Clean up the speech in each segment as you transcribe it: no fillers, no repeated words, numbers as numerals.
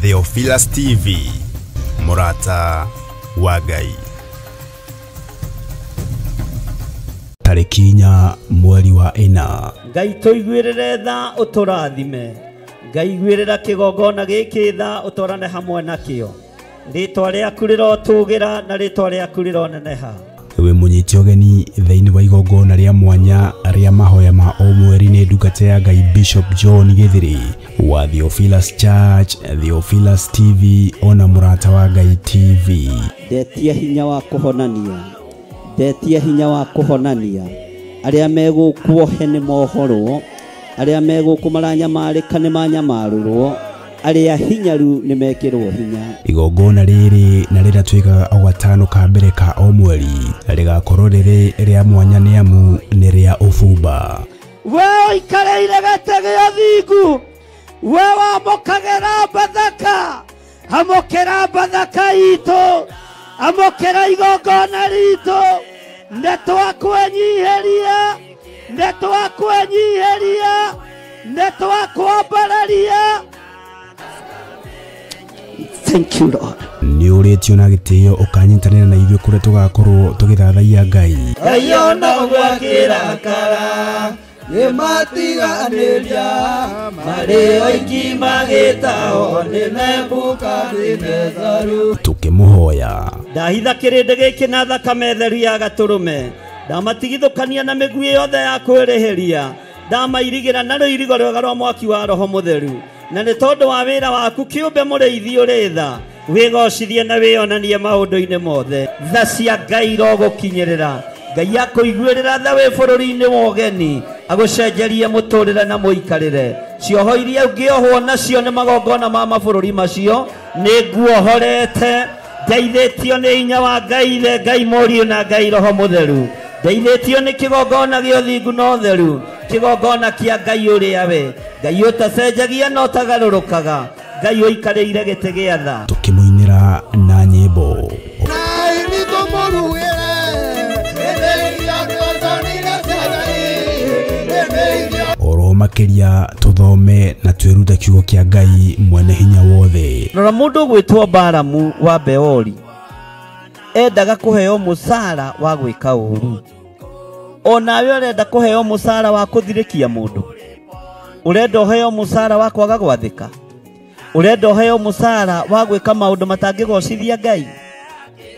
Theophilus TV, mũrata wa Ngai. Tarĩki 4 mweri wa 4. Ngai tũiguĩrĩre tha ũtũrathime. Ngai iguĩrĩra kĩgongona gĩkĩ tha ũtwarane hamwe nakĩo. Rĩtwa rĩaku rĩrotũgĩra na rĩtwa rĩaku rĩroneneha. We mũnyite ũgeni thĩinĩ wa igongona rĩa mwanya rĩa mahoya ma o mweri nĩ ndungata ya Ngai Bishop John Githiri wa Theophilus Church, Theophilus TV ona mũrata wa Ngai TV. Ndetia hinya wa kũhonania, ndetia hinya wa kũhonania. Arĩa megũkuohe nĩ mohorwo, arĩa megũkũ maranyamarĩka nĩ manyamarũrwo, arĩa hinyaru nĩ mekĩrwo hinya. Igongona rĩrĩ na rĩrĩa twĩkaga o gatano ka mbere ka o mweri rĩgakorwo rĩrĩ rĩa mwanya nĩ amu nĩ rĩa ũbumba. We ũikarĩire gĩtĩ gĩa thingu, we wamũkagĩra Bathaka, amũkĩra Bathaka itũ, amũkĩra igongona ritũ. Nĩ twakwenyiheria, nĩ twakwenyiheria, nĩ twakwambararia. Thank you, Lord. Nĩ ũrĩtio na gĩtĩo ũkanyitanĩra na ithuĩ kũrĩa tũgakorwo tũgĩthathaiya Ngai. Ngai ona ũgwakĩrakara nĩmatiganĩria marĩ oiki magĩtao nĩ Nebukadinezaru. Tũkĩmũhoya. Ndahitha kĩrĩndĩ gĩkĩ na thakame theru ya gatũrũme, ndamatigithũkania na mĩguĩ yothe ya kwĩrĩhĩria, ndamairigĩra na rũirigo rwega rwa mwaki wa Roho Mũtheru. Na nĩ tondũ wa wĩra waku kĩũmbe mũrĩithi ũrĩ tha, wĩgocithie na wĩonanie maũndũ-inĩ mothe. Tha cia Ngai irogũkinyĩrĩra. Ngai akũiguĩrĩra tha wĩ bũrũri-inĩ wa ũgeni, agũcenjerie mũtũrĩre na mũikarĩre. Cioho iria ũngĩohwo nacio nĩ magongona ma mabũrũri macio, nĩ nguohorete. Ndeithĩtio nĩ hinya wa Ngai Ithe, Ngai Mũriũ na Ngai Roho Mũtheru. Ndeithĩtio nĩ kĩgongona gĩa ũthingu na ũtheru, kĩgongona kĩa Ngai ũrĩa we Ngai ũtacenjagia na ũtagarũrũkaga, Ngai ũikarĩire gĩtĩ gĩa tha. Tũkĩmũinĩra na nyĩmbo. Oro makĩria tũthome na twĩrute kiugo kĩa Ngai mwene hinya wothe. Rora mũndũ ũgwĩtwo Balamu wa Beori endaga kũheo mũcara wa gwĩka ũru. Onawe ũrenda kũheo mũcara wa kũthirĩkia mũndũ, ũrenda ũheo mũcara wa kwaga gwathĩka, ũrenda ũheo mũcara wa gwĩka maũndũ matangĩgocithia Ngai,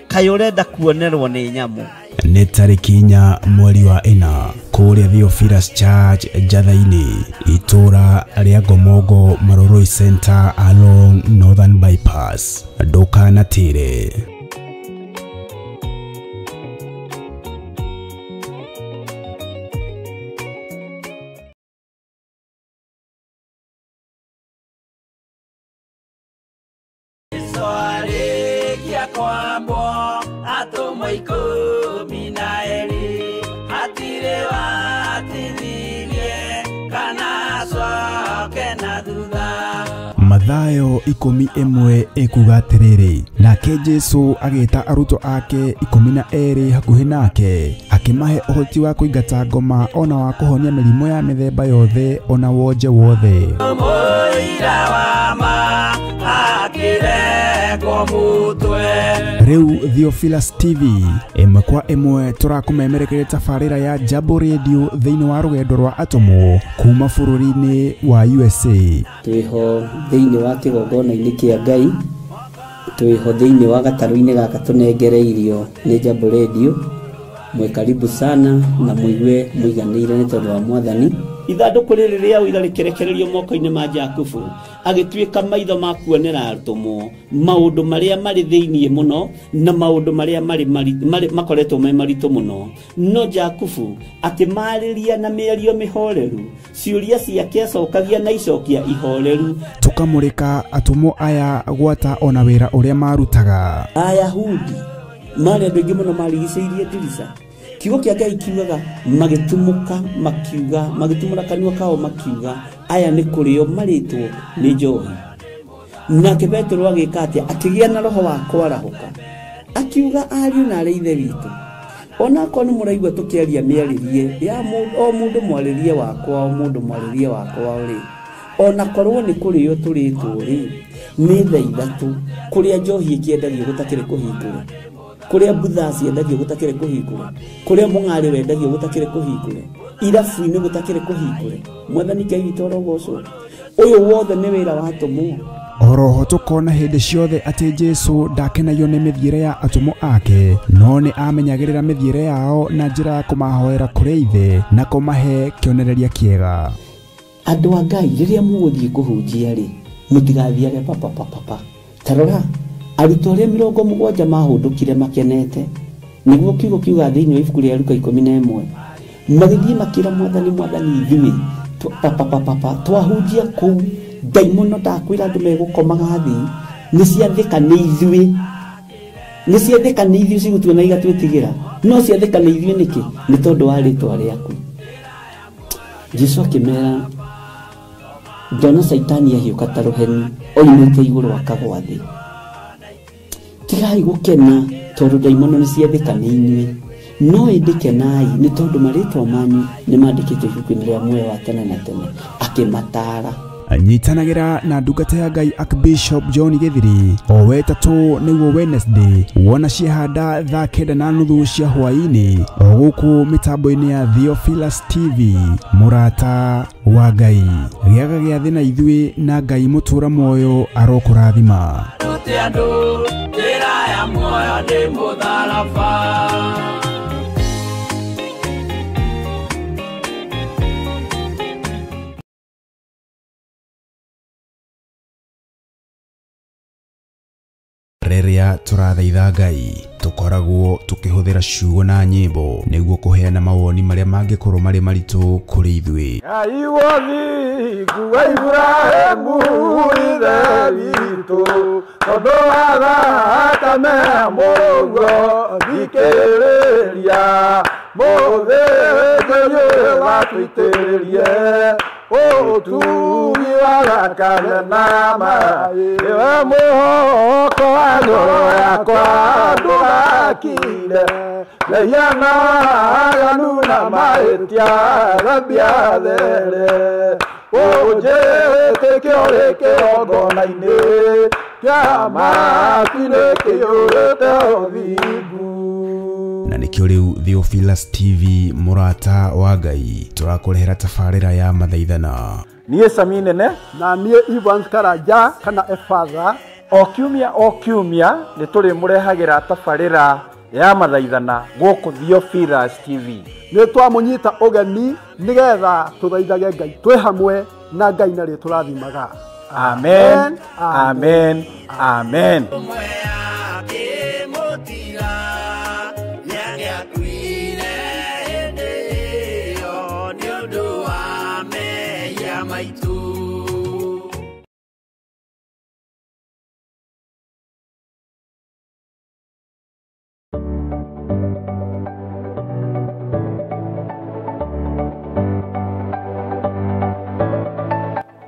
kaĩ ũrenda kuonerwo nĩ nyamũ. Nĩ tarĩki 4 mweri wa 4 kũrĩa Theophilus Church Njatha-inĩ, itũra rĩa Ngomongo Maroroi Center along Northern Bypass. Ndũkanatĩre. Mathayo 11 ĩkuga atĩrĩrĩ, nake Jesũ agĩta arutwo ake 12 hakuhĩ nake, akĩmahe ũhoti wa kũingata ngoma ona wa kũhonia mĩrimũ ya mĩthemba yothe ona wonje wothe. Rĩu Theophilus TV ĩmwe kwa ĩmwe tũrakũmemerekeria tabarĩra ya Jambo Radio thĩinĩ wa rũgendo rwa atũmwo kuma bũrũri-inĩ wa USA. Twĩho thĩinĩ wa kĩgongona-inĩ kĩa Ngai, twĩho thĩinĩ wa gatarũ-inĩ gaka tũnengereirio nĩ Jambo Radio. Mwĩ karibu sana na mũigue mũiganĩire nĩ tondũ wa Mwathani. Ithandũkũ rĩrĩ rĩa ũira rĩkĩrekererio moko-inĩ ma Jakubu, agĩtuĩka maitho ma kuonera atũmwo maũndũ marĩa marĩ thĩinĩ mũno na maũndũ marĩa marĩ makoretwo me maritũ mũno. No Jakubu akĩmarĩria na mĩario mĩhoreru, ciũria ciake acokagia na icokia ihoreru. Tũkamũrĩka atũmwo aya gwata ona wĩra ũrĩa marutaga. Ayahudi marĩ andũ aingĩ mũno marigicĩirie ndirica. Kiugo kĩa Ngai kiugaga magĩtumũka makiuga, magĩtumũra kanua kao makiuga, aya nĩ kũrĩo marĩtwo nĩ njohi. Nake Petero agĩka atĩa? Akĩgĩa na roho wa kwarahũka, akiuga ariũ na arĩ ithe witũ, onakorwo nĩ mũraigua tũkĩaria mĩarĩrie ya o mũndũ mwarĩrie wakwa, o mũndũ mwarĩrie wakwa rĩ, ona korwo nĩ kũrĩo tũrĩtwo rĩ, Nĩ thaa 3 kũrĩa njohi ĩkĩendagio gũtakĩrĩ kũhingũre, kũrĩa mbutha ciendagio gũtakĩrĩ kũhingũre, kũrĩa mũng'arĩ wendagio gũtakĩrĩ kũhingũre, irabu-inĩ gũtakĩrĩ kũhingũre. Mwathani Ngai witũ arogocwo. Ũyũ wothe nĩ wĩra wa atũmwo. Oroho tũkona hĩndĩ ciothe atĩ Jesũ ndakenagio nĩ mĩthiĩre ya atũmwo ake, no nĩ amenyagĩrĩra mĩthiĩre yao na njĩra ya kũmahoera kũrĩ Ithe na kũmahe kĩonereria kĩega. Andũ a Ngai rĩrĩa mũgũthiĩ kũhunjia rĩ, mũtigathiage papa papa pa. Ta rora arutwo arĩa 70 mahũndũkire makenete, nĩguo kiugo kiuga thĩinĩ wa ibuku rĩa Luka 11, magĩthiĩ makĩra Mwathani, Mwathani ithuĩ papa papa pa twahunjia kũu ndaimono ndakwĩra andũ megũkomaga thĩ, nĩ ciathĩka nĩ ithuĩ, nĩ ciathĩka nĩ ithuĩ cigũtuona igatwĩtigĩra, no ciathĩka nĩ ithuĩ nĩkĩ? Nĩ tondũ wa rĩtwa rĩaku. Jesũ akĩmera, ndona Caitani ahiũka ta rũheni oimĩte igũrũ akagwa thĩ. Tigai gũkena tondũ ndaimono nĩ ciathĩka nĩ inyuĩ, no ĩndĩ kenai nĩ tondũ marĩtwa manyu nĩ mandĩkĩtwo ibuku-inĩ rĩa muoyo wa tene na tene. Akĩmataara. Nyitanagĩra na ndungata ya Ngai Archbishop John Githiri o wetatũ nĩguo Wednesday, wona ciehanda thaa 9:30 cia hwaĩ-inĩ o gũkũ mĩtambo-inĩ ya Theophilus TV. Mũrata wa Ngai, gĩaga gĩathĩ na ithuĩ na Ngai mũtũra muoyo arokũrathima. Njĩra ya muoyo nĩ mũtharaba. Rĩrĩa tũrathaitha Ngai tũkoragwo tũkĩhũthĩra ciugo na nyĩmbo nĩguo kũheana mawoni marĩa mangĩkorwo marĩ maritũ kũrĩ ithuĩ. Ngai wothingu wa Iburahĩmu ithe witũ, tondũ wa thakame ya Mũrũguo thikĩrĩria, mũthĩnjĩri ũyũ watũitĩrĩrie ũtugi wa thakame na maĩ, nĩwe mũhoko wa ngoro yakwa ndũgakire, mehia na waganu na mahĩtia thambia there, ũnjĩtĩke ũrĩ kĩgongona-inĩ kĩa matu-inĩ kĩiyũrĩte ũthingu. Na nĩkĩo rĩu Theophilus TV mũrata wa Ngai tũrakũrehera tabarĩra ya mathaithana. Niĩ Sami Nene na niĩ Ivan Karanja kana Efatha, o kiumia nĩ tũrĩmũrehagĩra tabarĩra ya mathaithana gũkũ Theophilus TV. Nĩ twamũnyita ũgeni nĩgetha tũthaithage Ngai twĩ hamwe na Ngai na rĩtũrathimaga. Amen, amen, amen.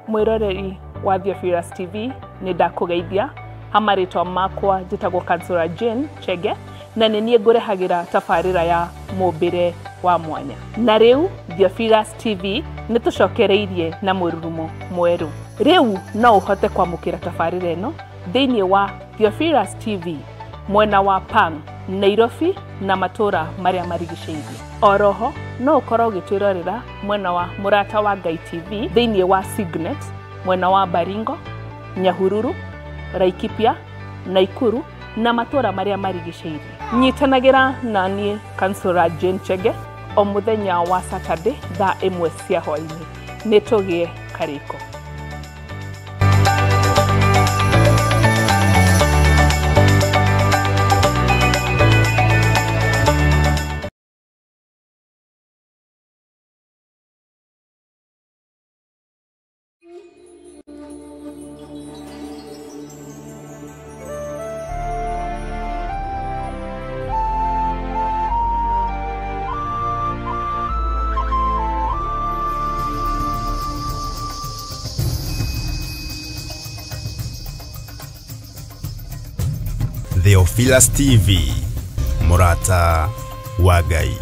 Mwiroreri wa Theophilus TV nĩ ndakũgeithia ha marĩtwa makwa njĩtagwo Kansura Jane Chege na nĩ niĩ ngũrehagĩra tabarĩra ya mũmbĩre wa mwanya. Na rĩu Theophilus TV nĩ tũcokereirie na mũrurumo mwerũ. Rĩu no ũhote kwamũkĩra tabarĩra ĩno thĩinĩ wa Theophilus TV mwena wa Pang, Nairobi na matũra marĩa marigicĩirie. Oroho no ũkorwo ũgĩtwĩrorera mwena wa Mũrata wa Ngai TV thĩinĩ wa Signet mwena wa Baringo, Nyahururu, Laikipia, Naikuru na matũra marĩa marigicĩirie. Nyitanagĩra na niĩ Kansura Jane Chege o mũthenya wa Saturday thaa 1 cia hwaĩ-inĩ. Nĩ tũgĩe karĩko. Theophilus TV, Mũrata wa Ngai.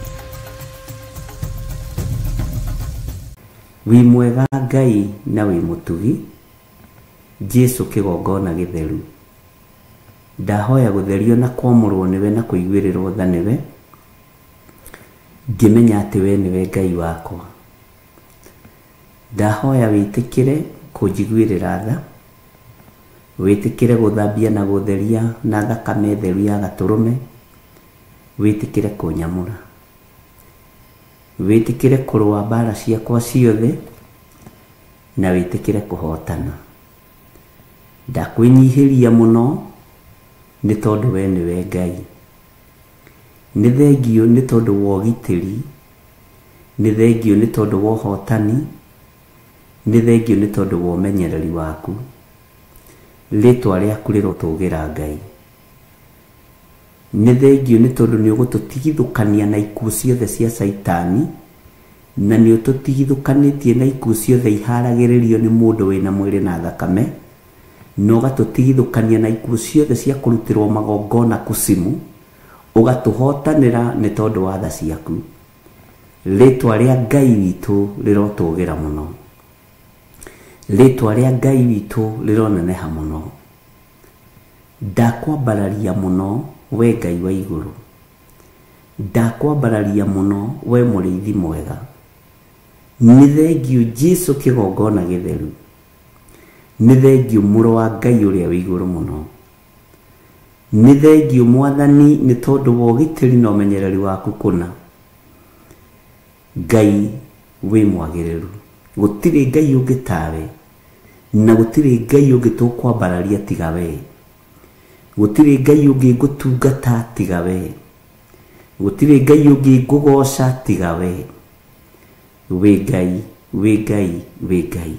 Wĩ mwega Ngai na wĩ mũtugi, Jesu kĩgongona gĩtheru. Ndahoya gũtherio na kwamũrwo nĩwe na kũiguĩrĩrwo tha nĩwe, ngĩmenya atĩ we nĩwe Ngai wakwa. Ndahoya wĩtĩkĩre kũnjiguĩrĩra tha, wĩtĩkĩre gũthambia na gũtheria na thakame theru ya gatũrũme, wĩtĩkĩre kũnyamũra, wĩtĩkĩre kũrũa mbara ciakwa ciothe, na wĩtĩkĩre kũhotana. Ndakwĩnyihĩria mũno nĩ tondũ we nĩwe Ngai. Nĩ thengio nĩ tondũ wa ũgitĩri, nĩ thengio nĩ tondũ wa ũhotani, nĩ thengio nĩ tondũ wa ũmenyereri waku. Rĩtwa rĩaku rĩrotũgĩra Ngai. Nĩ thengio nĩ tondũ nĩ ũgũtũtigithũkania na ikuũ ciothe cia Caitani, na nĩ ũtũtigithũkanĩtie na ikuũ ciothe iharagĩrĩrio nĩ mũndũ wĩna mwĩrĩ na thakame, na ũgatũtigithũkania na ikuũ ciothe cia kũrutĩrwo magongona kucimu, ũgatũhotanĩra nĩ tondũ wa tha ciaku. Rĩtwa rĩa Ngai witũ rĩrotũgĩra mũno. Rĩtwa rĩa Ngai witũ rĩroneneha mũno. Ndakwambararia mũno we Ngai wa igũrũ. Ndakwambararia mũno we mũrĩithi mwega. Nĩ thengio Jesu kĩgongona gĩtheru. Nĩ thengio mũrũ wa Ngai ũrĩa wĩ igũrũ mũno. Nĩ thengio Mwathani nĩ tondũ wa ũgitĩri na ũmenyereri waku kũna. Ngai wĩ mwagĩrĩru. Gũtirĩ Ngai ũngĩ tawe, na gũtirĩ Ngai ũngĩ tũkwambararia tiga we. Gũtirĩ Ngai ũngĩ ngũtungata tiga we. Gũtirĩ Ngai ũngĩ ngũgoca tiga we. Wĩ Ngai, wĩ Ngai, wĩ Ngai.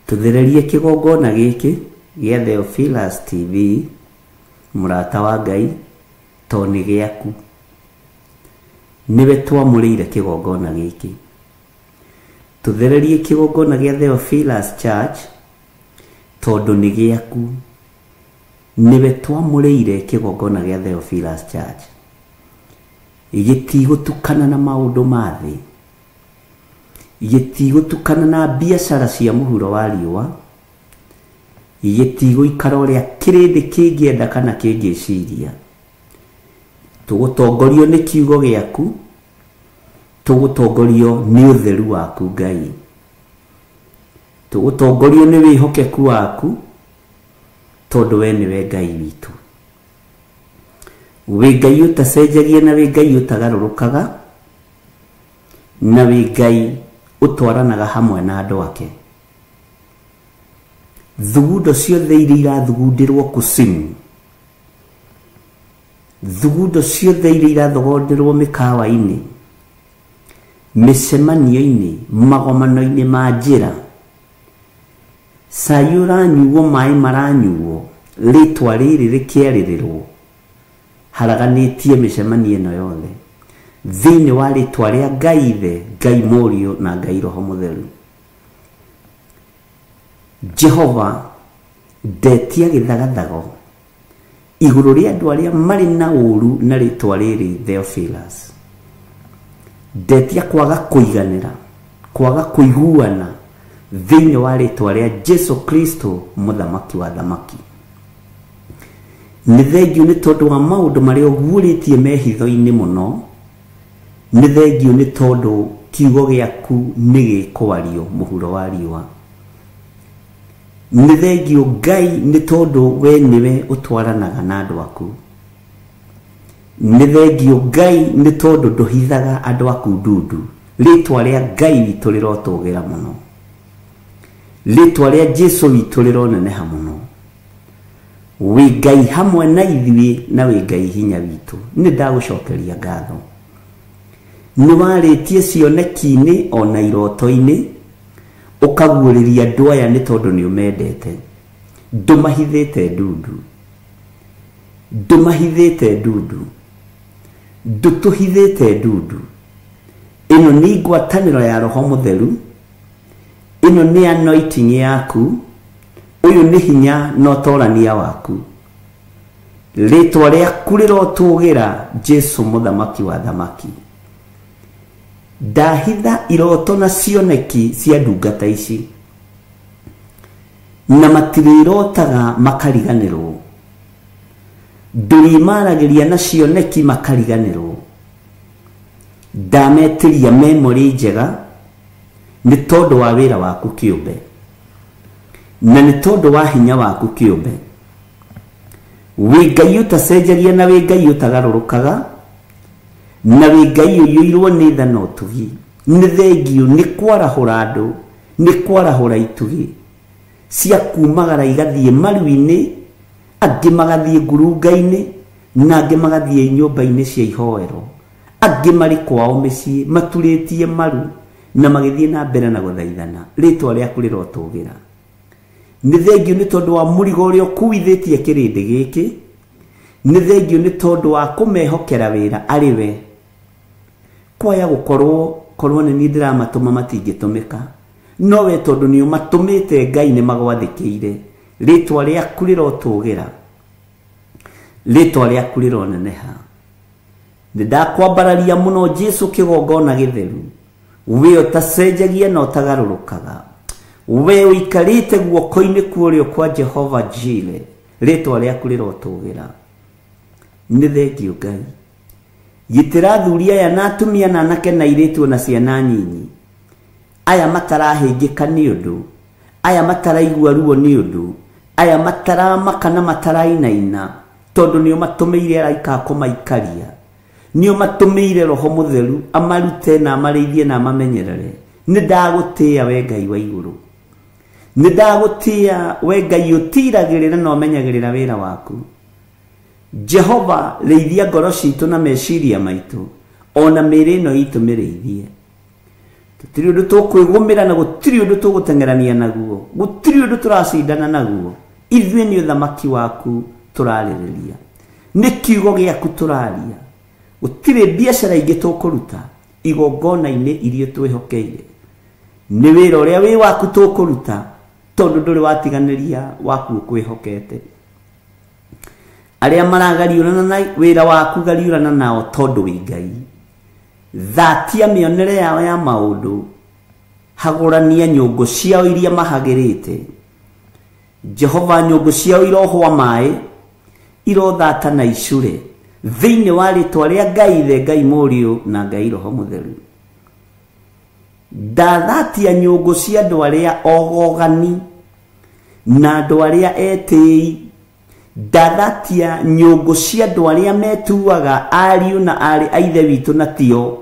Tũthererie kĩgongona gĩkĩ gĩa Theophilus TV, mũrata wa Ngai, to nĩ gĩaku. Nĩwe twamũrĩire kĩgongona gĩkĩ. Tũthererie kĩgongona gĩa Theophilus Church, tondũ nĩ gĩaku. Nĩwe twamũrĩire kĩgongona gĩa Theophilus Church. Gĩtigũtukana na maũndũ ma thĩ, gĩtigũtukana na biacara cia mũhuro wa riũa, gĩtigũikara ũrĩa kĩrĩndĩ kĩngĩenda kana kĩngĩciria. Tũgũtongorio nĩ kiugo gĩaku, tũgũtongorio nĩ ũtheru waku Ngai, tũgũtongorio nĩ wĩhokeku waku, tondũ we nĩwe Ngai witũ. Wĩ Ngai ũtacenjagia na wĩ Ngai ũtagarũrũkaga, na wĩ Ngai ũtwaranaga hamwe na andũ ake. Thugundo ciothe iria irathugundĩrwo kucimu, thugundo ciothe iria irathogonderwo mĩkawa-inĩ, mĩcemanio-inĩ, magomano-inĩ ma njĩra, cai ũranyuo, maĩ maranyuo, rĩtwa rĩrĩ rĩkĩarĩrĩrwo, haraganĩtie mĩcemanio ĩno yothe thĩinĩ wa rĩtwa rĩa Ngai Ithe, Ngai Mũriũ na Ngai Roho Mũtheru. Jehova, ndetia gĩthagathago igũrũ rĩa andũ arĩa marĩ na ũru na rĩtwa rĩrĩ Theophilus. Ndetia kwaga kũiganĩra, kwaga kũiguana thĩinĩ wa rĩtwa rĩa Jesu Kristo mũthamaki wa thamaki. Nĩ thengio nĩ tondũ wa maũndũ marĩa ũguũrĩtie mehitho-inĩ mũno. Nĩ thengio nĩ tondũ kiugo gĩaku nĩ gĩkwario mũhuro wa riũa. Nĩ thengio Ngai nĩ tondũ we nĩwe ũtwaranaga na andũ aku. Nĩ thengio Ngai nĩ tondũ ndũhithaga andũ aku ndundu. Rĩtwa rĩa Ngai witũ rĩrotũgĩra mũno. Rĩtwa rĩa Jesu witũ rĩroneneha mũno. Wĩ Ngai hamwe na ithuĩ na wĩ Ngai hinya witũ. Nĩ ndagũcokeria ngatho. Nĩ warĩtie cioneki-inĩ ona iroto-inĩ, ũkaguũrĩria andũ aya nĩ tondũ nĩ ũmendete. Ndũmahithĩte ndundu, ndũmahithĩte ndundu, ndũtũhithĩte ndundu. Ĩno nĩ ngwatanĩro ya Roho Mũtheru, ĩno nĩ anointing yaku, ũyũ nĩ hinya na ũtorania waku. Rĩtwa rĩaku rĩrotũgĩra Jesu mũthamaki wa thamaki. Ndahitha iroto na cioneki cia ndungata ici. Na matirĩrotaga makariganĩrwo. Ndũrĩmaragĩria na cioneki makariganĩrwo. Ndametĩria memory njega nĩ tondũ wa wĩra waku kĩũmbe, na nĩ tondũ wa hinya waku kĩũmbe. Wĩ Ngai ũtacenjagia na wĩ Ngai ũtagarũrũkaga, na wĩ Ngai ũiyũirwo nĩ tha na ũtugi. Nĩ thengiũ nĩ kwarahũra andũ, nĩ kwarahũra itugĩ cia kumagara igathiĩ maru-inĩ, angĩ magathiĩ ngurunga-inĩ, na angĩ magathiĩ nyũmba-inĩ cia ihoero, angĩ marĩ kwao mĩciĩ maturĩtie maru na magĩthiĩ na mbere na gũthaithana. Rĩtwa rĩaku rĩrotũgĩra. Nĩ thengiũ nĩ tondũ wa mũrigo ũrĩa ũkuithĩtie kĩrĩndĩ gĩkĩ. Nĩ thengiũ nĩ tondũ wa kũmehokera wĩra arĩ we. Kwaya gũkorwo korwo nĩ niĩ ndĩramatũma matingĩtũmĩka, no we tondũ nĩ ũmatũmĩte Ngai nĩ magwathĩkĩire. Rĩtwa rĩaku rĩrotũgĩra, rĩtwa rĩaku rĩroneneha. Nĩ ndakwambararia mũno Jesũ kĩgongona gĩtheru, we ũtacenjagia na ũtagarũrũkaga, we ũikarĩte guoko-inĩ kwa ũrĩo kwa Jehova Jire, rĩtwa rĩaku rĩrotũgĩra. Nĩ thengiũ Ngai. Gitĩra athuri aya na atumia na anake na airĩtu na ciana nyinyi, aya matarahĩngĩka nĩ ũndũ, aya mataraigua ruo nĩ ũndũ, aya mataramaka na matarainaina, tondũ nĩ ũmatũmĩire araika a kũmaikaria, nĩ ũmatũmĩire Roho Mũtheru amarute na amarĩithie na amamenyerere. Nĩ ndagũtĩĩa we Ngai wa igũrũ, nĩ ndagũtĩĩa we Ngai ũtiragĩrĩra na ũmenyagĩrĩra wĩra waku. Jehova, rĩithia ngoro citũ na meciria maitũ, ona mĩĩrĩ ĩno itũ mĩrĩithie. Tũtirĩ ũndũ tũkwĩgũmĩra na gũtirĩ ũndũ tũgũteng'erania naguo, gũtirĩ ũndũ tũracindana naguo. Ithuĩ nĩ ũthamaki waku tũrarĩrĩria, nĩ kiugo gĩaku tũraria. Gũtirĩ biacara ingĩ tũkũruta igongona-inĩ iria twĩhokeire. Nĩ wĩra ũrĩa wĩ waku tũkũruta, tondũ ndũrĩ watiganĩria waku ũkwĩhokete. Arĩa maragariũrana na wĩra waku gariũrana nao tondũ wĩ Ngai. Thatia mĩonere yao ya maũndũ, hagũrania nyũngũ ciao iria mahagĩrĩte. Jehova, nyũngũ ciao irohwa maĩ, irothata na icure, thĩinĩ wa rĩtwa rĩa Ngai Ithe, Ngai Mũriũ na Ngai Roho Mũtheru. Ndathatia nyũngũ cia andũ arĩa ogogani na andũ arĩa etĩi. Ndathatia nyũngũ cia andũ arĩa metuaga ariũ na aarĩ a ithe witũ na tio,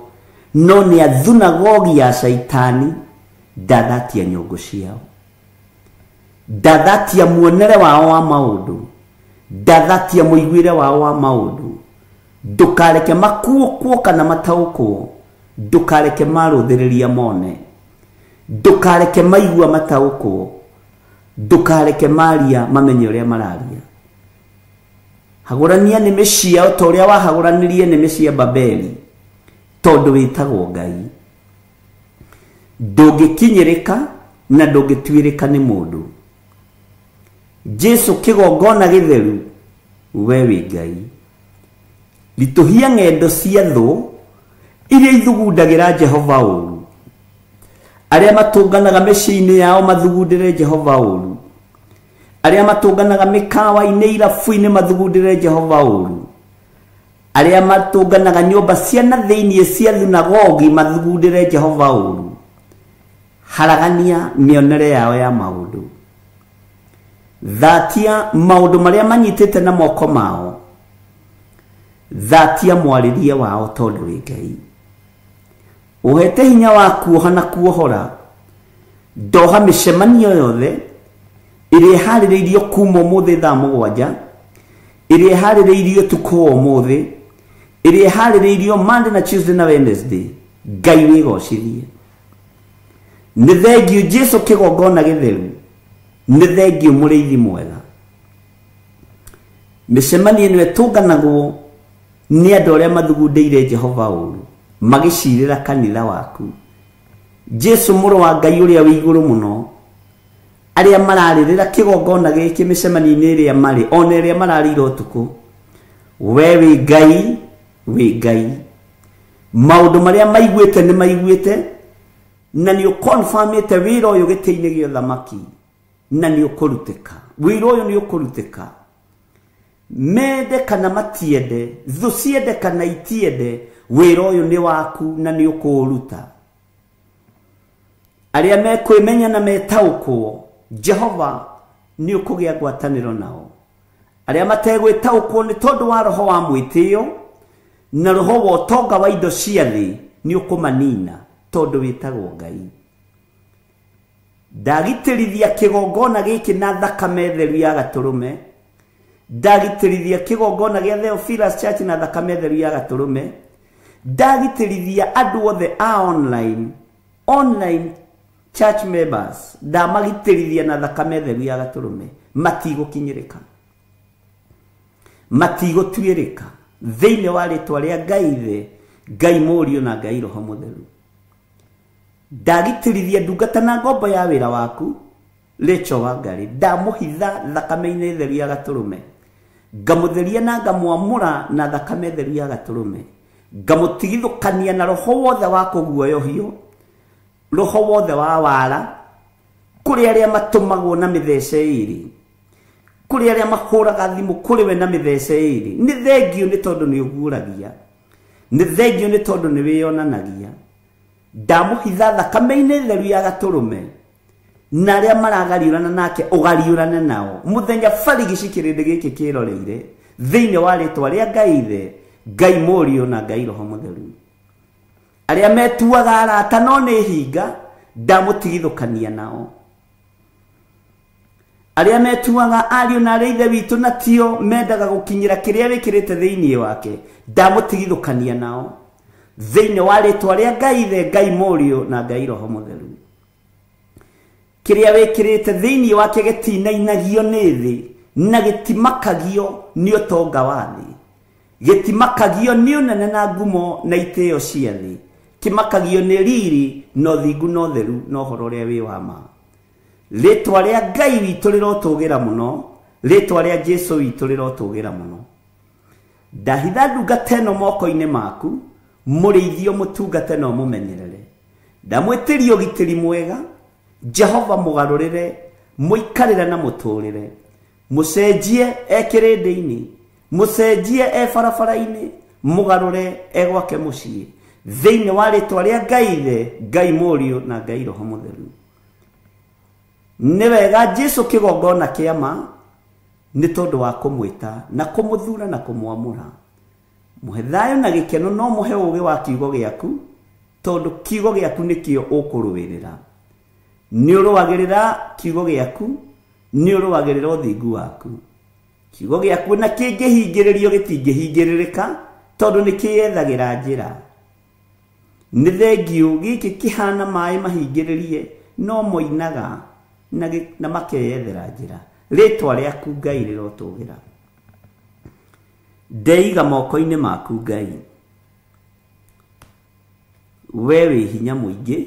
no nĩ athunagogi ya Caitani. Ndathatia nyũngũ ciao, ndathatia muonere wao wa maũndũ, ndathatia mũiguĩre wao wa maũndũ. Ndũkareke makuũkwo kana mataũkwo, ndũkareke marũthĩrĩria mone, ndũkareke maigua mataũkwo, ndũkareke maria mamenye ũrĩa mararia. Hagũrania nĩmĩ ciao ta ũrĩa wahagũranirie nĩmĩ cia Babeli, tondũ wĩtagwo Ngai. Ndũngĩkinyĩrĩka na ndũngĩtuĩrĩka nĩ mũndũ. Jesũ kĩgongona gĩtheru, we wĩ Ngai. Ritũhia ng'endo cia thũ iria ithugundagĩra Jehova ũru. Arĩa matũnganaga mĩciĩ-inĩ yao mathugundĩre Jehova ũru. Arĩa matũnganaga mĩkawa-inĩ irabu-inĩ mathugundĩre Jehova ũru. Arĩa matũnganaga nyũmba cia na thĩinĩ cia thunagogi mathugundĩre Jehova ũru. Haragania mĩonere yao ya maũndũ. Thatia maũndũ marĩa manyitĩte na moko mao. Thatia mwarĩrie wao tondũ wĩ Ngai. Ũhete hinya wa kuoha na kuohora. Ndoha mĩcemanio yothe ĩrĩa ĩharĩrĩirio kuma ũmũthĩ thaa 7, ĩrĩa ĩharĩrĩirio ũtukũ wa ũmũthĩ, ĩrĩa ĩharĩrĩirio Monday na Tuesday na Wednesday. Ngai wĩgocithie. Nĩ thengiũ Jesũ kĩgongona gĩtheru, nĩ thengiũ mũrĩithi mwega. Mĩcemanio ĩno ĩtũnganagwo nĩ andũ arĩa mathugundĩire Jehova ũru, magĩcirĩra kanitha waku. Jesũ mũrũ wa Ngai ũrĩa wĩ igũrũ mũno, arĩa mararĩrĩra kĩgongona gĩkĩ mĩcemanio-inĩ ĩrĩa marĩ, ona ĩrĩa mararĩire ũtukũ, we wĩ Ngai, wĩ Ngai. Maũndũ marĩa maiguĩte nĩ maiguĩte, na nĩ ũkonfamĩte wĩra ũyũ gĩtĩ-inĩ gĩa ũthamaki. Na nĩ ũkũrutĩka. Wĩra ũyũ nĩ ũkũrutĩka. Mende kana matiende, thũ ciende kana itiende, wĩra ũyũ nĩ waku na nĩ ũkũũruta. Arĩa mekwĩmenya na metaũkwo, Jehova nĩ ũkũgĩa ngwatanĩro nao. Arĩa mategwĩtaũkwo nĩ tondũ wa roho wa mwĩtĩo na roho wa ũtonga wa indo cia thĩ nĩ ũkũmanina tondũ wĩtagwo Ngai. Ndagitĩrithia kĩgongona gĩkĩ na thakame theru ya gatũrũme. Ndagitĩrithia kĩgongona gĩa Theophilus Church na thakame theru ya gatũrũme. Ndagitĩrithia andũ othe a online church members, ndamagitĩrithia na thakame theru ya gatũrũme. Matigũkinyĩrĩka, matigũtuĩrĩka thĩinĩ wa rĩtwa rĩa Ngai Ithe, Ngai Mũriũ na Ngai Roho Mũtheru. Ndagitĩrithia ndungata na ngombo ya wĩra waku Rachel Wangari, ndamũhitha thakame-inĩ theru ya gatũrũme, ngamũtheria na ngamwamũra na thakame theru ya gatũrũme, ngamũtigithũkania na roho wothe wa kũguoyohio, roho wothe wa wara, kũrĩ arĩa matũmagwo na mĩthece ĩrĩ, kũrĩ arĩa mahũraga thimũ kũrĩ we na mĩthece ĩrĩ. Nĩ thengio nĩ tondũ nĩ ũguũragia, nĩ thengio nĩ tondũ nĩ wĩyonanagia. Ndamũhitha thakame-inĩ theru ya gatũrũme, na arĩa maragariũrana nake ũgariũrane nao mũthenya barigici kĩrĩndĩ gĩkĩ kĩroreire thĩinĩ wa rĩtwa rĩa Ngai Ithe, Ngai Mũriũ na Ngai Roho Mũtheru. Arĩa metuaga arata no nĩ hinga, ndamũtigithũkania nao. Arĩa metuaga ariũ na arĩa ithe witũ na tio mendaga gũkinyĩra kĩrĩa wĩkĩrĩte thĩinĩ wake, ndamũtigithũkania nao thĩinĩ wa rĩtwa rĩa Ngai Ithe, Ngai Mũriũ na Ngai Roho Mũtheru. Kĩrĩa wĩkĩrĩte thĩinĩ wake gĩtinainagio nĩ thĩ na gĩtimakagio nĩ ũtonga wa thĩ, gĩtimakagio nĩ ũnene na ngumo na itĩo cia thĩ, kĩmakagio nĩ riri na ũthingu na ũtheru na ũhoro ũrĩa wĩ wa ma. Rĩtwa rĩa Ngai witũ rĩrotũgĩra mũno, rĩtwa rĩa Jesũ witũ rĩrotũgĩra mũno. Ndahitha ndungata ĩno moko-inĩ maku, mũrĩithio mũtungate na ũmũmenyerere. Ndamwĩtĩria ũgitĩri mwega, Jehova mũgarũrĩre, mũikarĩre na mũtũrĩre, mũcenjie e kĩrĩndĩ-inĩ, mũcenjie e barabara-inĩ, mũgarũre e gwake mũciĩ, thĩinĩ wa rĩtwa rĩa Ngai Ithe, Ngai Mũriũ na Ngai Roho Mũtheru. Nĩ wega Jesũ kĩgongona kĩa ma nĩ tondũ wa kũmwĩta na kũmũthura na kũmwamũra. Mũhe thayũ na gĩkeno, no mũhe ũũgĩ wa kiugo gĩaku, tondũ kiugo gĩaku nĩkĩo ũkũrũĩrĩra. Nĩ ũrũagĩrĩra kiugo gĩaku, nĩ ũrũagĩrĩra ũthingu waku. Kiugo gĩaku na kĩngĩhingĩrĩrio gĩtingĩhingĩrĩrĩka, tondũ nĩ kĩyethagĩra njĩra. Nĩ thengio gĩkĩ kĩhana maĩ mahingĩrĩrie, no moinaga na makeyethera njĩra. Rĩtwa rĩaku Ngai rĩrotũgĩra. Ndeiga moko-inĩ maku Ngai, we wĩ hinya mũingĩ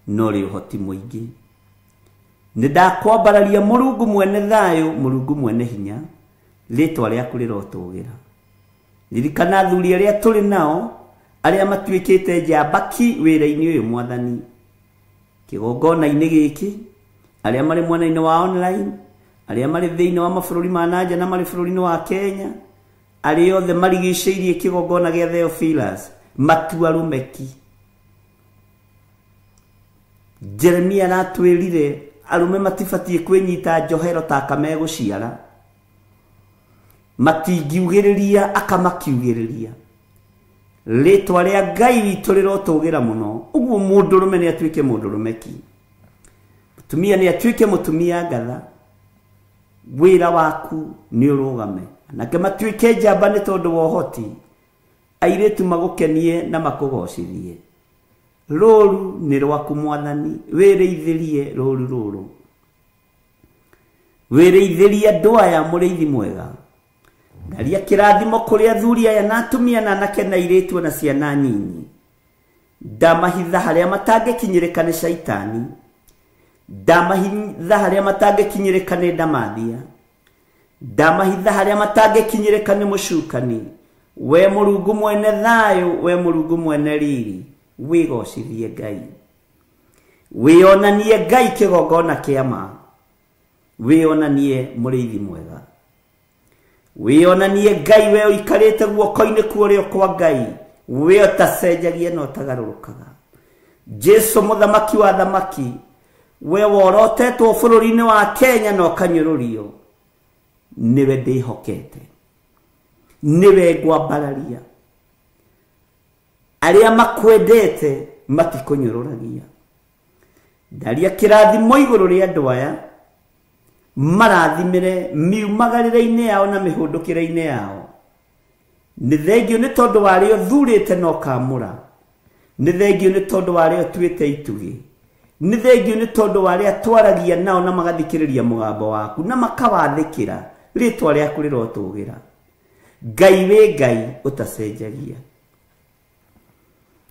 na ũrĩ ũhoti mũingĩ. Nĩ ndakwambararia Mũrungu mwene thayũ, Mũrungu mwene hinya, rĩtwa rĩaku rĩrotũgĩra. Ririkana athuri arĩa tũrĩ nao, arĩa matuĩkĩte njambaki wĩra-inĩ ũyũ Mwathani, kĩgongona-inĩ gĩkĩ, arĩa marĩ mwena-inĩ wa online, arĩa marĩ thĩinĩ wa mabũrũri ma nanja na marĩ bũrũri-inĩ wa Kenya, arĩa othe marigicĩirie kĩgongona gĩa Theophilus, matua rũmeki. Jeremia aratwĩrire arũme matibatiĩ kwĩnyita njohero ta akamegũciara, matingiugĩrĩria akamakiugĩrĩria. Rĩtwa rĩa Ngai witũ rĩrotũgĩra mũno. Ũguo mũndũrũme nĩ atuĩke mũndũrũme ki, mũtumia nĩ atuĩke mũtumia ngatha. Wĩra waku nĩ ũrũgame, anake matuĩke njamba nĩ tondũ wa ũhoti, airĩtu magũkenie na makũgocithie. Rũru nĩ rwaku Mwathani, wĩrĩithĩrie rũru rũrũ, wĩrĩithĩrie andũ aya mũrĩithi mwega. Ngaria kĩrathimo kũrĩ athuri aya na atumia na anake na airĩtu na ciana nyinyi. Ndamahitha harĩa matangĩkinyĩrĩka nĩ caitani, ndamahitha harĩa matangĩkinyĩrĩka nĩ ndamathia, ndamahitha harĩa matangĩkinyĩrĩka nĩ mũcukani. We Mũrungu mwene thayũ, we Mũrungu mwene riri, wĩgocithie Ngai, wĩonanie Ngai kĩgongona kĩa ma. Wĩonanie mũrĩithi mwega, wĩonanie Ngai we ũikarĩte guoko-inĩ kũrĩa kwa Ngai, we ũtacenjagia na ũtagarũrũkaga. Jesu mũthamaki wa thamaki, we worotetwo bũrũri-inĩ wa Kenya na ũkanyũrũrio, nĩwe ndĩhokete, nĩwe ngwambararia. Arĩa makwendete matikũnyũrũragia. Ndaria kĩrathimo igũrũ rĩa andũ aya, marathimĩre miumagarĩre-inĩ yao na mĩhũndũkĩre-inĩ yao. Nĩ thengio nĩ tondũ wa arĩa ũthurĩte na ũkamũra, nĩ thengio nĩ tondũ wa arĩa ũtuĩte itugĩ, nĩ thengio nĩ tondũ wa arĩa twaragia nao na magathikĩrĩria mũgambo waku na makawathĩkĩra, rĩtwa rĩaku rĩrotũgĩra. Ngai wĩ Ngai ũtacenjagia,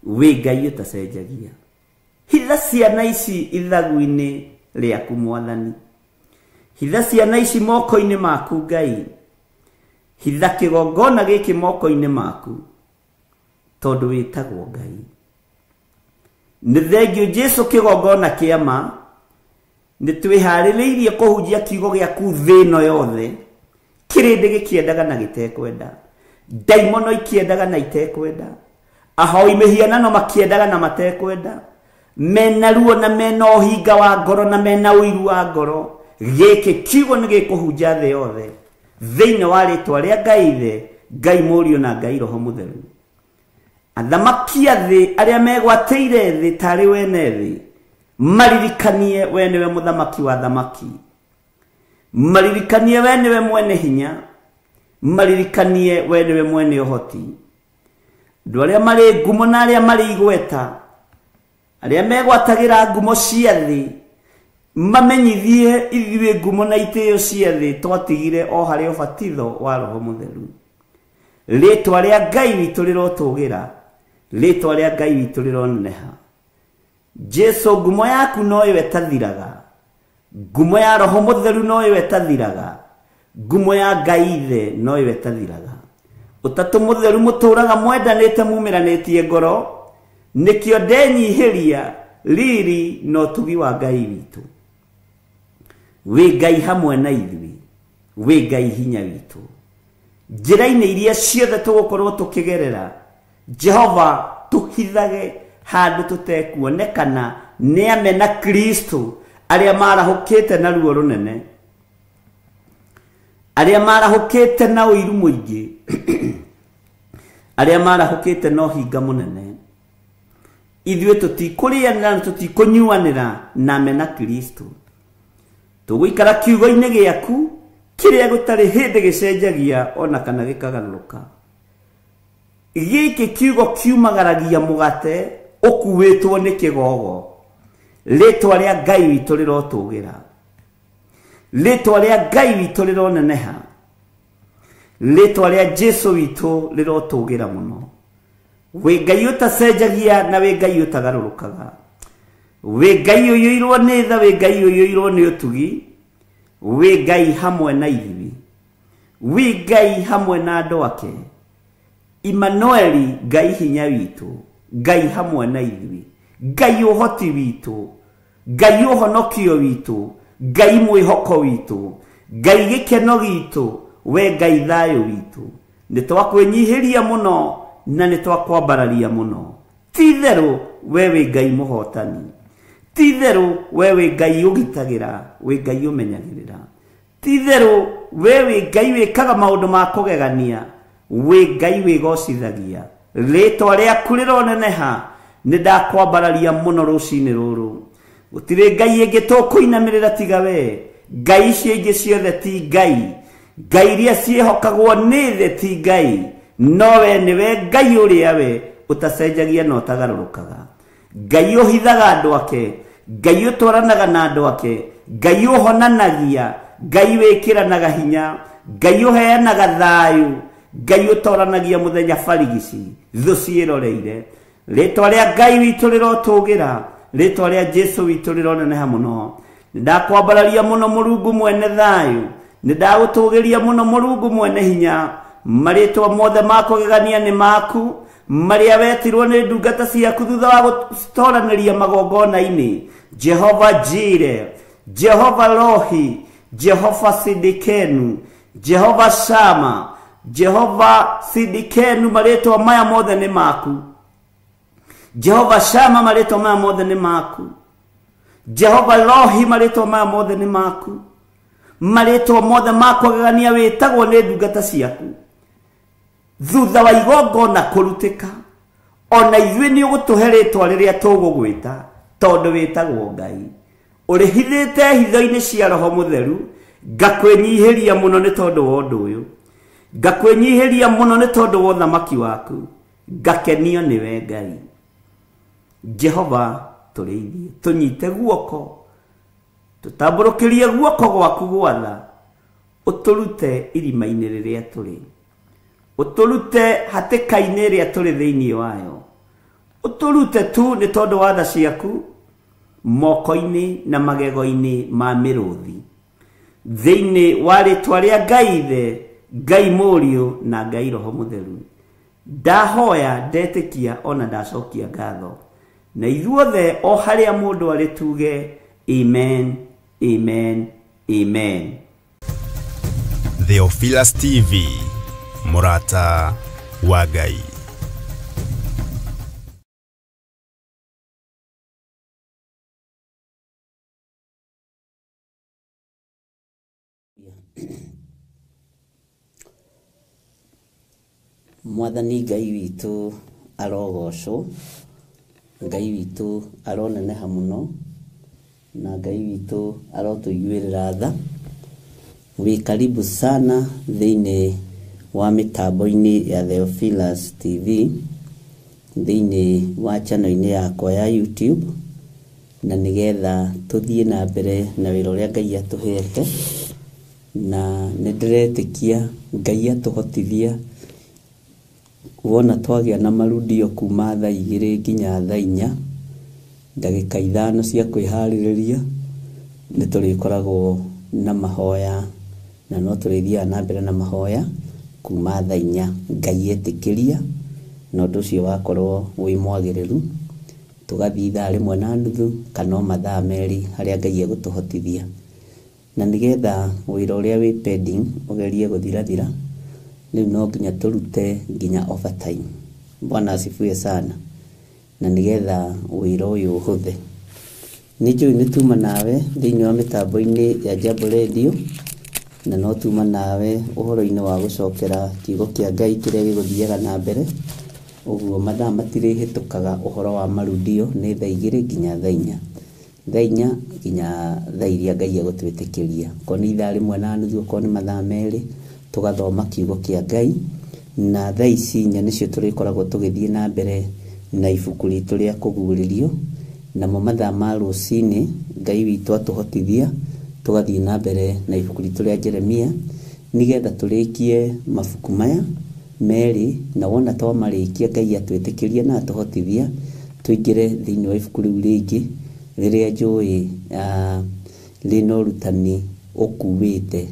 wĩ Ngai ũtacenjagia. Hitha ciana ici ithagu-inĩ rĩaku Mwathani, hitha ciana ici moko-inĩ maku Ngai, hitha kĩgongona gĩkĩ moko-inĩ maku, tondũ wĩtagwo Ngai. Nĩ thengio Jesu kĩgongona kĩa ma, nĩ twĩharĩrĩirie kũhunjia kiugo gĩaku thĩ ĩno yothe, kĩrĩndĩ gĩkĩendaga na gĩtekwenda, ndaimono ikĩendaga na itekwenda, ahoi mĩhianano makĩendaga na matekwenda, mena ruo na mena ũhinga wa ngoro na mena ũiru wa ngoro. Gĩkĩ kiugo nĩ gĩkũhunja thĩ yothe, thĩinĩ wa rĩtwa rĩa Ngai Ithe, Ngai Mũriũ na Ngai Roho Mũtheru. Athamaki a thĩ arĩa megwatĩire thĩ tarĩ wene thĩ, maririkanie we nĩwe mũthamaki wa thamaki, maririkanie we nĩwe mwene hinya, maririkanie we nĩwe mwene ũhoti. Andũ arĩa marĩ ngumo na arĩa marĩ igweta, arĩa megwatagĩra ngumo cia thĩ, mamenyithie ithuĩ ngumo na itĩo cia thĩ twatigire o harĩ ũbatitho wa Roho Mũtheru. Rĩtwa rĩa Ngai witũ rĩrotũgĩra, rĩtwa rĩa Ngai witũ rĩroneneha. Jesu ngumo yaku no ĩyo ĩtathiraga, ngumo ya Roho Mũtheru no ĩyo ĩtathiraga, ngumo ya Ngai Ithe no ĩyo ĩtathiraga. Ũtatũ Mũtheru mũtũraga mwendanĩte mumĩranĩtie ngoro, nĩkĩo ndenyihĩria riri na ũtugi wa Ngai witũ. Wĩ Ngai hamwe na ithuĩ, wĩ Ngai hinya witũ. Njĩra-inĩ iria ciothe tũgũkorwo tũkĩgerera, Jehova tũhithage handũ tũtekuonekana nĩ amena Kristo arĩa marahũkĩte na ruo rũnene, arĩa marahũkĩte na ũiru mũingĩ, arĩa marahũkĩte na ũhinga mũnene. Ithuĩ tũtikũrĩanĩra na tũtikũnyuanĩra na amena Kristo. Tũgũikara kiugo-inĩ gĩaku kĩrĩa gũtarĩ hĩndĩ gĩcenjagia ona kana gĩkagarũrũka. Gĩkĩ kiugo kiumagaragia mũgate ũkuĩtwo nĩ kĩgogo. Rĩtwa rĩa Ngai witũ rĩrotũgĩra, rĩtwa rĩa Ngai witũ rĩroneneha, rĩtwa rĩa Jesu witũ rĩrotũgĩra mũno. Wĩ Ngai ũtacenjagia na wĩ Ngai ũtagarũrũkaga, wĩ Ngai ũiyũirwo nĩ tha, wĩ Ngai ũiyũirwo nĩ ũtugi, wĩ Ngai hamwe na ithuĩ, wĩ Ngai hamwe na andũ ake. Immanueli, Ngai hinya witũ, Ngai hamwe na ithuĩ, Ngai ũhoti witũ, Ngai ũhonokio witũ, Ngai mwĩhoko witũ, Ngai gĩkeno gitũ, we Ngai thayũ witũ. Nĩ twakwĩnyihĩria mũno na nĩ twakwambararia mũno. Ti itherũ we wĩ Ngai mũhotani, ti itherũ we wĩ Ngai ũgitagĩra, wĩ Ngai ũmenyagĩrĩra, ti itherũ we wĩ Ngai wĩkaga maũndũ ma kũgegania, wĩ Ngai wĩgocithagia. Rĩtwa rĩaku rĩroneneha. Nĩ ndakwambararia mũno rũcinĩ rũrũ. Gũtirĩ Ngai ĩngĩ tũkũinamĩrĩra tiga we. Ngai icio ingĩ ciothe ti Ngai, Ngai iria ciĩhokagwo nĩ thĩ ti Ngai, no we nĩwe Ngai ũrĩa we ũtacenjagia na ũtagarũrũkaga. Ngai ũhithaga andũ ake, Ngai ũtwaranaga na andũ ake, Ngai ũhonanagia, Ngai wĩkĩranaga hinya, Ngai ũheanaga thayũ, Ngai ũtoranagia mũthenya barigici thũ ciĩroreire. Rĩtwa rĩa Ngai witũ rĩrotũgĩra, rĩtwa rĩa Jesu witũ rĩroneneha mũno. Nĩ ndakwambararia mũno Mũrungu mwene thayũ, nĩ ndagũtũgĩria mũno Mũrungu mwene hinya. Marĩtwa mothe ma kũgegania nĩ maku, marĩa wetirwo nĩ ndungata ciaku thutha wa gũtoranĩria magongona-inĩ. Jehova Jire, Jehova Rohi, Jehova Sidikenu, Jehova Shama, Jehova Sidikenu, marĩtwa maya mothe nĩ maku. Jehova Shama, marĩtwa maya mothe nĩ maku. Jehova Rohi, marĩtwa maya mothe nĩ maku. Marĩtwa mothe ma kwagegania wĩtagwo nĩ ndungata ciaku. Thutha wa igongona kũrutĩka, ona ithuĩ nĩ ũgũtũhe rĩtwa rĩrĩa tũgũgwĩta, tondũ wĩtagwo Ngai. Ũrĩhithĩte hitho-inĩ cia Roho Mũtheru, ngakwĩnyihĩria mũno nĩ tondũ wa ũndũ ũyũ. Ngakwĩnyihĩria mũno nĩ tondũ wa ũthamaki waku. Ngakenio nĩwe Ngai. Jehova tũrĩithie, tũnyite guoko, tũtambũrũkĩrie guoko gwaku gwatha, ũtũrute irima-inĩ rĩrĩa tũrĩ, ũtũrute hatĩka-inĩ ĩrĩa tũrĩ thĩinĩ wayo, ũtũrute tu nĩ tondũ wa tha ciaku moko-inĩ na magego-inĩ ma mĩrũthi. Thĩinĩ wa rĩtwa rĩa Ngai Ithe, Ngai Mũriũ na Ngai Roho Mũtheru, ndahoya, ndetĩkia ona ndacokia ngatho. Na ithuothe o harĩa mũndũ arĩ tuge amen, amen, amen. Theophilus TV, mũrata wa Ngai. Mwathani Ngai witũ arogocwo, Ngai witũ aroneneha mũno, na Ngai witũ arotũiguĩrĩra tha. Wĩ karibu sana thĩinĩ wa mĩtambo-inĩ ya Theophilus TV, thĩinĩ wa channel-inĩ yakwa ya YouTube, na nĩgetha tũthiĩ na mbere na wĩra ũrĩa Ngai atũhete. Na nĩ ndĩretĩkia Ngai atũhotithia wona twagĩa na marudio kuma thaa 2 nginya thaa 4, ndagĩka 5 cia kwĩharĩrĩria, nĩ tũrĩkoragwo na mahoya, na no tũrĩthiaga na mbere na mahoya kuma thaa 4 Ngai etĩkĩria, na ũndũ ũcio wakorwo wĩ mwagĩrĩru, tũgathiĩ ithaa 1.5 kana o mathaa 2 harĩa Ngai egũtũhotithia. Na nĩgetha wĩra ũrĩa wĩ pending ũgerie gũthirathira, rĩu no nginya tũrute nginya overtime. Bwana asifiwe sana. Na nĩgetha wĩra ũyũ ũhũthe. Nĩ njũĩ nĩ tuma nawe thĩinĩ wa mĩtambo-inĩ ya Jambo Radio, na no tuma nawe ũhoro-inĩ wa gũcokera kiugo kĩa Ngai kĩrĩa gĩgũthiaga na mbere. Ũguo mathaa matirĩhĩtũkaga ũhoro wa marudio nĩ thaa 2 nginya thaa 4. Thaa 4 nginya thaa iria Ngai egũtwĩtĩkĩria. Okorwo nĩ ithaa 1.5, okorwo nĩ mathaa 2, tũgathoma kiugo kĩa Ngai. Na thaa ici 4 nĩcio tũrĩkoragwo tũgĩthiĩ na mbere na ibuku ritũ rĩa kũguũrĩrio. Namo mathaa ma rũcinĩ Ngai witũ atũhotithia tũgathiĩ na mbere na ibuku ritũ rĩa Jeremia, nĩgetha tũrĩkie mabuku maya merĩ, na wona twamarĩkia Ngai atwĩtĩkĩria na atũhotithia tũingĩre thĩinĩ wa ibuku rĩu rĩngĩ rĩrĩa njũĩ rĩna ũrutani ũkuĩte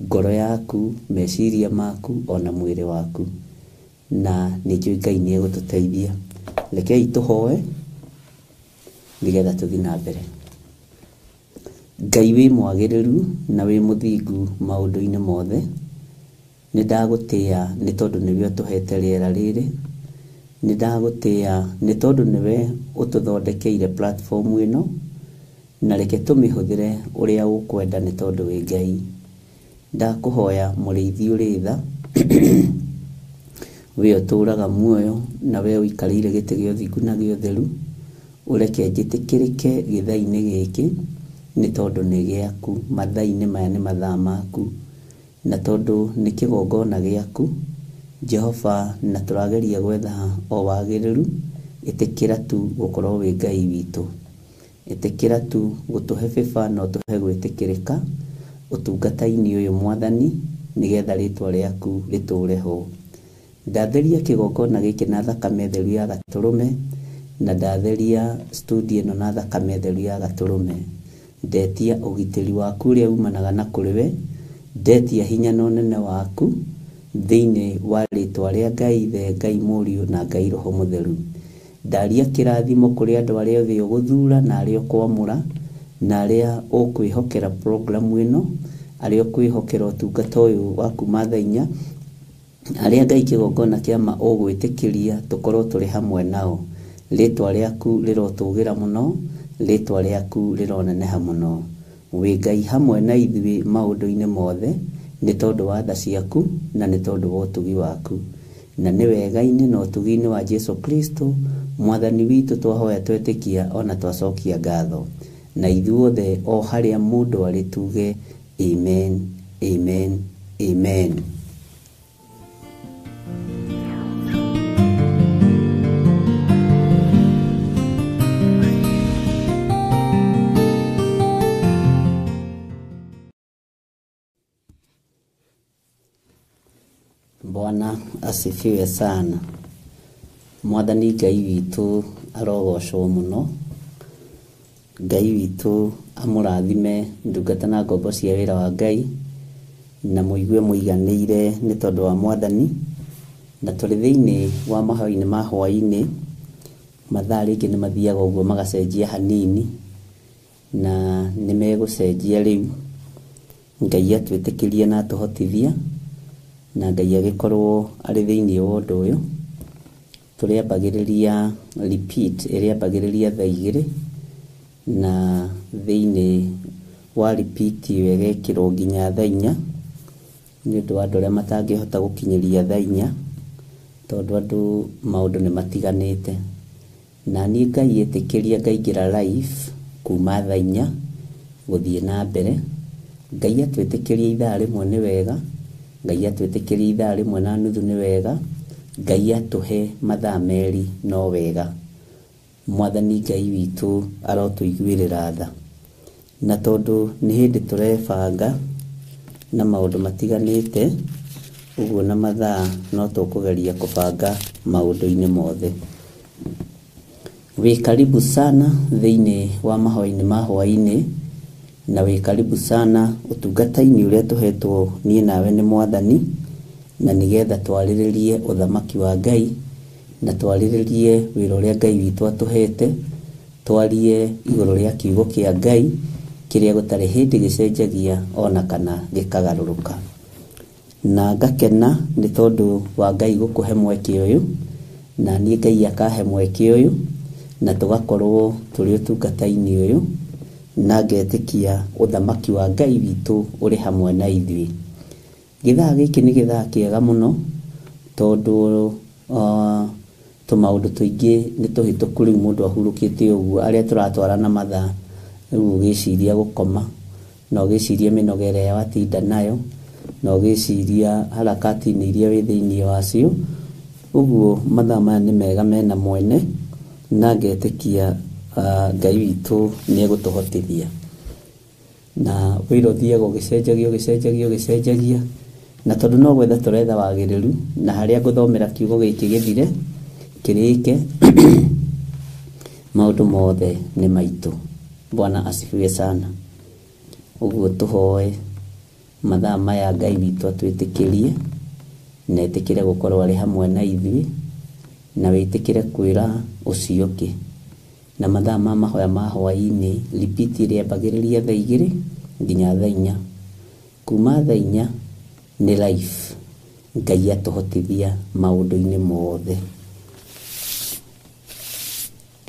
ngoro yaku, meciria maku, ona mwĩrĩ waku. Na nĩ njũĩ Ngai nĩ egũtũteithia. Rekei tũhoe nĩgetha tũthiĩ na mbere. Ngai wĩ mwagĩrĩru na wĩ mũthingu maũndũ-inĩ mothe, nĩ ndagũtĩĩa nĩ tondũ nĩwe ũtũhete rĩera rĩrĩ, nĩ ndagũtĩĩa nĩ tondũ nĩwe ũtũthondekeire platform ĩno, na reke tũmĩhũthĩre ũrĩa ũkwenda nĩ tondũ wĩ Ngai. Ndakũhoya mũrĩithi ũrĩ tha, we ũtũũraga muoyo na we ũikarĩire gĩtĩ gĩa ũthingu na gĩa ũtheru, ũreke njĩtĩkĩrĩke gĩthaa-inĩ gĩkĩ nĩ tondũ nĩ gĩaku. Mathaa-inĩ maya nĩ mathaa maku, na tondũ nĩ kĩgongona gĩaku Jehova, na tũrageria gwetha o wagĩrĩru, ĩtĩkĩra tu gũkorwo wĩ Ngai witũ. Ĩtĩkĩra tu gũtũhe favor na ũtũhe gwĩtĩkĩrĩka ũtungata-inĩ ũyũ Mwathani, nĩgetha rĩtwa rĩaku rĩtũũre ho. Ndatheria kĩgongona gĩkĩ na thakame theru ya gatũrũme, na ndatheria studio ĩno na thakame theru ya gatũrũme. Ndetia ũgitĩri waku ũrĩa umanaga na kũrĩ we, ndetia hinya na ũnene waku thĩinĩ wa rĩtwa rĩa Ngai Ithe, Ngai Mũriũ na Ngai Roho Mũtheru. Ndaria kĩrathimo kũrĩ andũ arĩa othe ũgũthura na arĩa ũkwamũra, na arĩa ũkwĩhokera programu ĩno, arĩa ũkwĩhokera ũtungata ũyũ wa kuma thaa inya, arĩa Ngai kĩgongona kĩa ma ũgwĩtĩkĩria tũkorwo tũrĩ hamwe nao. Rĩtwa rĩaku rĩrotũgĩra mũno, rĩtwa rĩaku rĩroneneha mũno. Wĩ Ngai hamwe na ithuĩ maũndũ-inĩ mothe, nĩ tondũ wa tha ciaku na nĩ tondũ wa ũtugi waku. Na nĩ wega-inĩ na ũtugi-inĩ wa Jesu Kristo mwathani witũ twahoya twetĩkia ona twacokia ngatho. Na ithuothe o harĩa mũndũ arĩ tuge amen, amen, amen. Bwana asifiwe sana. Mwathani Ngai witũ arogocwo mũno. Ngai witũ amũrathime ndungata na ngombo cia wĩra wa Ngai, na mũigue mũiganĩire nĩ tondũ wa Mwathani. Na tũrĩ thĩinĩ wa mahoya-inĩ ma hwaĩ-inĩ, mathaa rĩngĩ nĩ mathiaga ũguo magacenjia hanini, na nĩ megũcenjia rĩu. Ngai atwĩtĩkĩrie na atũhotithia, na Ngai agĩkorwo arĩ thĩinĩ wa ũndũ ũyũ. Tũrĩambagĩrĩria repeat ĩrĩambagĩrĩria thaa igĩrĩ, na thĩinĩ wa repeat ĩyo ĩgekĩrwo nginya thaa inya, nĩ ũndũ wa andũ arĩa matangĩhota gũkinyĩria thaa inya, tondũ andũ maũndũ nĩ matiganĩte. Na niĩ Ngai ĩtĩkĩria ngaingĩra live kuma thaa inya gũthiĩ na mbere. Ngai atwĩtĩkĩria ithaa rĩmwe nĩ wega, Ngai atwĩtĩkĩria ithaa rĩmwe na nuthu nĩ wega, Ngai atũhe mathaa merĩ no wega. Mwathani Ngai witũ arotũiguĩrĩra tha. Na tondũ nĩ hĩndĩ tũrebanga na maũndũ matiganĩte, ũguo na mathaa no tũkũgeria kũbanga maũndũ-inĩ mothe. Wĩ karibu sana thĩinĩ wa mahoya-inĩ ma hwaĩ-inĩ, na wĩ karibu sana ũtungata-inĩ ũrĩa tũhetwo niĩ nawe nĩ Mwathani, na nĩgetha twarĩrĩrie ũthamaki wa Ngai, na twarĩrĩrie wĩra ũrĩa Ngai witũ atũhete, twarie igũrũ rĩa kiugo kĩa Ngai kĩrĩa gũtarĩ hĩndĩ gĩcenjagia ona kana gĩkagarũrũka. Na ngakena nĩ tondũ wa Ngai gũkũhe mweke ũyũ, na niĩ Ngai akahe mweke ũyũ, na tũgakorwo tũrĩ ũtungata-inĩ ũyũ, na ngetĩkia ũthamaki wa Ngai witũ ũrĩ hamwe na ithuĩ. Gĩthaa gĩkĩ nĩ gĩthaa kĩega mũno, tondũ tũmaũndũ tũingĩ nĩ tũhĩtũku rĩu mũndũ ahurũkĩte ũguo, arĩa tũratwarana mathaa rĩu ũgĩciria gũkoma, na ũgĩciria mĩnoga ĩrĩa watinda nayo, na ũgĩciria harakati-inĩ iria wĩ thĩinĩ wacio. Ũguo mathaa maya nĩ mega mena mwene, na ngetĩkia Ngai witũ nĩ egũtũhotithia. Na wĩra ũthiaga ũgĩcenjagia ũgĩcenjagia ũgĩcenjagia, na tondũ no gwetha tũretha wagĩrĩru, na harĩa ngũthomera kiugo gĩkĩ gĩthire kĩrĩke, maũndũ mothe nĩ maitũ. Bwana asifiwe sana. Ũguo tũhoe mathaa maya Ngai witũ atwĩtĩkĩrie, na etĩkĩre gũkorwo arĩ hamwe na ithuĩ, na wĩtĩkĩre kwĩra ũcio ũngĩ. Na mathaa ma mahoya ma hwaĩ-inĩ, repeat ĩrĩambagĩrĩria thaa igĩrĩ nginya thaa inya. Kuma thaa inya nĩ live. Ngai atũhotithia maũndũ-inĩ mothe.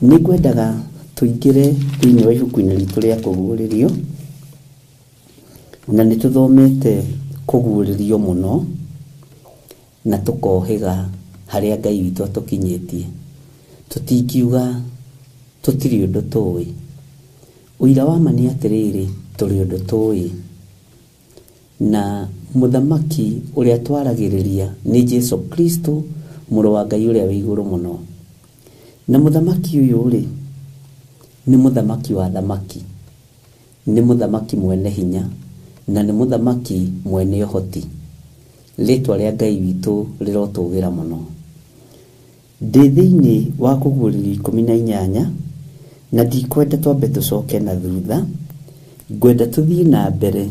Nĩ ngwendaga tũingĩre thĩinĩ wa ibuku-inĩ ritũ rĩa kũguũrĩrio, na nĩ tũthomete kũguũrĩrio mũno, na tũkohĩga harĩa Ngai witũ atũkinyĩtie. Tũtingiuga tũtirĩ ũndũ tũĩ. Ũira wa ma nĩ atĩrĩrĩ, tũrĩ ũndũ tũĩ. Na mũthamaki ũrĩa twaragĩrĩria nĩ Jesu Kristo, mũrũ wa Ngai ũrĩa wĩ igũrũ mũno. Na mũthamaki ũyũ rĩ, nĩ mũthamaki wa thamaki, nĩ mũthamaki mwene hinya, na nĩ mũthamaki mwene ũhoti. Rĩtwa rĩa Ngai witũ rĩrotũgĩra mũno. Ndĩ thĩinĩ wa kũguũrĩrio 18, na ndikwenda twambe tũcoke na thutha, ngwenda tũthiĩ na mbere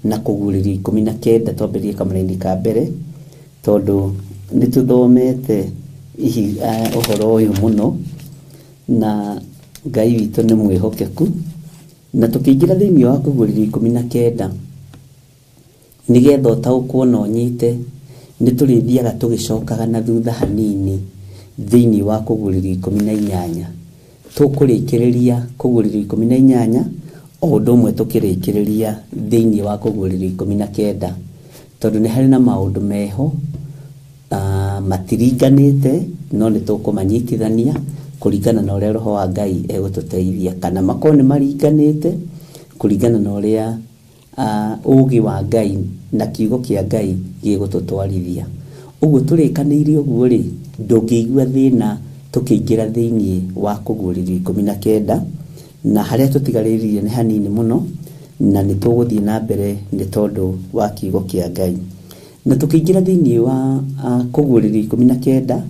na kũguũrĩrio 19, twambĩrĩrie kamũraini ka mbere, tondũ nĩ tũthomete ũhoro ũyũ mũno, na Ngai witũ nĩ mwĩhokeku. Na tũkĩingĩra thĩinĩ wa kũguũrĩrio 19, nĩgetha ũtaũkwo na ũnyite, nĩ tũrĩthiaga tũgĩcokaga na thutha hanini thĩinĩ wa kũguũrĩrio 18. Tũkũrĩkĩrĩria kũguũrĩrio 18 o ũndũ ũmwe tũkĩrĩkĩrĩria thĩinĩ wa kũguũrĩrio 19, tondũ nĩ harĩ na maũndũ meho matiringanĩte, no nĩ tũkũmanyitithania kũringana na ũrĩa Roho wa Ngai egũtũteithia, kana makorwo nĩ maringanĩte kũringana na ũrĩa ũũgĩ wa Ngai na kiugo kĩa Ngai gĩgũtũtwarithia. Ũguo tũrĩkanĩire ũguo rĩ, ndũngĩigua thĩna tũkĩingĩra thĩinĩ wa kũguũrĩrio 19, na harĩa tũtigarĩrĩirie nĩ hanini mũno, na nĩ tũgũthiĩ na mbere nĩ tondũ wa kiugo kĩa Ngai. Na tũkĩingĩra thĩinĩ wa kũguũrĩrio 19,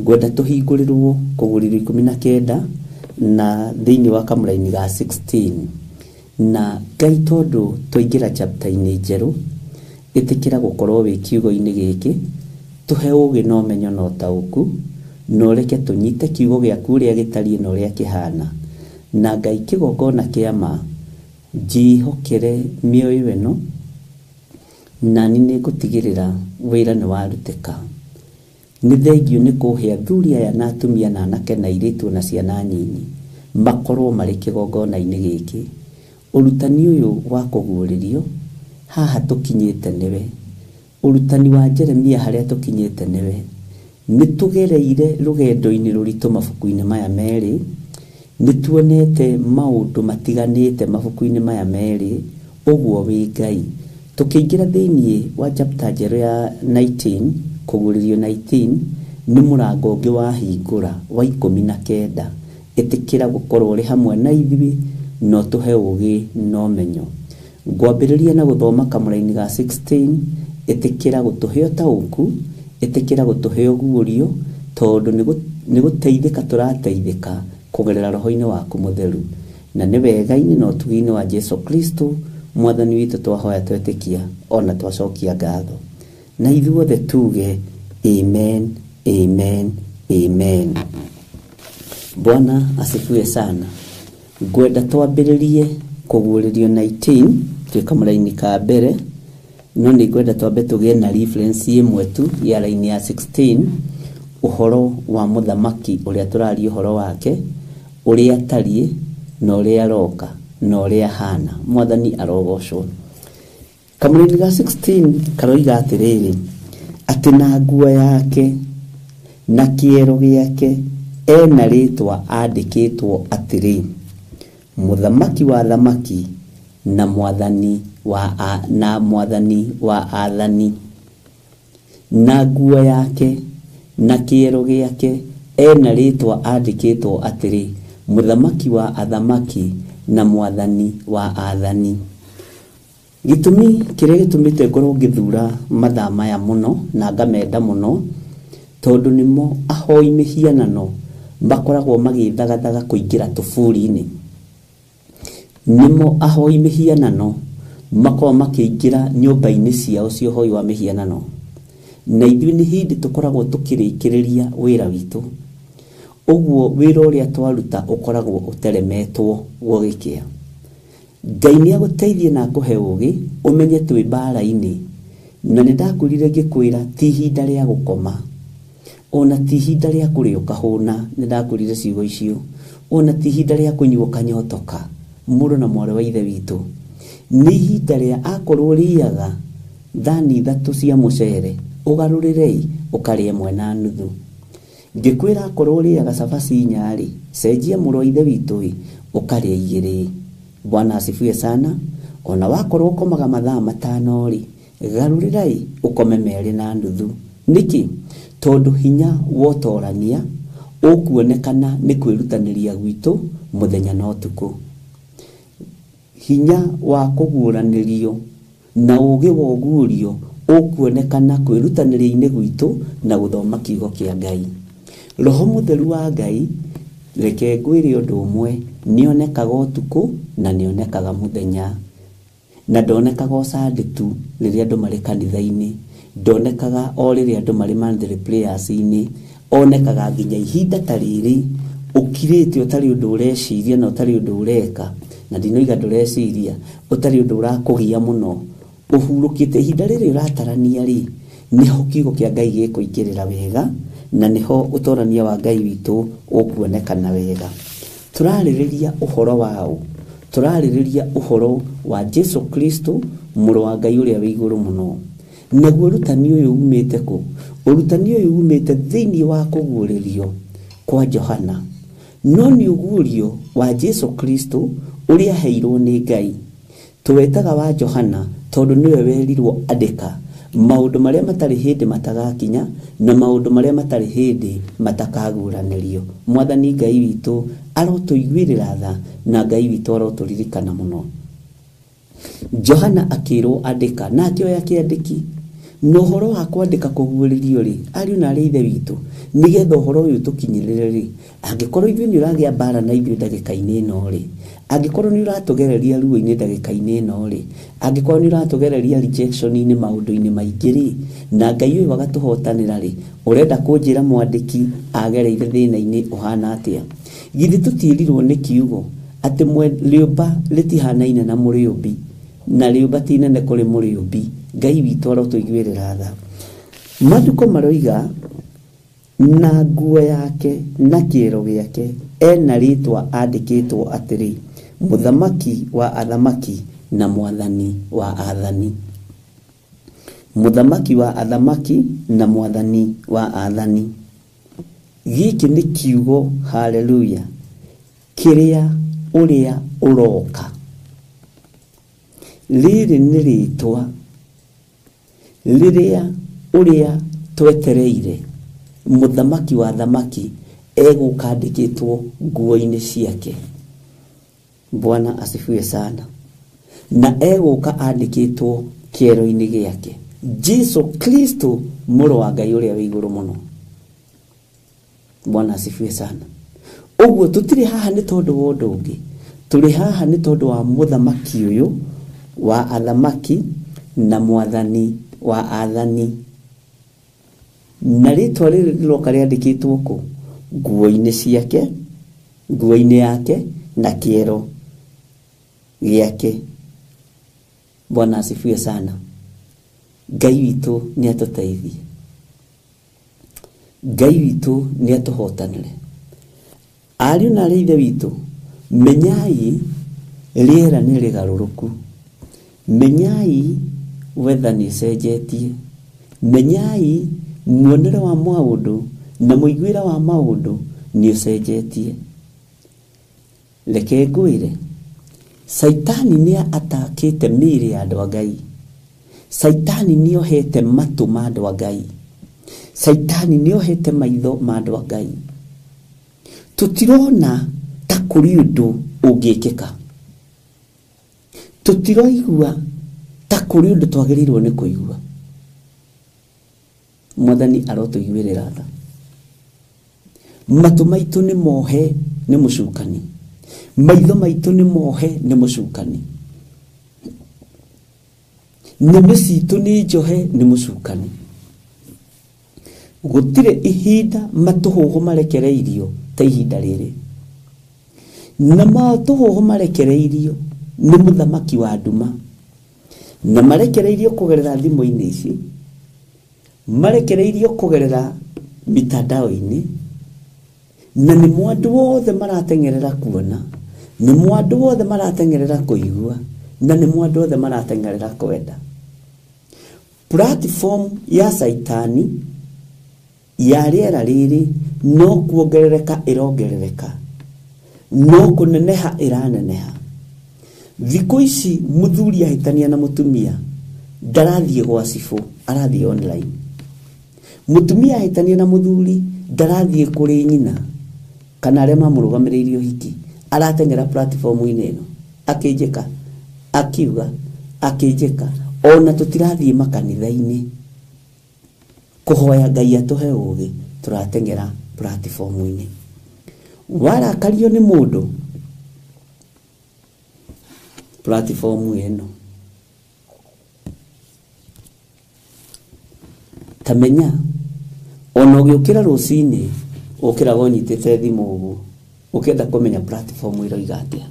ngwenda tũhingũrĩrwo kũguũrĩrio 19 na thĩinĩ wa kamũraini ga 16. Na Ngai tondũ twaingĩra chapter-inĩ njerũ, ĩtĩkĩra gũkorwo wĩ kiugo-inĩ gĩkĩ, tũhe ũũgĩ na ũmenyo na ũtaũku, na ũreke tũnyite kiugo gĩaku ũrĩa gĩtariĩ na ũrĩa kĩhana. Na Ngai kĩgongona kĩa ma, njĩhokere mĩoyo ĩno, nani nĩ ngũtigĩrĩra wĩra nĩ warutĩka. Nĩ thengio nĩ kũhe athuri aya na atumia na anake na airĩtu na ciana nyinyi makorwo marĩ kĩgongona-inĩ gĩkĩ. Ũrutani ũyũ wa kũguũrĩrio haha tũkinyĩte nĩwe, ũrutani wa Jeremia harĩa tũkinyĩte nĩwe. Nĩ tũgereire rũgendo-inĩ rũritũ mabuku-inĩ maya merĩ, nĩ tuonete maũndũ matiganĩte mabuku-inĩ maya merĩ, ũguo wĩ Ngai. Tũkĩingĩra thĩinĩ wa chapter njerũ ya 19, kũguũrĩrio 19, nĩ mũrango ũngĩ wahingũra wa 19. Ĩtĩkĩra gũkorwo ũrĩ hamwe na ithuĩ, no tũhe ũũgĩ na ũmenyo. Ngwambĩrĩria na gũthoma kamũraini ga 16, ĩtĩkĩra gũtũhe ũtaũku, ĩtĩkĩra gũtũhe ũguũrio, tondũ nĩ gũteithĩka tũrateithĩka kũgerera roho-inĩ waku mũtheru. Na nĩ wega-inĩ na ũtugi-inĩ wa Jesu Kristo mwathani witũ twahoya twetĩkia ona twacokia ngatho. Na ithuothe tuge amen, amen, amen. Bwana asifiwe sana. Ngwenda twambĩrĩrie kũguũrĩrio 19 twĩ kamũraini ka mbere, no nĩ ngwenda twambe tũgĩe na reference ĩmwe tu ya raini ya 16, ũhoro wa mũthamaki ũrĩa tũraria ũhoro wake, ũrĩa atariĩ na ũrĩa aroka na ũrĩa ahana. Mwathani arogocwo. Kamũraini ga 16 karoiga atĩrĩrĩ, atĩ na nguo yake na kĩero gĩake ena rĩtwa andĩkĩtwo atĩrĩ, mũthamaki wa thamaki na mwathani wa athani. Na nguo yake na kĩero gĩake ena rĩtwa andĩkĩtwo atĩrĩ, mũthamaki wa athamaki na mwathani wa athani. Gĩtũmi kĩrĩa gĩtũmĩte ngorwo ngĩthura mathaa maya mũno na ngamenda mũno, tondũ nĩmo ahoi mĩhianano makoragwo magĩthagathaga kũingĩra tũburi-inĩ. Nĩmo ahoi mĩhianano makoragwo makĩingĩra nyũmba-inĩ ciao cia ũhoi wa mĩhianano. Na ithuĩ nĩ hĩndĩ tũkoragwo tũkĩrĩkĩrĩria wĩra witũ. Ũguo wĩra ũrĩa twaruta ũkoragwo ũteremetwo gũgĩkĩa. Ngai nĩ agũteithie na akũhe ũũgĩ ũmenye twĩ mbara-inĩ. Na nĩ ndakwĩrire ngĩkwĩra ti ihinda rĩa gũkoma, ona ti ihinda rĩa kũrĩa ũkahũna, nĩ ndakwĩrire ciugo icio, ona ti ihinda rĩa kũnyua ũkanyotoka, mũrũ na mwarĩ wa ithe witũ. Nĩ ihinda rĩa akorwo ũrĩaga thani 3 cia mũcere, ũgarũrĩrei ũkarĩe 1.5. Ngĩkwĩra akorwo ũrĩaga cabaci 4 rĩ, cenjia mũrũ wa ithe witũ ĩ, ũkarĩe 2. Bwana asifiwe sana. Ona wakorwo ũkomaga mathaa 5 rĩ, garũrĩrai ũkome 2.5. Nĩkĩ? Tondũ hinya wotorania ũkuonekana nĩ kwĩrutanĩria gwitũ mũthenya na ũtukũ. Hinya wa kũguũranĩrio na ũũgĩ wa ũguũrio ũkuonekana kwĩrutanĩria-inĩ gwitũ na gũthoma kiugo kĩa Ngai. Roho mũtheru wa Ngai, reke ngwĩre ũndũ ũmwe, nĩonekaga ũtukũ na nĩonekaga mũthenya. Na ndonekaga o Sunday tu rĩrĩa andũ marĩ kanitha-inĩ, ndonekaga o rĩrĩa andũ marĩ monthly prayers-inĩ, onekaga nginya ihinda ta rĩrĩ Ũkirĩte ũtarĩ ũndũ ũreciria na ũtarĩ ũndũ ũreka, na ndinoiga ndũreciria, ũtarĩ ũndũ ũrakũgia mũno, ũhurũkĩte ihinda rĩrĩ ũratarania rĩ, nĩho kiugo kĩa Ngai gĩkũingĩrĩra wega, na nĩho ũtorania wa Ngai witũ ũkuonekana wega. Tũrarĩrĩria ũhoro waũ? Tũrarĩrĩria ũhoro wa Jesu Kristo, mũrũ wa Ngai ũrĩa wĩ igũrũ mũno. Naguo ũrutani ũyũ umĩte kũ? Ũrutani ũyũ umĩte thĩinĩ wa kũguũrĩrio kwa Johana, no nĩ ũguũrio wa Jesu Kristo ũrĩa aheirwo nĩ Ngai. Tũwetaga wa Johana tondũ nĩwe werirwo andĩka maũndũ marĩa matarĩ hĩndĩ matagakinya na maũndũ marĩa matarĩ hĩndĩ matakaguũranĩrio. Mwathani Ngai witũ arotũiguĩrĩra tha, na Ngai witũ arotũririkana mũno. Johana akĩrwo andĩka, na akĩoya kĩandĩki. Na ũhoro wa kwandĩka kũguũrĩrio rĩ, ariũ na arĩ ithe witũ, nĩgetha ũhoro ũyũ tũkinyĩrĩre rĩ, angĩkorwo ithuĩ nĩ ũragĩa mbara na ithuĩ ndagĩka-inĩ ĩno rĩ, angĩkorwo nĩ ũratũgereria ruo-inĩ ndagĩka-inĩ ĩno rĩ, angĩkorwo nĩ ũratũgereria rejection-inĩ maũndũ-inĩ maingĩ rĩ, na Ngai ũyũ agatũhotanĩra rĩ, ũrenda kũnjĩra mwandĩki agereire thĩna-inĩ ũhana atĩa? Githĩ tũtiĩrirwo nĩ kiugo atĩ rĩũmba rĩtihanaine na mũrĩũmbi, na rĩũmba ti inene kũrĩ mũrĩũmbi. Ngai witũ arotũiguĩrĩra tha. Maandĩko maroiga na nguo yake na kĩero gĩake ena rĩtwa andĩkĩtwo atĩrĩ, Mũthamaki wa athamaki na Mwathani wa athani. Mũthamaki wa athamaki na Mwathani wa athani. Gĩkĩ nĩ kiugo, haleluya, kĩrĩa ũrĩa ũroka. Rĩrĩ nĩ rĩtwa rĩrĩa ũrĩa twetereire Mũthamaki wa athamaki egũka andĩkĩtwo nguo-inĩ ciake. Bwana asifiwe sana. Na egũka andĩkĩtwo kĩero-inĩ gĩake. Jesu Kristo mũrũ wa Ngai ũrĩa wĩ igũrũ mũno. Bwana asifiwe sana. Ũguo tũtirĩ haha nĩ tondũ wa ũndũ ũngĩ, tũrĩ haha nĩ tondũ wa mũthamaki ũyũ wa athamaki na Mwathani wa athani. Na rĩtwa rĩrĩ rĩroka rĩandĩkĩtwo kũ? Nguo-inĩ ciake, nguo-inĩ yake na kĩero gĩake. Bwana asifiwe sana. Ngai witũ nĩ atũteithie, Ngai witũ nĩ atũhotanĩre. Ariũ na arĩ ithe witũ, menyai rĩera nĩ rĩgarũrũku, menyai weather nĩ ĩcenjetie, menyai muonere wa maũndũ na mũiguĩre wa maũndũ nĩ ũcenjetie. Reke ngwĩre, Saitani nĩ atakĩte mĩĩrĩ ya andũ a Ngai. Saitani nĩ ohete matũ ma andũ a Ngai. Saitani nĩ ohete maitho ma andũ a Ngai. Tũtirona ta kũrĩ ũndũ ũngĩkĩka, tũtiroigua ta kũrĩ ũndũ twagĩrĩirwo nĩ kũigua. Mwathani arotũiguĩrĩra tha. Matũ maitũ nĩ mohe nĩ mũcukani, maitho maitũ nĩ mohe nĩ mũcukani, nĩmĩ citũ nĩ njohe nĩ mũcukani. Gũtirĩ ihinda matũhũhũ marekereirio ta ihinda rĩrĩ. Na matũhũhũ marekereirio nĩ mũthamaki wa nduma, na marekereirio kũgerera thimũ-inĩ ici, marekereirio kũgerera mitandao-inĩ, na nĩ mwandũ wothe marateng'erera kuona, nĩ mwandũ wothe marateng'erera kũigua, na nĩ mwandũ wothe marateng'erera kwenda. Platform ya Saitani ya rĩera rĩrĩ no kuongerereka ĩrongerereka, no kũneneha ĩraneneha. Thikũ ici mũthuri ahĩtania na mũtumia ndarathiĩ gwa cibũ, arathiĩ online. Mũtumia ahĩtania na mũthuri ndarathiĩ kũrĩ nyina kana arĩa mamũrũgamĩrĩirie ũhiki, arateng'era platform-inĩ ĩno akĩnjĩka, akiuga, akĩnjĩka. Ona tũtirathiĩ makanitha-inĩ kũhoya Ngai atũhe ũũgĩ, tũrateng'era platform-inĩ. Warakario nĩ mũndũ, platform ĩno tamenya ona ũgĩũkĩra rũcinĩ ũkĩraga ũnyitĩte thimũ ũguo, Ũkĩenda kũmenya platform ĩroiga atĩa.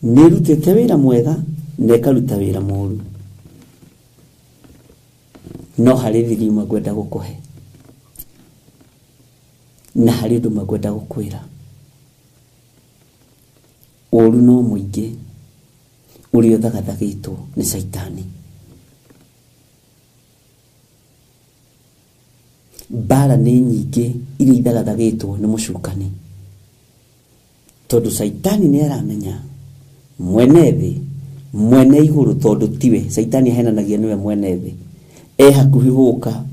Nĩ ĩrutĩte wĩra mwega na ĩkaruta wĩra mũru. No harĩ thiri imwe ngwenda gũkũhe na harĩ ũndũ ũmwe ngwenda gũkwĩra. Ũru no mũingĩ ũrĩa ũthagathagĩtwo nĩ caitani. Mbara nĩ nyingĩ iria ithagathagĩtwo nĩ mũcukani, tondũ caitani nĩ aramenya mwene thĩ mwene igũrũ, tondũ tiwe caitani ahenanagia nĩwe mwene thĩ. E hakuhĩ gũka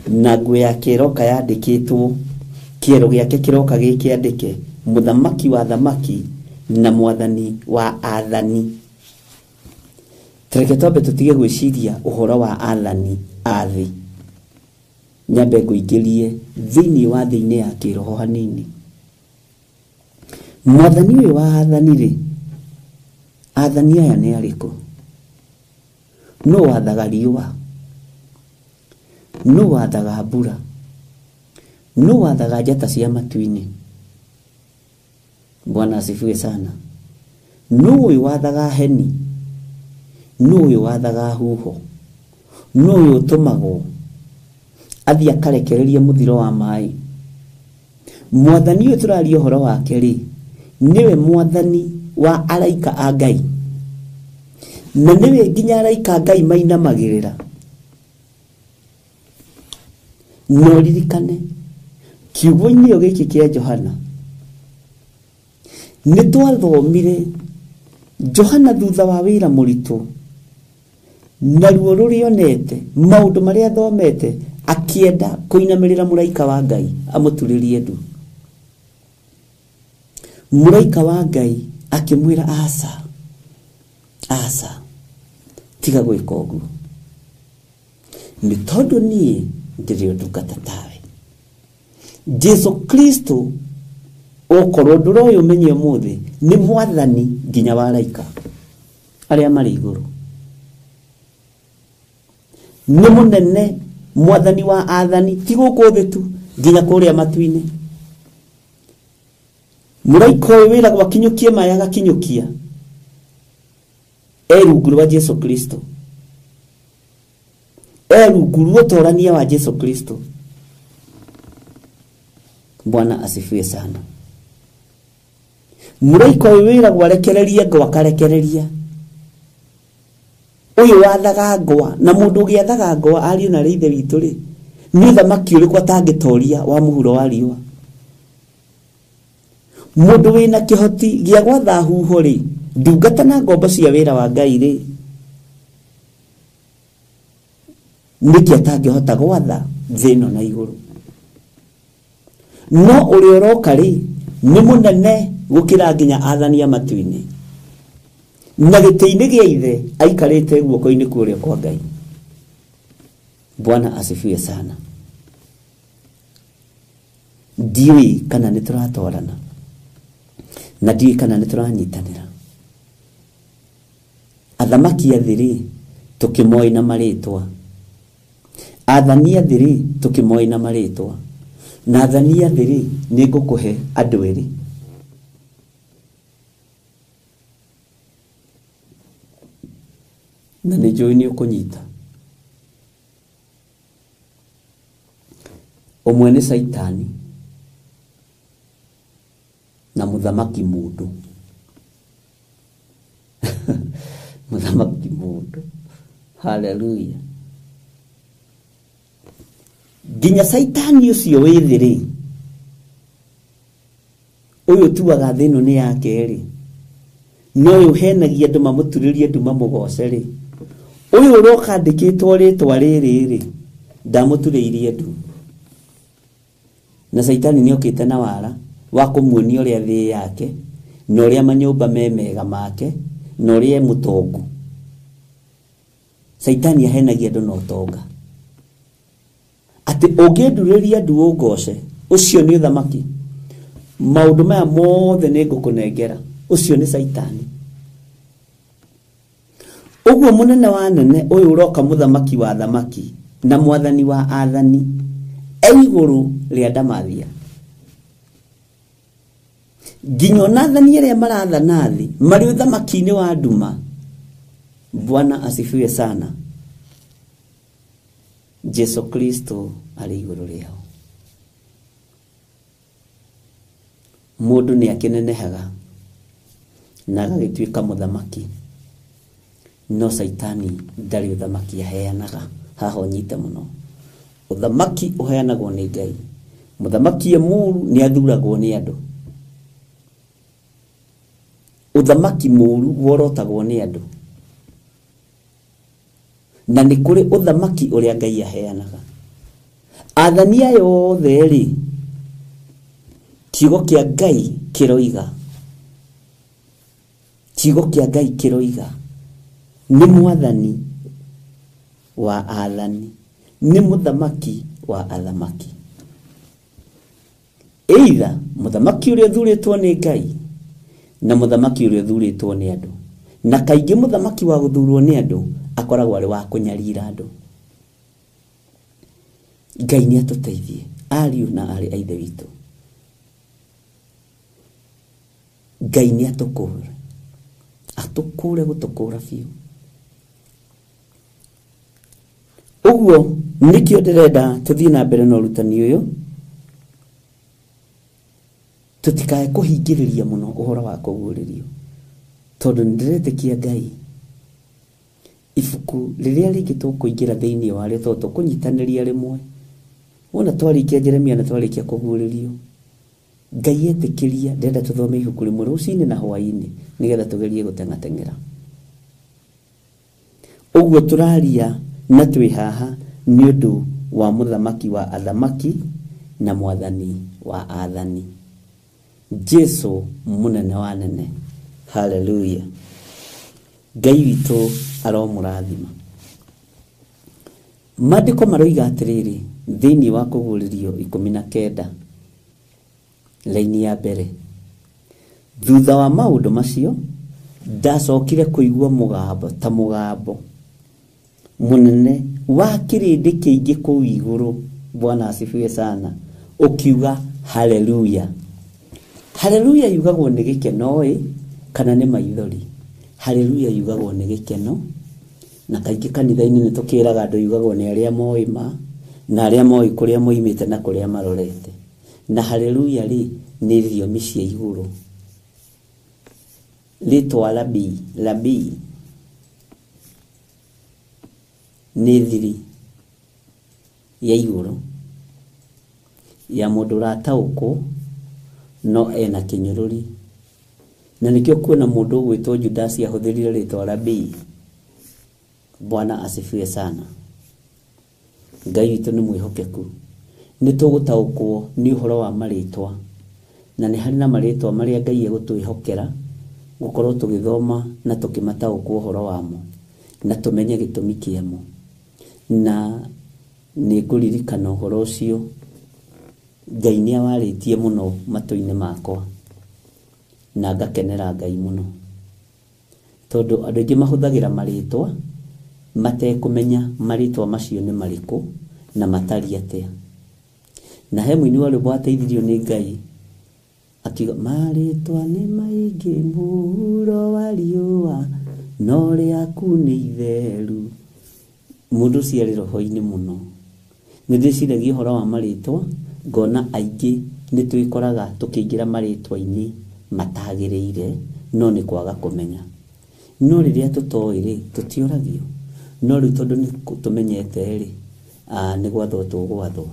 na nguo yake ĩroka yandĩkĩtwo, kĩero gĩake kĩroka gĩkĩandĩke mũthamaki wa thamaki na mwathani wa athani. Tereke twambe tũtige gwĩciria ũhoro wa athani a thĩ, nyambe ngũingĩrie thĩinĩ wa thĩ-inĩ ya kĩroho hanini. Mwathani ũyũ wa athani rĩ, athani aya nĩ arĩkũ? Nũ wathaga riũa? Nũ wathaga mbura? Nũ wathaga njata cia matu-inĩ? Bwana asifiwe sana. Nũ ũyũ wathaga heni? Nũ ũyũ wathaga huho? Nũ ũyũ ũtũmagwo athiĩ akarekereria mũthiro wa maĩ? Mwathani ũyũ tũraria ũhoro wake rĩ, nĩwe mwathani wa araika a Ngai, na nĩwe nginya araika a Ngai mainamagĩrĩra. No ririkane kiugo-inĩ gĩkĩ kĩa Johana nĩ twathomire Johana thutha wa wĩra mũritũ na ruo rũrĩa onete, maũndũ marĩa athomete, akĩenda kũinamĩrĩra mũraika wa Ngai amũturĩrie ndu. Mũraika wa Ngai akĩmwĩra aca, aca, tiga gwĩka ũguo, nĩ tondũ niĩ ndĩrĩ ndungata tawe. Jesu Kristo okorwo ndũroĩ ũmenye ũmũthĩ nĩ mwathani nginya wa araika arĩa marĩ igũrũ, nĩ mũnene mwathani wa athani, ti gũkũ thĩ tu, nginya kũrĩa matu-inĩ. Mũraika ũyũ wĩragwo akinyũkie maĩ agakinyũkia, e rungu rwa Jesu Kristo, e rungu rwa ũtorania wa Jesu Kristo. Bwana asifiwe sana. Mũraika ũyũ wĩragwo arekererie ngwa akarekereria. Ũyũ wathaga ngwa, na mũndũ ũgĩathaga ngwa ariũ na ithe witũ rĩ, nĩ ũthamaki ũrĩkũ atangĩtoria wa mũhuro wa riũa? Mũndũ wĩna kĩhoti gĩa gwatha huho rĩ, ndungata na ngombo cia wĩra wa Ngai rĩ, nĩkĩ atangĩhota gwatha thĩ ĩno na igũrũ? No ũrĩa ũroka rĩ, nĩ mũnene gũkĩra nginya athani a matu-inĩ, na gĩtĩ-inĩ gĩa ithe aikarĩte guoko-inĩ kũrĩa kwa Ngai. Bwana asifiwe sana. Ndiũĩ kana nĩ tũratwarana, na ndiũĩ kana nĩ tũranyitanĩra. Athamaki a thĩ rĩ, tũkĩmoĩ na marĩtwa. Athani a thĩ rĩ, tũkĩmoĩ na marĩtwa. Na athani a thĩ rĩ, nĩ ngũkũhe andũ erĩ. Na nĩ njũĩ nĩ ũkũnyita. Ũmwe nĩ Caitani na mũthamaki mũndũ. Mũthamaki mũndũ. Hallelujah. Nginya Caitani ũcio wĩ thĩ rĩ, ũyũ ũtuaga thĩ ĩno nĩ yake rĩ, na ũyũ ũhenagia andũ mamũturĩrie ndu mamũgoce rĩ, ũyũ ũroka andĩkĩtwo rĩtwa rĩrĩ rĩ, ndamũturĩirie ndu. Na Caitani nĩ okĩte na wara wa kũmuonia ũrĩa thĩ yake, na ũrĩa manyũmba me mega make, na ũrĩa e mũtongu. Caitani ahenagia andũ na ũtonga, atĩ ũngĩndurĩria ndu ũngoce, ũcio nĩ ũthamaki, maũndũ maya mothe nĩ ngũkũnengera. Ũcio nĩ Caitani. Ũguo mũnene wa nene ũyũ ũroka mũthamaki wa thamaki na mwathani wa athani, E igũrũ rĩa ndamathia. Nginya ona athani arĩa marathana thĩ marĩ ũthamaki-inĩ wa nduma. Bwana asifiwe sana. Jesu Kristo arĩ igũrũ rĩao. Mũndũ nĩ akĩnenehaga na agagĩtuĩka mũthamaki, no Caitani ndarĩ ũthamaki aheanaga. Haha ũnyite mũno, ũthamaki ũheanagwo nĩ Ngai. Mũthamaki e mũũru nĩ athuragwo nĩ andũ. Ũthamaki mũũru worotagwo nĩ andũ, na nĩ kũrĩ ũthamaki ũrĩa Ngai aheanaga. Athani aya othe rĩ, kiugo kĩa Ngai kĩroiga, kiugo kĩa Ngai kĩroiga nĩ mwathani wa athani, nĩ mũthamaki wa athamaki. Either mũthamaki ũrĩa ũthurĩtwo nĩ Ngai na mũthamaki ũrĩa ũthurĩtwo nĩ andũ. Na kaingĩ mũthamaki wa gũthurwo nĩ andũ akoragwo arĩ wa kũnyarira andũ. Ngai nĩ atũteithie ariũ na aarĩ a Ithe witũ. Ngai nĩ atũkũũre, atũkũũre gũtũkũũra biũ. Ũguo nĩkĩo ndĩrenda tũthiĩ na mbere na ũrutani ũyũ, tũtikae kũhingĩrĩria mũno ũhoro wa kũguũrĩrio, tondũ nĩndĩretĩkia Ngai ibuku rĩrĩa rĩngĩ tũkũingĩra thĩinĩ warĩo, tondũ tũkũnyitanĩria rĩmwe. Wona twarĩkia Jeremia na twarĩkia kũguũrĩrio, Ngai etĩkĩria ndĩrenda tũthome ibuku rĩmwe rũcinĩ na hwaĩ-inĩ nĩgetha tũgerie gũteng'ateng'era. Ũguo tũraria na twĩ haha nĩ ũndũ wa mũthamaki wa athamaki na mwathani wa athani, Jesu mũnene wa nene. Haleluya. Ngai witũ aromũrathima. Maandĩko maroiga atĩrĩrĩ thĩinĩ wa kũguũrĩrio 19 raini ya mbere, thutha wa maũndũ macio ndacokire kũigua mũgambo ta mũgambo mũnene wa kĩrĩndĩ kĩingĩ kũu igũrũ. Bwana asifiwe sana. Ũkiuga haleluya. Haleluya yugagwo nĩ gĩkeno ĩ kana nĩ maithori? Haleluya yugagwo nĩ gĩkeno, na kaingĩ kanitha-inĩ nĩ tũkĩraga andũ yugagwo nĩ arĩa moĩ ma na arĩa moĩ kũrĩa moimĩte na kũrĩa marorete. Na haleluya rĩ nĩ thiomi cia igũrũ. Rĩtwa rabii, rabii nĩ thiri ya igũrũ ya mũndũ ũrataũkwo no ena kĩnyũrũri. Na nĩkĩo kuona mũndũ ũgwĩtwo Judasi ahũthĩrire rĩtwa rabii. Bwana asifiwe sana. Ngai witũ nĩ mwĩhokeku. Nĩ tũgũtaũkwo nĩ ũhoro wa marĩtwa, na nĩ harĩ na marĩtwa marĩa Ngai egũtwĩhokera gũkorwo tũgĩthoma na tũkĩmataũkwo ũhoro wamo na tũmenye gĩtũmi kĩamo. Na nĩ ngũririkana ũhoro ũcio Ngai nĩ awarĩtie mũno matũ-inĩ makwa na ngakenera Ngai mũno, tondũ andũ aingĩ mahũthagĩra marĩtwa matekũmenya marĩtwa macio nĩ marĩkũ na matariĩ atĩa. Na he mũini wa rwĩmbo wateithirio nĩ Ngai akiuga marĩtwa nĩ maingĩ mũhuro wa riũa no rĩaku nĩ itheru. Mũndũ ũcio arĩ roho-inĩ mũno. Nĩ ndĩciragia ũhoro wa marĩtwa ngona aingĩ nĩ twĩkoraga tũkĩingĩra marĩtwa-inĩ matagĩrĩire no nĩ kwaga kũmenya. No rĩrĩa tũtoĩ rĩ tũtiũragio, no rĩu tondũ nĩ tũmenyete rĩ nĩ gwathwo tũgwathwo.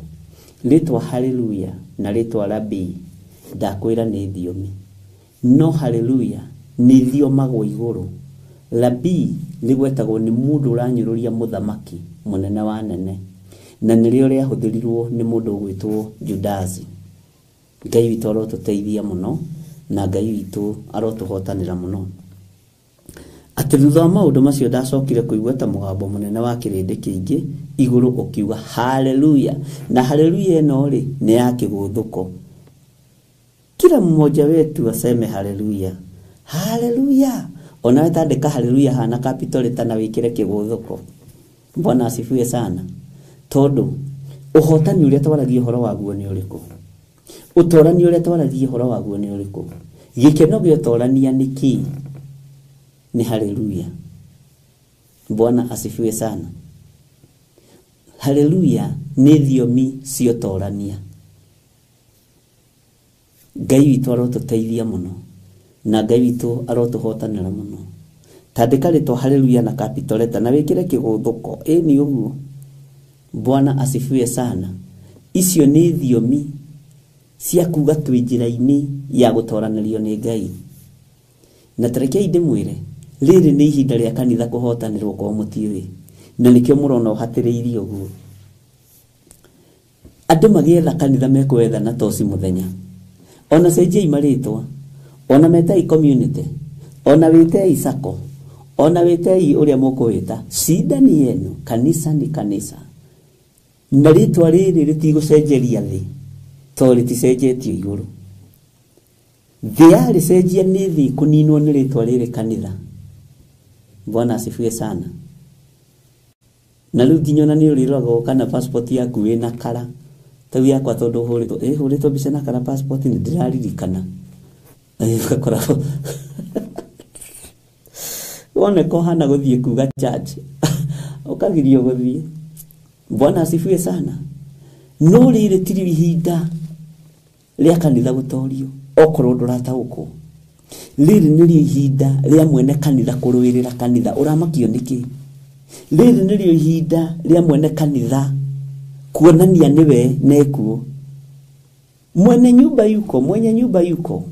Rĩtwa haleluya na rĩtwa rabii ndakwĩra nĩ thiomi, no haleluya nĩ thiomagwo igũrũ. Rabii rĩgwetagwo nĩ mũndũ ũranyũrũria mũthamaki mũnene wa nene, na nĩrĩo rĩahũthĩrirwo nĩ mũndũ ũgwĩtwo Judasi. Ngai witũ arotũteithia mũno na Ngai witũ arotũhotanĩra mũno. Atĩ thutha wa maũndũ macio ndacokire kũigua ta mũgambo mũnene wa kĩrĩndĩ kĩingĩ igũrũ ũkiuga haleluya. Na haleluya ĩno rĩ nĩ ya kĩgũthũko. Kila mmoja wetu aseme haleluya, haleluya. Onawe tandĩka haleluya hana capital letter na wĩkĩre kĩgũthũko. Bwana asifiwe sana. Tondũ Ũhotani ũrĩa twaragia ũhoro waguo nĩ ũrĩkũ? Ũtorani ũrĩa twaragia ũhoro waguo nĩ ũrĩkũ? Gĩkeno gĩa ũtorania nĩ kĩĩ? Nĩ haleluya. Bwana asifiwe sana. Haleluya nĩ thiomi cia ũtorania. Ngai witũ arotũteithia mũno na Ngai witũ arotũhotanĩra mũno. Tandĩka rĩtwa haleluya na capital letter na wĩkĩre kĩgũthũko. Ĩ nĩ ũguo. Bwana asifiwe sana. Icio nĩ thiomi cia kuga twĩ njĩra-inĩ ya gũtoranĩrio nĩ Ngai. Na tarekei ndĩmwĩre, rĩrĩ nĩ ihinda rĩa kanitha kũhotanĩrwo korwo mũtiũĩ, na nĩkĩo mũrona ũhatĩrĩirie ũguo. Andũ magĩetha kanitha mekwetha na toci mũthenya. Ona cenjiai marĩtwa, ona metai community, ona wĩtei sacco, ona wĩtei ũrĩa mũkũwĩta, shida ni yenu, kanisa ni kanisa. Na rĩtwa rĩrĩ rĩtigũcenjeria thĩ, tondũ rĩticenjetio igũrũ. Thĩ yarĩcenjia nĩ thĩ kũninwo nĩ rĩtwa rĩrĩ kanitha. Bwana asifiwe sana. Na rĩu nginya ona nĩ ũrĩroragwo kana passport yaku ĩna kara. Tau yakwa tondũ hũrĩtwo, hũrĩtwo mbica na kara passport nĩ ndĩraririkana. Ũgakora woneka ũhana gũthiĩ kuga church, ũkagirio gũthiĩ. Bwana asifiwe sana. No rĩrĩ ti ihinda rĩa kanitha gũtorio okorwo ndũrataũkwo. Rĩrĩ nĩrĩo ihinda rĩa mwene kanitha kũrũĩrĩra kanitha. Ũramakio nĩkĩ? Rĩrĩ nĩrĩo ihinda rĩa mwene kanitha kuonania nĩwe nekuo. Mwene nyumba yuko, mwenye nyumba yuko.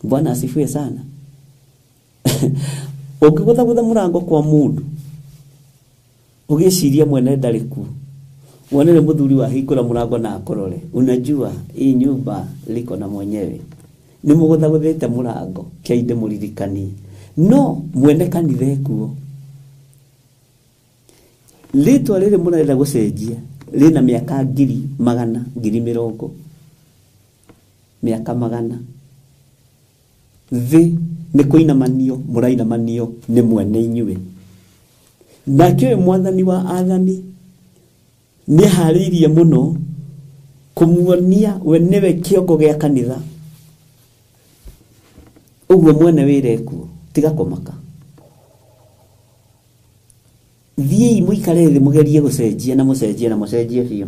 Bwana asifiwe sana. Ũngĩgũthagũtha mũrango kwa mũndũ ũgĩciria mwene ndarĩ kuo, wone nĩ mũthuri wahingũra mũrango na akorore, unajua hii nyumba liko na mwenyewe. Nĩ mũgũthagũthĩte mũrango, kĩai ndĩmũririkanie. No mwene kanitha ekuo. Rĩtwa rĩrĩ mũrenda gũcenjia rĩna mĩaka 100,000, 20,000, mĩaka 100. Thĩ nĩ kũinamanio mũrainamanio nĩ mwene inyuĩ. Nake ũyũ mwathani wa athani nĩ aharĩirie mũno kũmuonia we nĩwe kĩongo gĩa kanitha. Ũguo mwene wĩra ekuo, tiga kũmaka. Thiĩi mũikare thĩ mũgerie gũcenjia na mũcenjie na mũcenjie biũ.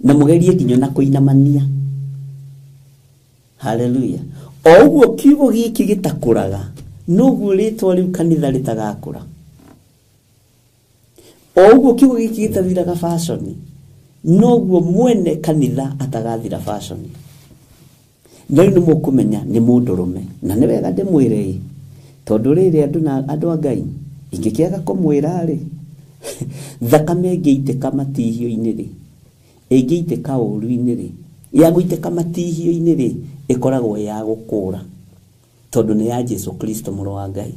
Na mũgerie nginya na kũinamania. Haleluya. O ũguo kiugo gĩkĩ gĩtakũraga, noguo rĩtwa rĩu kanitha rĩtagakũra. O ũguo kiugo gĩkĩ gĩtathiraga fashion, noguo mwene kanitha atagathira fashion. Na rĩu nĩ mũkũmenya nĩ mũndũrũme, na nĩ wega ndĩmwĩre ĩ, tondũ rĩrĩ andũ na andũ a Ngai, ingĩkĩaga kũmwĩra rĩ, thakame ĩngĩitĩka matihio-inĩ rĩ, ĩngĩitĩka ũũru-inĩ rĩ, ya gũitĩka matihio-inĩ rĩ, ĩkoragwo ya gũkũra, tondũ nĩ ya Jesu Kristo mũrũ wa Ngai.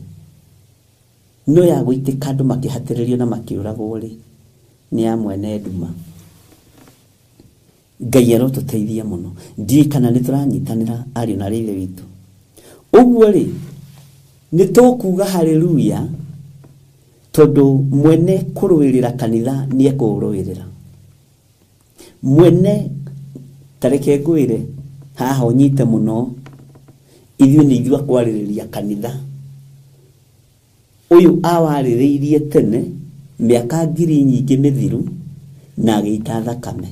No ya gũitĩka andũ makĩhatĩrĩrio na makĩũragwo rĩ, nĩ ya mwene nduma. Ngai arotũteithia mũno. Ndiũĩ kana nĩ tũranyitanĩra ariũ na ithe witũ. Ũguo rĩ, nĩ tũkuga haleluya, tondũ mwene kũrũĩrĩra kanitha nĩ ekũũrũĩrĩra. Mwene, tareke ngwĩre haha ũnyite mũno, ithuĩ nĩ ithuĩ akwarĩrĩria kanitha. Ũyũ awarĩrĩirie tene mĩaka 1000 nyingĩ mĩthiru na agĩita thakame.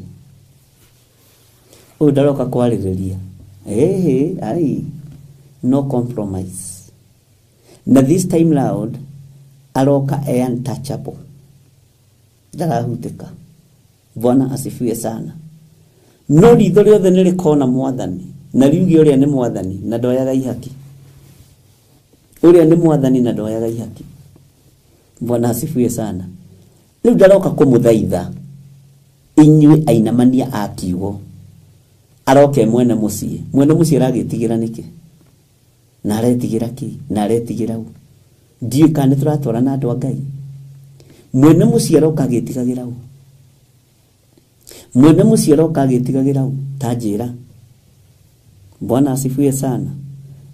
Ũyũ ndaroka kwarĩrĩria. Ehe, ai, no compromise. Na this time round aroka e untouchable. Ndarahutĩka. Bwana asifiwe sana. No ritho rĩothe nĩ rĩkona mwathani, na riuge ũrĩa nĩ mwathani na ndoyaga ihaki. Ũrĩa nĩ mwathani na ndoyaga ihaki. Bwana asifiwe sana. Rĩu ndaroka kũmũthaitha inyuĩ ainamania a kiugo. Aroke mwene mũciĩ. Mwene mũciĩ aragĩtigĩra nĩkĩ? Na aretigĩra kĩ? Na aretigĩra ũ? Ndiũĩ kana nĩ tũratwarana andũ a Ngai. Mwene mũciĩ aroka agĩtigagĩra ũ? Mwene mũciĩ aroka agĩtigagĩra ũ? Ta njĩra. Bwana asifiwe sana.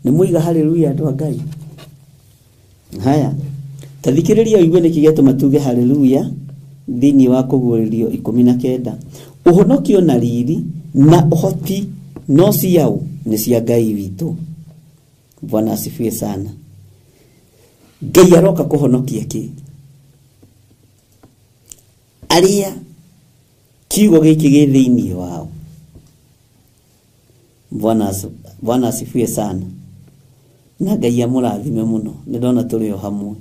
Nĩ mũiga haleluya andũ a Ngai. Haya, ta thikĩrĩria ũigue nĩkĩ gĩatũma tuge haleluya Thĩinĩ wa kũguũrĩrio 19, ũhonokio na riri na ũhoti no ciao nĩ cia Ngai witũ. Bwana asifiwe sana. Ngai aroka kũhonokia kĩ? Arĩa kiugo gĩkĩ gĩ thĩinĩ wao. Bwana asifiwe sana. Na Ngai amũrathime mũno. Nĩ ndona tũrĩ o hamwe.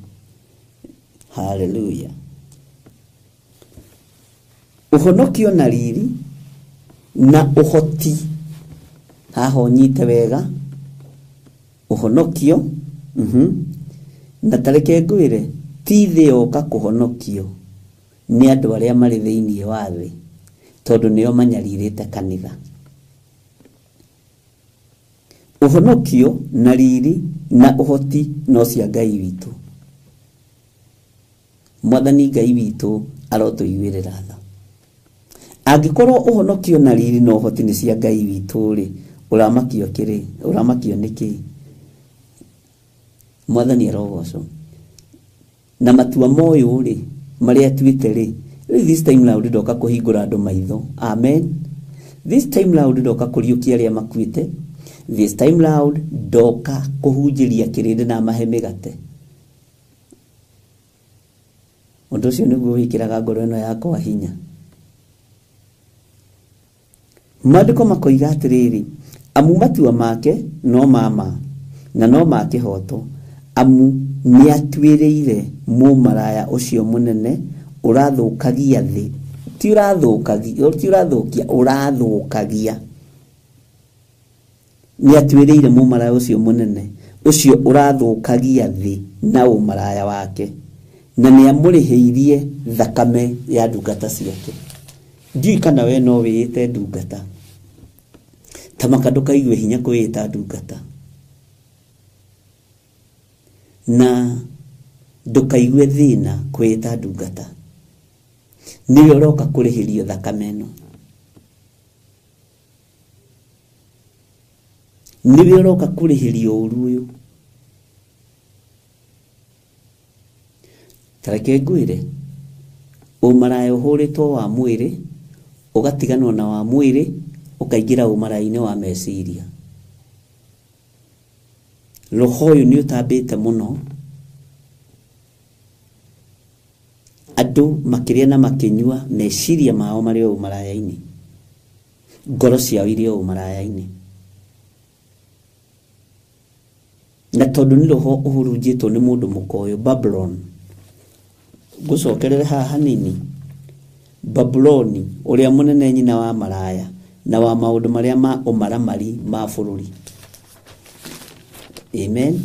Haleluya. Ũhonokio na riri na ũhoti, haha ũnyite wega, ũhonokio na tareke ngwĩre, ti thĩ yoka kũhonokio, nĩ andũ arĩa marĩ thĩinĩ wa thĩ, tondũ nĩo manyarirĩte kanitha. Ũhonokio na riri na ũhoti no cia Ngai witũ. Mwathani Ngai witũ arotũiguĩrĩra tha. Angĩkorwo ũhonokio na riri na ũhoti nĩ cia Ngai witũ rĩ, ũramakio kĩrĩ? Ũramakio nĩkĩ? Mwathani arogocwo. Na matua moyũ rĩ, marĩa atuĩte rĩ, rĩu this time round ndoka kũhingũra andũ maitho. Amen. This time round ndoka kũriũkia arĩa makuĩte. This time round ndoka kũhunjĩria kĩrĩndĩ na mahe mĩgate. Ũndũ ũcio nĩguo wĩkĩraga ngoro ĩno yakwa hinya. Maandĩko makoiga atĩrĩrĩ, amu matua make no ma na no ma kĩhooto, amu nĩatuĩrĩire mũmaraya ũcio mũnene ũrathũkagia thĩ. Ti ũrathũkagia, ti ũrathũkia, ũrathũkagia. Nĩatuĩrĩire mũmaraya ũcio mũnene ũcio ũrathũkagia thĩ na ũmaraya wake, na nĩamũrĩhĩirie thakame ya ndungata ciake. Ndiũĩ kana we no wĩĩte ndungata. Tamaka ndũkaigue hinya kwĩĩta ndungata, na ndũkaigue thĩna kwĩĩta ndungata. Nĩwe ũroka kũrĩhĩrio thakame ĩno. Nĩwe ũroka kũrĩhĩrio ũru ũyũ. Tareke ngwĩre, ũmaraya ũhũrĩtwo wa mwĩrĩ, ũgatiganwo na wa mwĩrĩ, ũkaingĩra ũmaraya-inĩ wa meciria. Roho ũyũ nĩ ũtambĩte mũno. Andũ makĩrĩa na makĩnyua, meciria mao marĩ o ũmaraya-inĩ, ngoro ciao irĩ o ũmaraya-inĩ. Na tondũ nĩ roho ũhurunjĩtwo nĩ mũndũ mũkoyo Babylon. Ngũcokerere haha hanini. Babuloni ũrĩa mũnene nyina wa maraya na wa maũndũ marĩa ma ũmaramari ma bũrũri. Amen.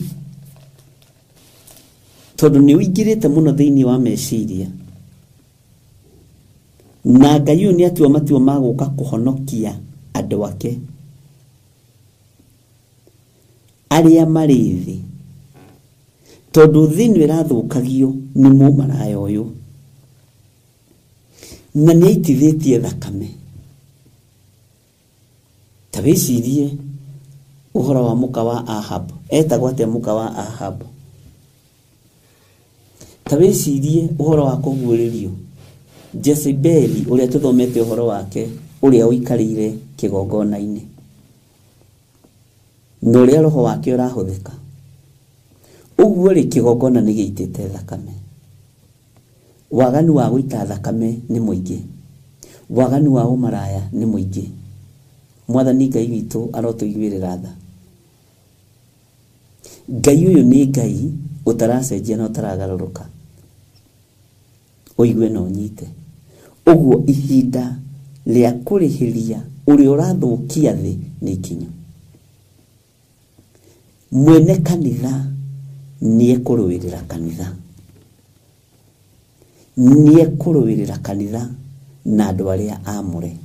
Tondũ nĩ ũingĩrĩte mũno thĩinĩ wa meciria. Na Ngai ũyũ nĩ atua matua ma gũka kũhonokia andũ ake arĩa marĩ thĩ, tondũ thĩ ĩno ĩrathũkagio nĩ mũmaraya ũyũ, na nĩ aitithĩtie thakame. Ta wĩcirie ũhoro wa mũka wa Ahab. Etagwo atĩa mũka wa Ahab? Ta wĩcirie ũhoro wa kũguũrĩrio Jezebeli ũrĩa tũthomete ũhoro wake, ũrĩa ũikarĩire kĩgongona-inĩ, na ũrĩa roho wake ũrahũthĩka. Ũguo rĩ, kĩgongona nĩ gĩitĩte thakame. Waganu wa gũita thakame nĩ mũingĩ, waganu wa ũmaraya nĩ mũingĩ. Mwathani Ngai witũ arotũiguĩrĩra tha. Ngai ũyũ nĩ Ngai ũtaracenjia na ũtaragarũrũka. Ũigue na ũnyite. Ũguo ihinda rĩa kũrĩhĩria ũrĩa ũrathũkia thĩ nĩ ikinyu. Mwene kanitha nĩekũrũĩrĩra kanitha, nĩekũrũĩrĩra kanitha na andũ arĩa aamũre,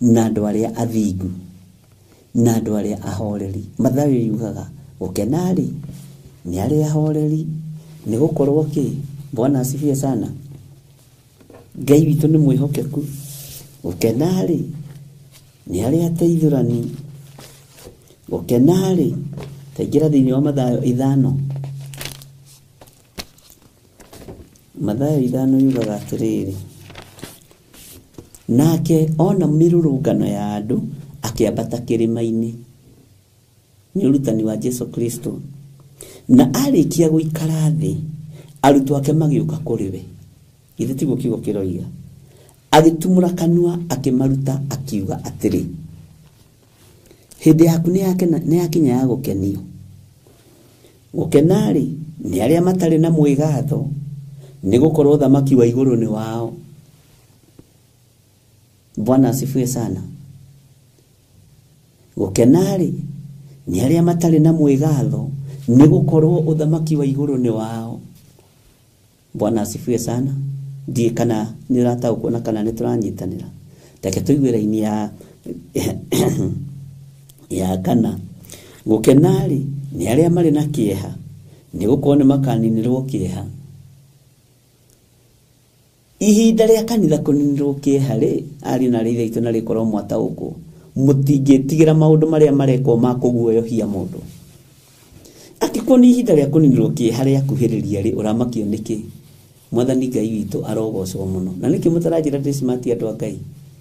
na andũ arĩa athingu, na andũ arĩa ahoreri. Mathayo yugaga gũkena-rĩ nĩ arĩa ahoreri, nĩ gũkorwo kĩ? Bwana asifiwe sana. Ngai witũ nĩ mwĩhokeku. Gũkena-rĩ nĩ arĩa ateithũrani. Gũkena-rĩ, taingĩra thĩinĩ wa Mathayo 5. Mathayo 5 yugaga atĩrĩrĩ, nake ona mĩrũrũngano ya andũ akĩambata kĩrĩma-inĩ. Nĩ ũrutani wa Jesu Kristo. Na arĩkia gũikara thĩ, arutwo ake magĩũka kũrĩ we. Githĩ tiguo kiugo kĩroiga? Agĩtumũra kanua akĩmaruta akiuga atĩrĩ, hĩndĩ yaku nĩ yakinya ya gũkenio. Gũkena-rĩ nĩ arĩa matarĩ na mwĩgatho, nĩ gũkorwo ũthamaki wa igũrũ nĩ wao. Bwana asifiwe sana. Gũkena-rĩ nĩ arĩa matarĩ na mwĩgatho, nĩ gũkorwo ũthamaki wa igũrũ nĩ wao. Bwana asifiwe sana. Ndiĩ kana nĩ ũrataũkwo na kana nĩ tũranyitanĩra. Reke tũigue raini ya kana. Gũkena-rĩ nĩ arĩa marĩ na kĩeha, nĩ gũkorwo nĩ makaninĩrwo kĩeha. Ihinda rĩa kanitha kũninĩrwo kĩeha rĩ, ariũ na aarĩ a Ithe witũ, na rĩkorwo mwataũkwo, mũtingĩtigĩra maũndũ marĩa marekwo ma kũguoyohia mũndũ. Angĩkorwo nĩ ihinda rĩa kũninĩrwo kĩeha rĩakuhĩrĩria rĩ, ũramakio nĩkĩ? Mwathani Ngai witũ arogocwo mũno. Na nĩkĩ mũtaranjĩra ndĩ smart andũ a Ngai?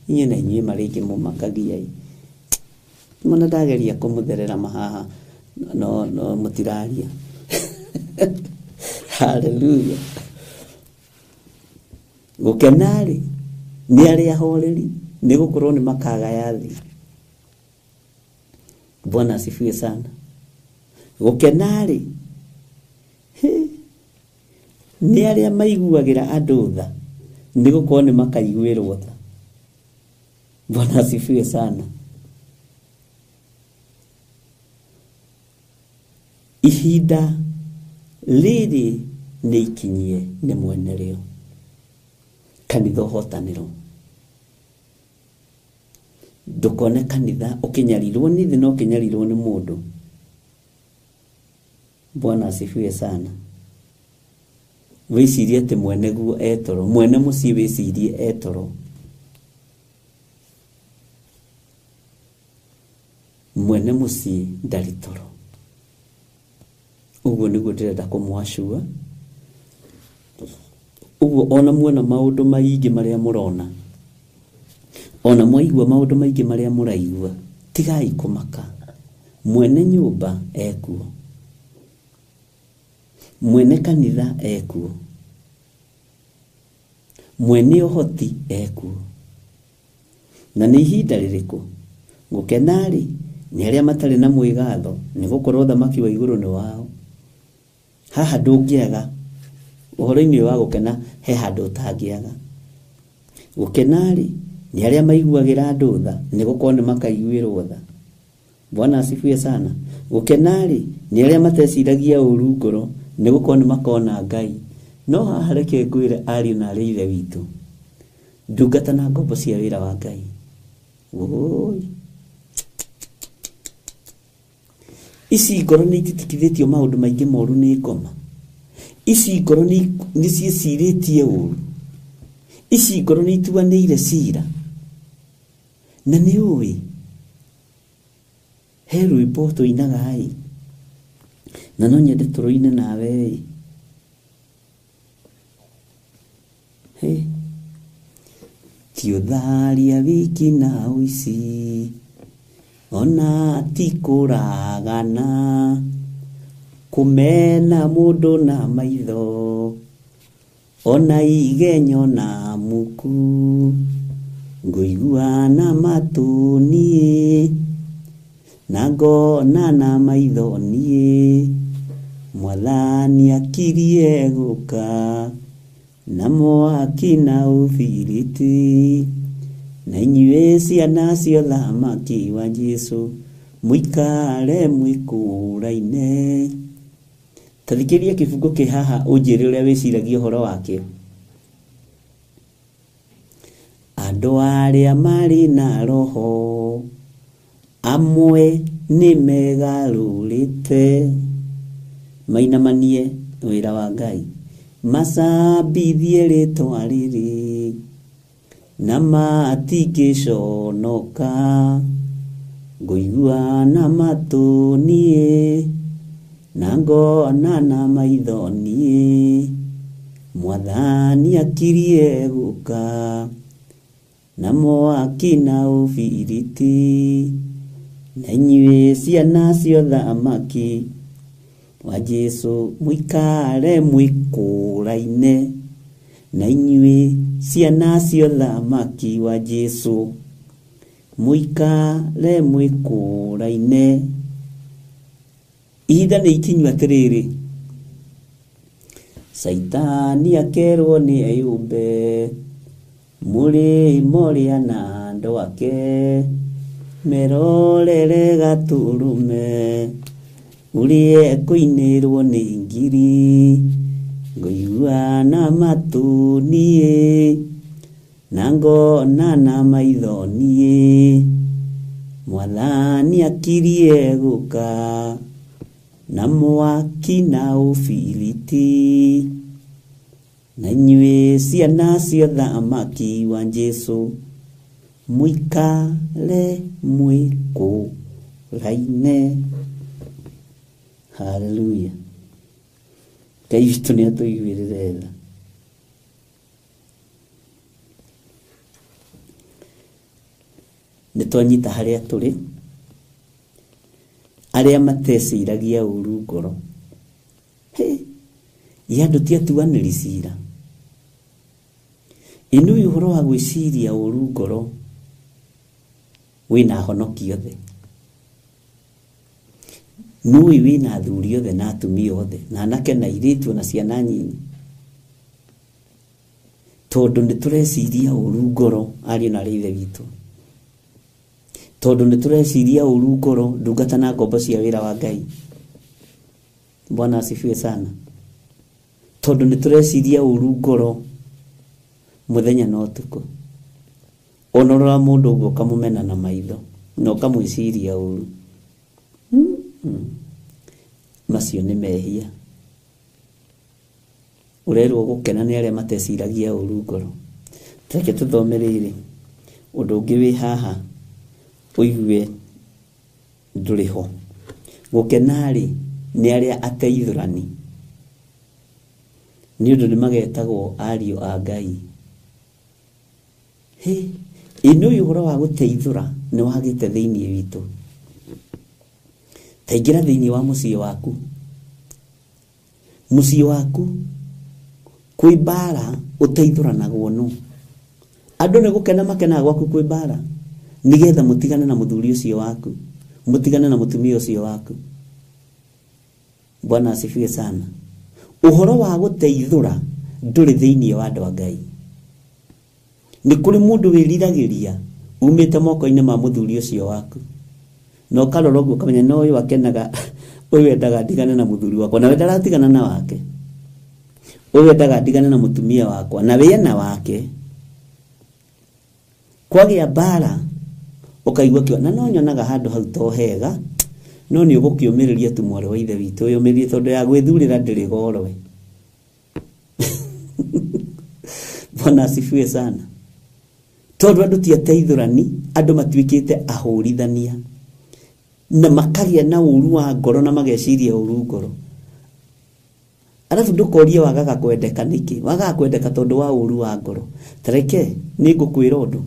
Inyuĩ na inyuĩ marĩngĩ mũmakagia ĩ. Mwana ndageria kũmũtherera mahaha, no mũtiraria. Hallelujah. Gũkena-rĩ nĩ arĩa ahoreri, nĩ gũkorwo nĩ makagaya thĩ. Bwana asifiwe sana. Gũkena-rĩ nĩ arĩa maiguagĩra andũ tha, nĩ gũkorwo nĩ makaiguĩrwo tha. Bwana asifiwe sana. Ihinda rĩrĩ nĩ ikinyie nĩ mwene rĩo. Kanitha ũhotanĩrwo. Ndũkone kanitha ũkĩnyarirwo nĩ thĩ na ũkĩnyarirwo nĩ mũndũ. Bwana asifiwe sana. Wĩcirie atĩ mwene guo etoro, mwene mũciĩ wĩcirie etoro. Mwene mũciĩ ndarĩ toro. Ũguo nĩguo ndĩrenda kũmwacua. Ũguo ona muona maũndũ maingĩ marĩa mũrona, ona mwaigua maũndũ maingĩ marĩa mũraigua, tigai kũmaka. Mwene nyũmba ekuo, mwene kanitha ekuo, mwene ũhoti ekuo. Na nĩ ihinda rĩrĩkũ? Gũkena-rĩ nĩ arĩa matarĩ na mwĩgatho, nĩ gũkorwo ũthamaki wa igũrũ nĩ wao. Haha ndũngĩaga ũhoro-inĩ wa gũkena, he handũ ũtangĩaga. Gũkena-rĩ nĩ arĩa maiguagĩra andũ tha, nĩ gũkorwo nĩ makaiguĩrwo tha. Bwana asifiwe sana. Gũkena-rĩ nĩ arĩa mateciragia ũru ngoro, nĩ gũkorwo nĩ makona Ngai. No haha reke ngwĩre ariũ na aarĩ a Ithe witũ, ndungata na ngombo cia wĩra wa Ngai. Woi, ici ngoro nĩ ititikithĩtio maũndũ maingĩ moru nĩ ngoma. Ici ngoro nĩ ciĩcirĩtie ũru. Ici ngoro nĩ ituanĩire cira. Na nĩ ũĩ he rwĩmbo tũinaga ĩ, na no nyende tũrũine nawe ĩ. He, ti ũtharia wiki na ũici, ona ti kũragana, kũmena mũndũ na maitho, ona igenyo na muku, ngũigua na matũ niĩ, na ngona na maitho niĩ, Mwathani akirie gũka na mwaki na ũbiriti, na inyuĩ ciana cia ũthamaki wa Jesũ mũikare mwĩkũraine. Ta thikĩrĩria kĩbungo kĩ haha ũnjĩre ũrĩa wĩciragia ũhoro wakĩo. Andũ arĩa marĩ na roho amwe nĩ megarũrĩte, mainamanie wĩra wa Ngai, macambithie rĩtwa rĩrĩ, na matingĩconoka. Ngũigua na matũ niĩ, na ngona na maitho niĩ, Mwathani akirie gũka na mwaki na ũbiriti, na inyuĩ ciana cia ũthamaki wa Jesũ mũikare mwĩkũraine, na inyuĩ ciana cia ũthamaki wa Jesũ mũikare mwĩkũraine. Ihinda nĩ ikinyu atĩrĩrĩ, Caitani akerwo nĩ eyũmbe, mũrĩmo ũrĩa na andũ ake merorere gatũrũme, ũrĩa ekũinĩrwo nĩ ngiri, ngũigua na matũ niĩ na ngona na maitho niĩ. Mwathani akirie gũka na mwaki na ũbiriti, na inyuĩ ciana cia ũthamaki wa Jesũ mũikare mwĩkũraine. Haleluya. Ngai witũ nĩ atũiguĩrĩre tha. Nĩ twanyita harĩa tũrĩ, arĩa mateciragia ũru ngoro. Ĩ andũ ti atuanĩri cira. Ĩ nĩũĩ ũhoro wa gwĩciria ũru ngoro wĩna ahonoki othe, nĩũĩ wĩna athuri othe na atumia othe na anake na airĩtu na ciana nyinyi, tondũ nĩ tũreciria ũru ngoro ariũ na aarĩ a Ithe witũ, tondũ nĩ tũreciria ũru ngoro ndungata na ngombo cia wĩra wa Ngai. Bwana asifiwe sana. Tondũ nĩ tũreciria ũru ngoro mũthenya na ũtukũ. Ona ũrora mũndũ ũguo ũkamũmena na maitho na ũkamwĩciria ũru. Macio nĩ mehia. Ũrerwo gũkena nĩ arĩa mateciragia ũru ngoro. Reke tũthome rĩrĩ ũndũ ũngĩ wĩ haha ũigue ndũrĩ ho. Gũkena rĩ nĩ arĩa ateithũrani, nĩ ũndũ nĩ magetagwo ariũ a Ngai. Hĩ, ĩ nĩũĩ ũhoro wa gũteithũra nĩ wagĩte thĩinĩ witũ. Ta ingĩra thĩinĩ wa mũciĩ waku, mũciĩ waku kwĩ mbara ũteithũranagwo nũ. Andũ nĩ gũkena makenaga gwaku kwĩ mbara, nĩgetha mũtigane na mũthuri ũcio waku, mũtigane na mũtumia ũcio waku. Bwana asifiwe sana. Ũhoro wa gũteithũra ndũrĩ thĩinĩ wa andũ a Ngai. Nĩ kũrĩ mũndũ wĩriragĩria umĩte moko-inĩ ma mũthuri ũcio waku, na ũkarora ũguo ũkamenya no ũyũ akenaga, ũyũ endaga ndigane na mũthuri wakwa na we ndaratigana na wake, ũyũ endaga ndigane na mũtumia wakwa na we ena wake. Kwagĩa mbara ũkaigua kĩo, na no nyonaga handũ hau to hega, no nĩ ũgũkĩũmĩrĩria tu mwarĩ wa Ithe witũ, ũyũmĩrĩrie tondũ ya gwĩthurĩra ndĩrĩ goro we. Bwana asifiwe sana. Tondũ andũ ti ateithũrani, andũ matuĩkĩte ahũrithania na makagĩa na ũru wa ngoro na mageciria ũru ngoro. Arabu ndũkorie wagaga kwendeka nĩkĩ, wagaga kwendeka tondũ wa ũru wa ngoro. Ta reke nĩ ngũkwĩra ũndũ,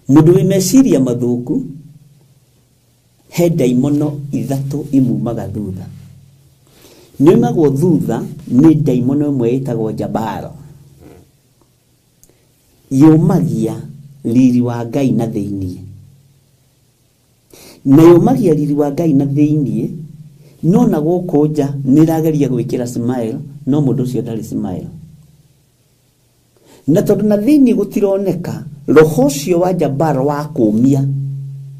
mũndũ wĩ meciria mathũku he ndaimono ithatũ imumaga thutha. Nĩoimagwo thutha nĩ ndaimono ĩmwe ĩtagwo Jabaro, yũmagia riri wa Ngai na thĩinĩ, na yũmagia riri wa Ngai na thĩinĩ, no na gũkũ nja nĩ ĩrageria gwĩkĩra smile, no mũndũ ũcio ndarĩ smile. Na tondũ na thĩinĩ gũtironeka, roho ũcio wa Jabaro wa kũũmia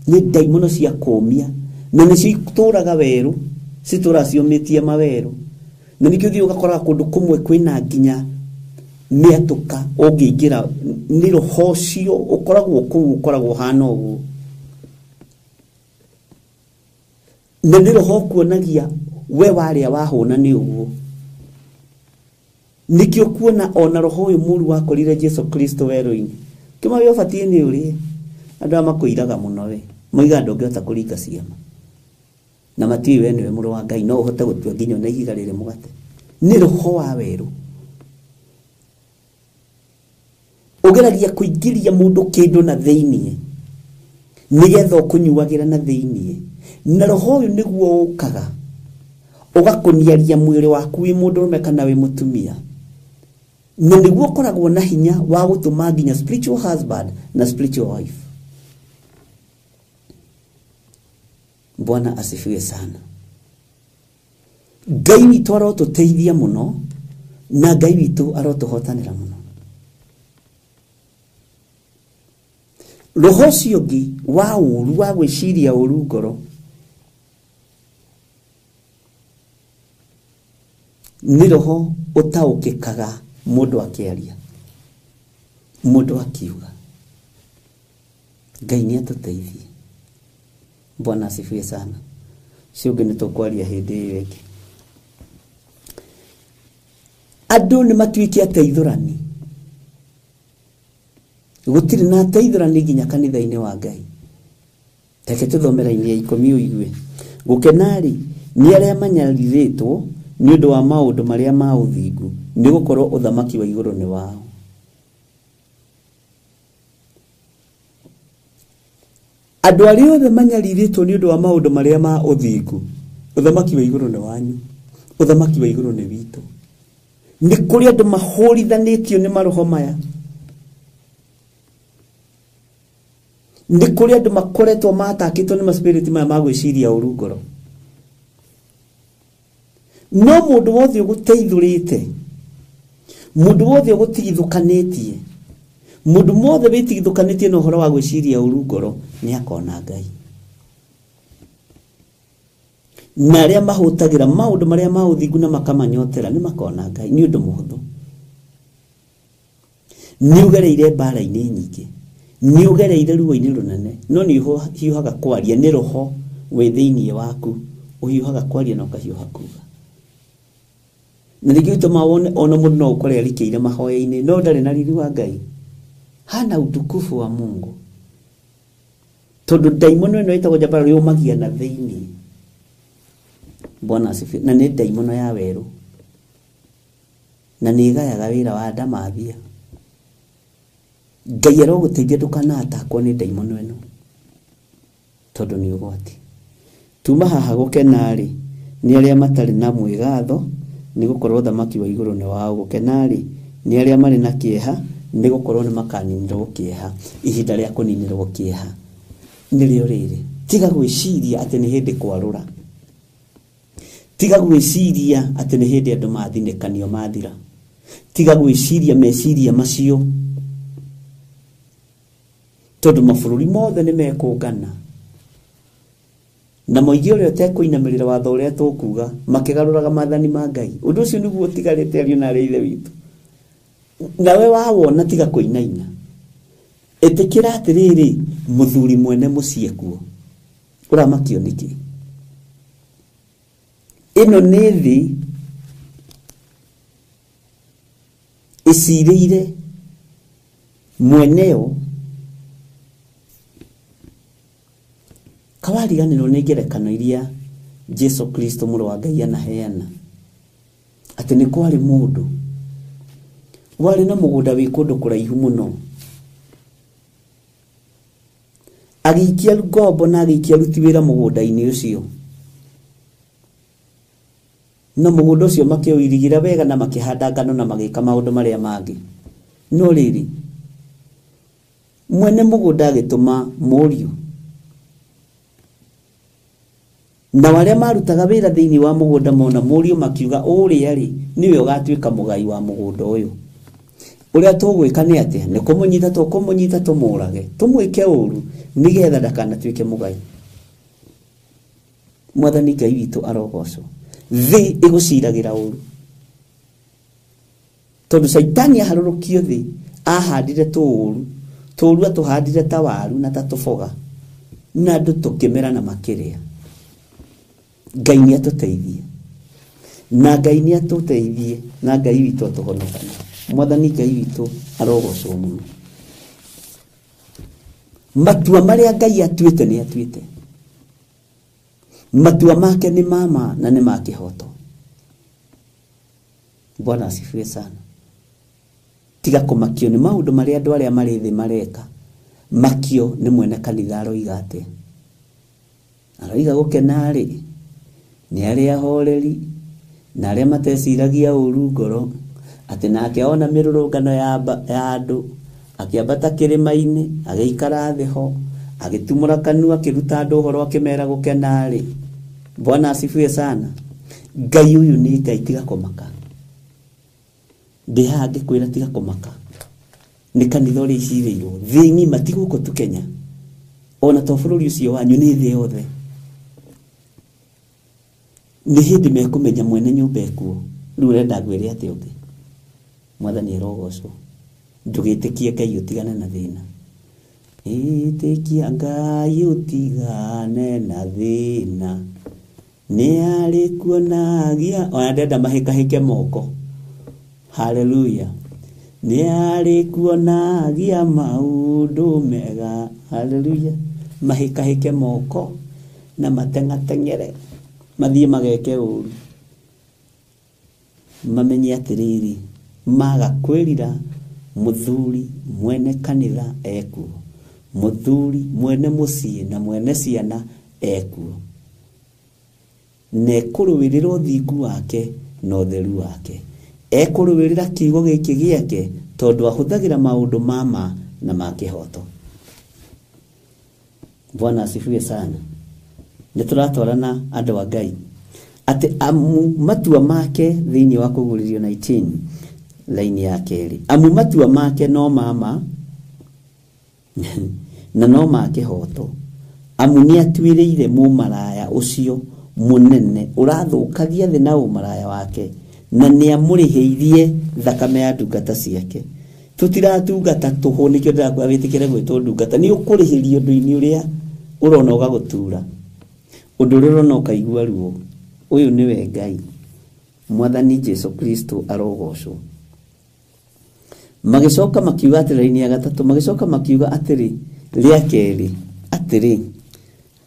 nĩ ndaimono cia kũũmia, na nĩcio itũraga werũ, citũraga ciũmĩtie mawerũ. Na nĩkĩo ũthiĩ ũgakoraga kũndũ kũmwe kwĩna nginya mĩatũka ũngĩingĩra, nĩ roho ũcio ũkoragwo kũu, ũkoragwo ũhana ũguo. Na nĩ roho ũkuonagia we warĩa wahũna nĩ ũguo. Nĩkĩo kuona ona roho ũyũ mũru wakorire Jesu Kristo werũ-inĩ, kĩma we ũbatiĩ nĩ ũrĩe. Andũ aya makũiraga mũno we, moigaga ndũngĩhota kũringa ciama, na matiũĩ we nĩwe mũrũ wa Ngai, no ũhote gũtua nginya ona ihiga rĩrĩ mũgate. Nĩ roho wa werũ. Ũgeragia kũingĩria mũndũ kĩndũ na thĩiniĩ nĩgetha ũkũnyuagĩra na thĩiniĩ. Na roho ũyũ nĩguo ũkaga ũgakũniaria mwĩrĩ waku wĩ mũndũrũme kana wĩ mũtumia, na nĩguo ũkoragwo na hinya wa gũtũma nginya spiritual husband na spiritual wife. Bwana asifiwe sana. Ngai witũ arotũteithia mũno na Ngai witũ arotũhotanĩra mũno. Roho ũcio ũngĩ wa ũru wa gwĩciria ũru ngoro nĩ roho ũtaũkĩkaga mũndũ akĩaria, mũndũ akiuga. Ngai nĩ atũteithie. Bwana asifiwe sana. Ũcio ũngĩ nĩ tũkwaria hĩndĩ ĩyo ĩngĩ. Andũ nĩ matuĩke ateithũrani. Gũtirĩ na ateithũrani nginya kanitha-inĩ wa Ngai. Reke tũthome raini ya 10 ũigue. Gũkena-rĩ nĩ arĩa manyarirĩtwo nĩ ũndũ wa maũndũ marĩa ma ũthingu, nĩ gũkorwo ũthamaki wa igũrũ nĩ wao. Andũ arĩa othe manyarirĩtwo nĩ ũndũ wa maũndũ marĩa ma ũthingu, ũthamaki wa igũrũ nĩ wanyu, ũthamaki wa igũrũ nĩ witũ. Nĩ kũrĩ andũ mahũrithanĩtio nĩ maroho maya. Nĩ kũrĩ andũ makoretwo matakĩtwo nĩ maspiriti maya ma gwĩciria ũru ngoro. No mũndũ wothe ũgũteithũrĩte, mũndũ wothe ũgũtigithũkanĩtie, mũndũ wothe wĩtigithũkanĩtie na ũhoro wa gwĩciria ũru ngoro nĩ akona Ngai. Na arĩa mahũtagĩra maũndũ marĩa ma ũthingu na makamanyotera nĩ makona Ngai. Nĩ ũndũ mũhũthũ. Nĩ ũgereire mbara-inĩ nyingĩ, nĩ ũgereire ruo-inĩ rũnene, no nĩ ũhiũhaga kwaria. Nĩ roho wĩ thĩiniĩ waku ũhiũhaga kwaria na ũkahiũha kuga. Na nĩkĩo gĩtũmaga wone ona mũndũ no ũkore arikĩire mahoya-inĩ no ndarĩ na riri wa Ngai, hana utukufu wa Mungu, tondũ ndaimono ĩno ĩtagwo njambara yũmagia na thĩiniĩ. Bwana asifiwe. Na nĩ ndaimono ya werũ, na nĩ ĩgayaga wĩra wa ndamathia. Ngai arogũteithia ndũkanatakwo nĩ ndaimono ĩno, tondũ nĩ ũgwati. Tuma haha gũkena-rĩ nĩ arĩa matarĩ na mwĩgatho, nĩ gũkorwo ũthamaki wa igũrũ nĩ wao. Gũkena-rĩ nĩ arĩa marĩ na kĩeha, nĩ gũkorwo nĩ makaninĩrwo kĩeha. Ihinda rĩa kũninĩrwo kĩeha nĩrĩo rĩrĩ. Tiga gwĩciria atĩ nĩ hĩndĩ kwarũra, tiga gwĩciria atĩ nĩ hĩndĩ andũ mathinĩkanio mathira, tiga gwĩciria meciria macio, tondũ mabũrũri mothe nĩ mekũngana na moige ũrĩa ũtekũinamĩrĩra watho ũrĩa tũkuga, makĩgarũraga maathani ma Ngai. Ũndũ ũcio nĩguo ũtigarĩte ariũ na arĩa ithe witũ. Nawe wawona tiga kũinaina, ĩtĩkĩra atĩrĩrĩ, mũthuri mwene mũciĩ kuo. Ũramakio nĩkĩ? Ĩno nĩ thĩ ĩcirĩire mweneo. Kawariganĩrwo nĩ ngerekano iria Jesu Kristo mũrũ wa Ngai anaheana, atĩ nĩ kwarĩ mũndũ warĩ na mũgũnda wĩ kũndũ kũraihu mũno, agĩikia ngombo na agĩikia aruti wĩra mũgũnda-inĩ ũcio, na mũgũnda ũcio makĩũirigĩra wega na makĩhanda ngano na magĩka maũndũ marĩa mangĩ. No rĩrĩ, mwene mũgũnda agĩtũma mũriũ, na arĩa marutaga wĩra thĩinĩ wa mũgũnda mona mũriũ makiuga, ũrĩa rĩ nĩwe ũgatuĩka mũgai wa mũgũnda ũyũ. Ũrĩa tũgwĩka nĩ atĩa? Nĩ kũmũnyita tũkũmũnyita tũmũrage, tũmwĩke ũru nĩgetha ndakanatuĩke mũgai. Mwathani Ngai witũ arogocwo. Thĩ ĩgũciragĩra ũru, tondũ Caitani aharũrũkio thĩ ahandire tũũru, tũũru atũhandire ta waru na ta tũboga, na andũ tũkĩmera na makĩrĩa. Ngai nĩ atũteithie, na Ngai nĩ atũteithie, na Ngai witũ atũhonokanie. Mwathani Ngai witũ arogocwo mũno. Matua marĩa Ngai atuĩte nĩ atuĩte. Matua make nĩ ma ma na nĩ ma kĩhoto. Bwana asifiwe sana. Tiga kũmakio nĩ maũndũ marĩa andũ arĩa marĩ thĩ mareka. Makio nĩ mwene kanitha aroiga atĩa. Aroiga gũkena rĩ nĩ arĩa ahoreri na arĩa mateciragia ũru ngoro, atĩ nake ona mĩrũrũngano ya andũ akĩambata kĩrĩma-inĩ agĩikara thĩ ho agĩtumũra kanua akĩruta andũ ũhoro akĩmera gũkena rĩ. Bwana asifiwe sana. Ngai ũyũ nĩ Ngai, tiga kũmaka. Ndĩ haha ngĩkwĩra tiga kũmaka. Nĩ kanitha ũrĩa icirĩirwo thĩ ng'ima, ti gũkũ tu Kenya, ona to bũrũri ũcio wanyu, nĩ thĩ yothe. Nĩ hĩndĩ mekũmenya mwene nyũmba ekuo. Rĩu ũrenda ngwĩre atĩa ũngĩ? Mwathani arogocwo. Ndũgĩtĩkie Ngai ũtigane na thĩna. Ĩtĩkia Ngai ũtigane na thĩna, nĩ arĩ kuonagia. Ona ndenda mahĩkahĩke moko. Haleluya. Nĩ arĩ kuonagia maũndũ mega. Haleluya. Mahĩkahĩke moko na mateng'ateng'ere mathiĩ mageke ũru, mamenye atĩrĩrĩ, maga kwĩrira mũthuri mwene kanitha ekuo, mũthuri mwene mũciĩ na mwene ciana ekuo, na ekũrũĩrĩra ũthingu wake na ũtheru wake. Ekũrũĩrĩra kiugo gĩkĩ gĩake tondũ ahũthagĩra maũndũ ma ma na ma kĩhoto. Bwana asifiwe sana. Nĩ tũratwarana andũ a Ngai atĩ amu matua make thĩinĩ wa kũguũrĩrio 19 laini ya kerĩ, amu matua make no mama na no ma kĩhoto, amu nĩ atuĩrĩire mũmaraya ũcio mũnene ũrathũkagia thĩ na ũmaraya wake, na nĩ amũrĩhĩirie thakame ya ndungata ciake. Tũtiratungata tũhũ, nĩkĩo ndĩrakwĩra wĩtĩkĩre gwĩtwo ndungata. Nĩ ũkũrĩhĩrio ũndũ-inĩ ũrĩa ũrona ũgagũtura, ũndũ ũrĩa ũrona ũkaigua ruo. Ũyũ nĩwe Ngai. Mwathani Jesu Kristo arogocwo. Magĩcoka makiuga atĩrĩ, raini ya gatatũ, magĩcoka makiuga atĩrĩ rĩa kerĩ atĩrĩ,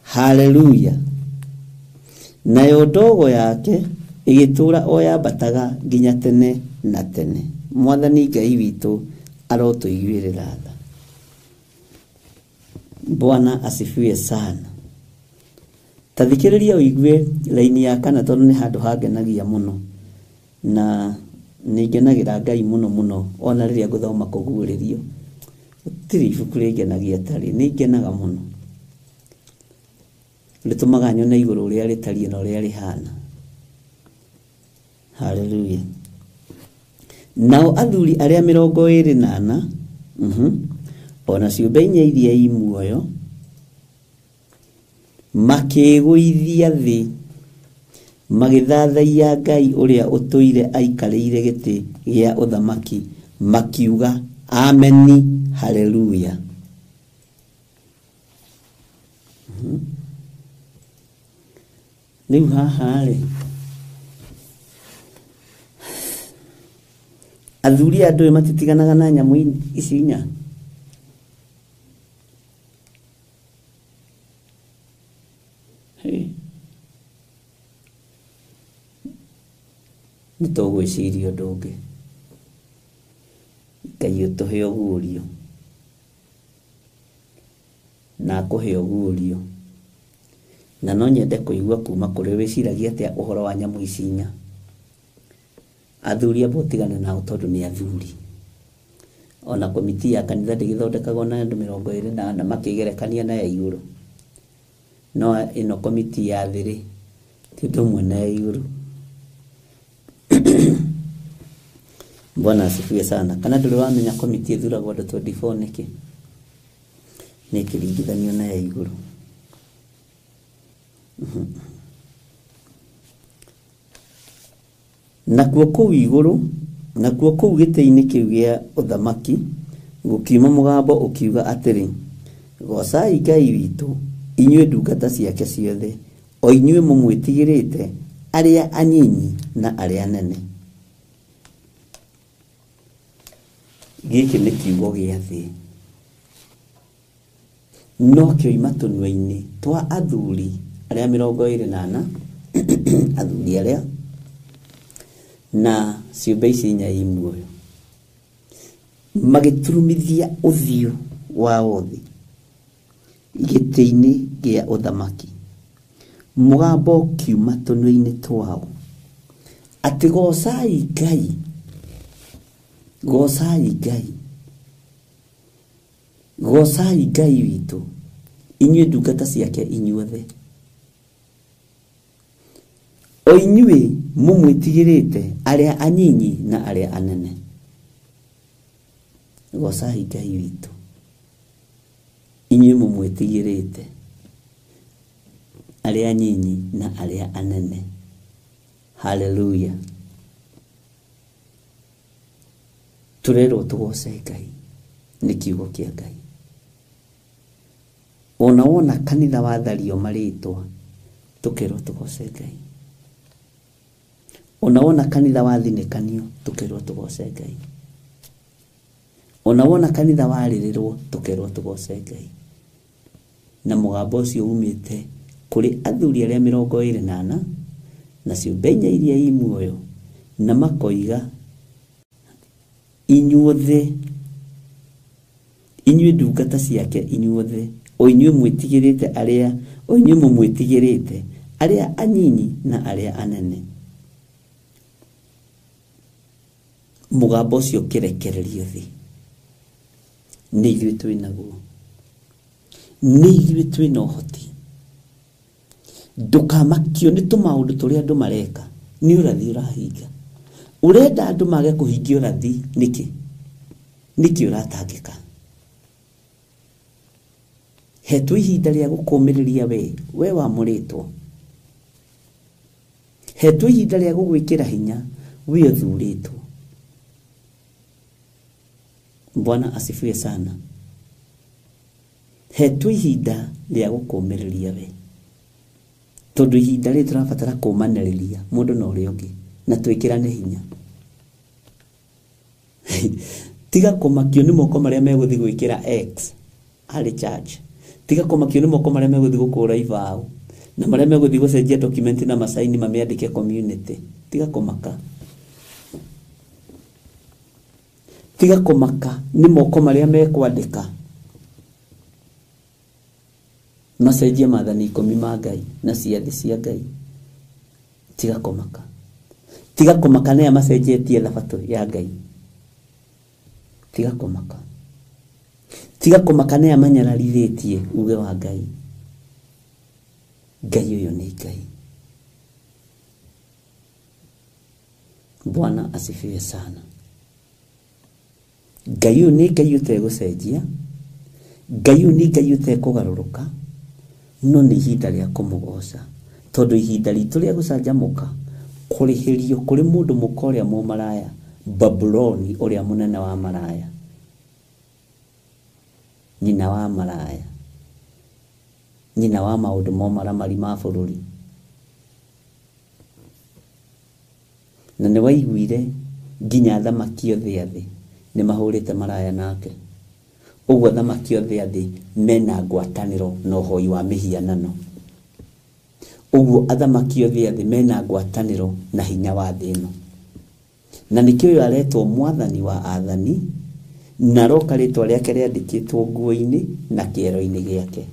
haleluya. Nayo ndogo yake ĩgĩtũũra o yambataga nginya tene na tene. Mwathani Ngai witũ arotũiguĩrĩra tha. Bwana asifiwe sana. Ta thikĩrĩria ũigue raini ya kana, tondũ nĩ handũ hangenagia mũno, na nĩ ngenagĩra Ngai mũno mũno ona rĩrĩa ngũthoma kũguũrĩrio. Gũtirĩ ibuku rĩngenagia tarĩ, nĩ ngenaga mũno. Rĩtũmaga nyone igũrũ ũrĩa rĩtariĩ na ũrĩa rĩhana. Haleluya. Nao athuri arĩa 24, ona ciũmbe inya iria i muoyo, makĩĩgũithia thĩ magĩthathaiya Ngai ũrĩa ũtũire aikarĩire gĩtĩ gĩa ũthamaki, makiuga ameni, haleluya. Rĩu haha rĩ, athuri aya ndũĩ matitiganaga na nyamũ ici inya. Nĩ tũgwĩciria ũndũ ũngĩ. Ngai ũtũhe ũguũrio, na akũhe ũguũrio. Na no nyende kũigua kuma kũrĩ wĩciragia atĩa ũhoro wa nyamũ ici inya. Athuri amba ũtigane nao tondũ nĩ athuri. Ona komiti ya kanitha ndĩgĩthondekagwo na andũ 24 makĩgerekania na ya igũrũ. No ĩno komiti ya thĩ rĩ, ti ũndũ ũmwe na ya igũrũ. Bwana asifiwe sana. Kana ndũrĩ wamenya komiti ĩthuragwo andũ 24 nĩkĩ? Nĩ ĩkĩringithanio na ya igũrũ. Nakuo kũu igũrũ, nakuo kũu gĩtĩ-inĩ kĩu gĩa ũthamaki gũkiuma mũgambo ũkiuga atĩrĩ, gocai Ngai witũ inyuĩ ndungata ciake ciothe, o inyuĩ mũmwĩtigĩrĩte, arĩa anyinyi na arĩa anene. Gĩkĩ nĩ kiugo gĩa thĩ, no kĩoima tũnua-inĩ twa athuri arĩa 24, athuri arĩa na ciũmbe ici inya i muoyo. Magĩturumithia ũthiũ wao thĩ gĩtĩ-inĩ gĩa ũthamaki, mũgambo ũkiuma tũnua-inĩ twao atĩ goocai Ngai, goocai Ngai, goocai Ngai witũ, inyuĩ ndungata ciake inyuothe, o inyuĩ mũmwĩtigĩrĩte, arĩa anyinyi na arĩa anene. Goocai Ngai witũ, inyuĩ mũmwĩtigĩrĩte, arĩa anyinyi na arĩa anene. Haleluya. Tũrerwo tũgooce Ngai nĩ kiugo kĩa Ngai. Ona wona kanitha wathario marĩtwa, tũkerwo tũgooce Ngai. Ona wona kanitha wathinĩkanio, tũkerwo tũgooce Ngai. Ona wona kanitha warĩrĩrwo, tũkerwo tũgooce Ngai. Na mũgambo ũcio umĩte kũrĩ athuri arĩa 24 na ciũmbe inya iria i muoyo, na makoiga inyuothe, inyuĩ ndungata ciake inyuothe, o inyuĩ mwĩtigĩrĩte arĩa, o inyuĩ mũmwĩtigĩrĩte, arĩa anyinyi na arĩa anene. Mũgambo ũcio ũkĩrekererio thĩ. Nĩ ithuĩ twĩ naguo, nĩ ithuĩ twĩ na ũhoti. Ndũkamakio nĩ tũmaũndũ tũrĩa andũ mareka, nĩ ũrathi ũrahinga. Ũrenda andũ mage kũhingia ũrathi nĩkĩ? Nĩkĩ ũratangĩka? Hetwo ihinda rĩa gũkũmĩrĩria we wamũrĩtwo. Hetwo ihinda rĩa gũgwĩkĩra hinya we ũthurĩtwo. Bwana asifiwe sana. Hetwo ihinda rĩa gũkũmĩrĩria we, tondũ ihinda rĩrĩ tũrabatara kũmanĩrĩria mũndũ na ũrĩa ũngĩ na twĩkĩrane hinya. Tiga kũmakio nĩ moko marĩa megũthiĩ gwĩkĩra X harĩ church. Tiga kũmakio nĩ moko marĩa megũthiĩ gũkũra ibaũ na marĩa megũthiĩ gũcenjia document na masaini mamĩandĩke community. Tiga kũmaka. Tiga kũmaka nĩ moko marĩa mekwandĩka macenjie maathani 10 ma Ngai na ciathĩ cia Ngai. Tiga kũmaka. Tiga kũmaka nĩa macenjetie thabatũ ya Ngai. Tiga kũmaka. Tiga kũmaka nĩa manyararithĩtie uge wa Ngai. Ngai ũyũ nĩ Ngai. Bwana asifiwe sana. Ngai ũyũ nĩ Ngai ũtegũcenjia. Ngai ũyũ nĩ Ngai ũtekũgarũrũka. No nĩ ihinda rĩa kũmũgoca, tondũ ihinda ritũ rĩa gũcanjamũka kũrĩhĩrio kũrĩ mũndũ mũka ũrĩa mũmaraya, Babuloni ũrĩa mũnene wa maraya, nyina wa maraya, nyina wa maũndũ momaramari ma bũrũri. Na nĩ waiguire nginya athamaki othe a thĩ nĩ mahũrĩte maraya nake. Ũguo athamaki othe a thĩ mena ngwatanĩro na ũhoi wa mĩhianano. Ũguo athamaki othe a thĩ mena ngwatanĩro na hinya wa thĩ ĩno. Na nĩkĩo ũyũ aretwo mwathani wa athani, na aroka rĩtwa rĩake rĩandĩkĩtwo nguo-inĩ na kĩero-inĩ gĩake.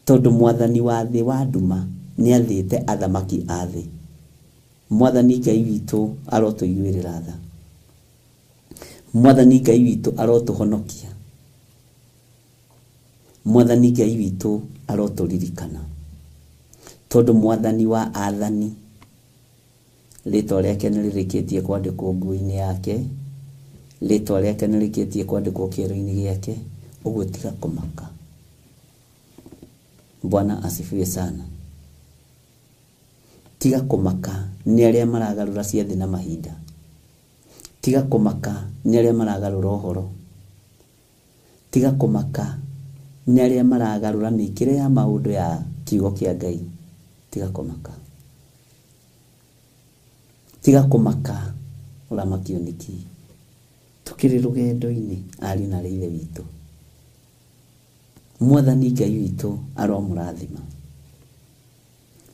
Tondũ mwathani wa thĩ wa nduma nĩathĩte athamaki a thĩ. Mwathani Ngai witũ arotũiguĩrĩra tha. Mwathani Ngai witũ arotũhonokia. Mwathani Ngai witũ arotũririkana. Tondũ mwathani wa athani rĩtwa rĩake nĩrĩrĩkĩtie kwandĩkwo nguo-inĩ yake, rĩtwa rĩake nĩrĩrĩkĩtie kwandĩkwo kĩero-inĩ gĩake. Ũguo tiga kũmaka. Bwana asifiwe sana. Tiga kũmaka nĩ arĩa maragarũra ciathĩ na mahinda. Tiga kũmaka nĩ arĩa maragarũra ũhoro. Tiga kũmaka nĩ arĩa maragarũra mĩkĩre ya maũndũ ya kiugo kĩa Ngai. Tiga kũmaka. Tiga kũmaka ũramakio nĩkĩ. Tũkĩrĩ rũgendo-inĩ ariũ na aarĩ a Ithe witũ. Mwathani Ngai witũ aromũrathima.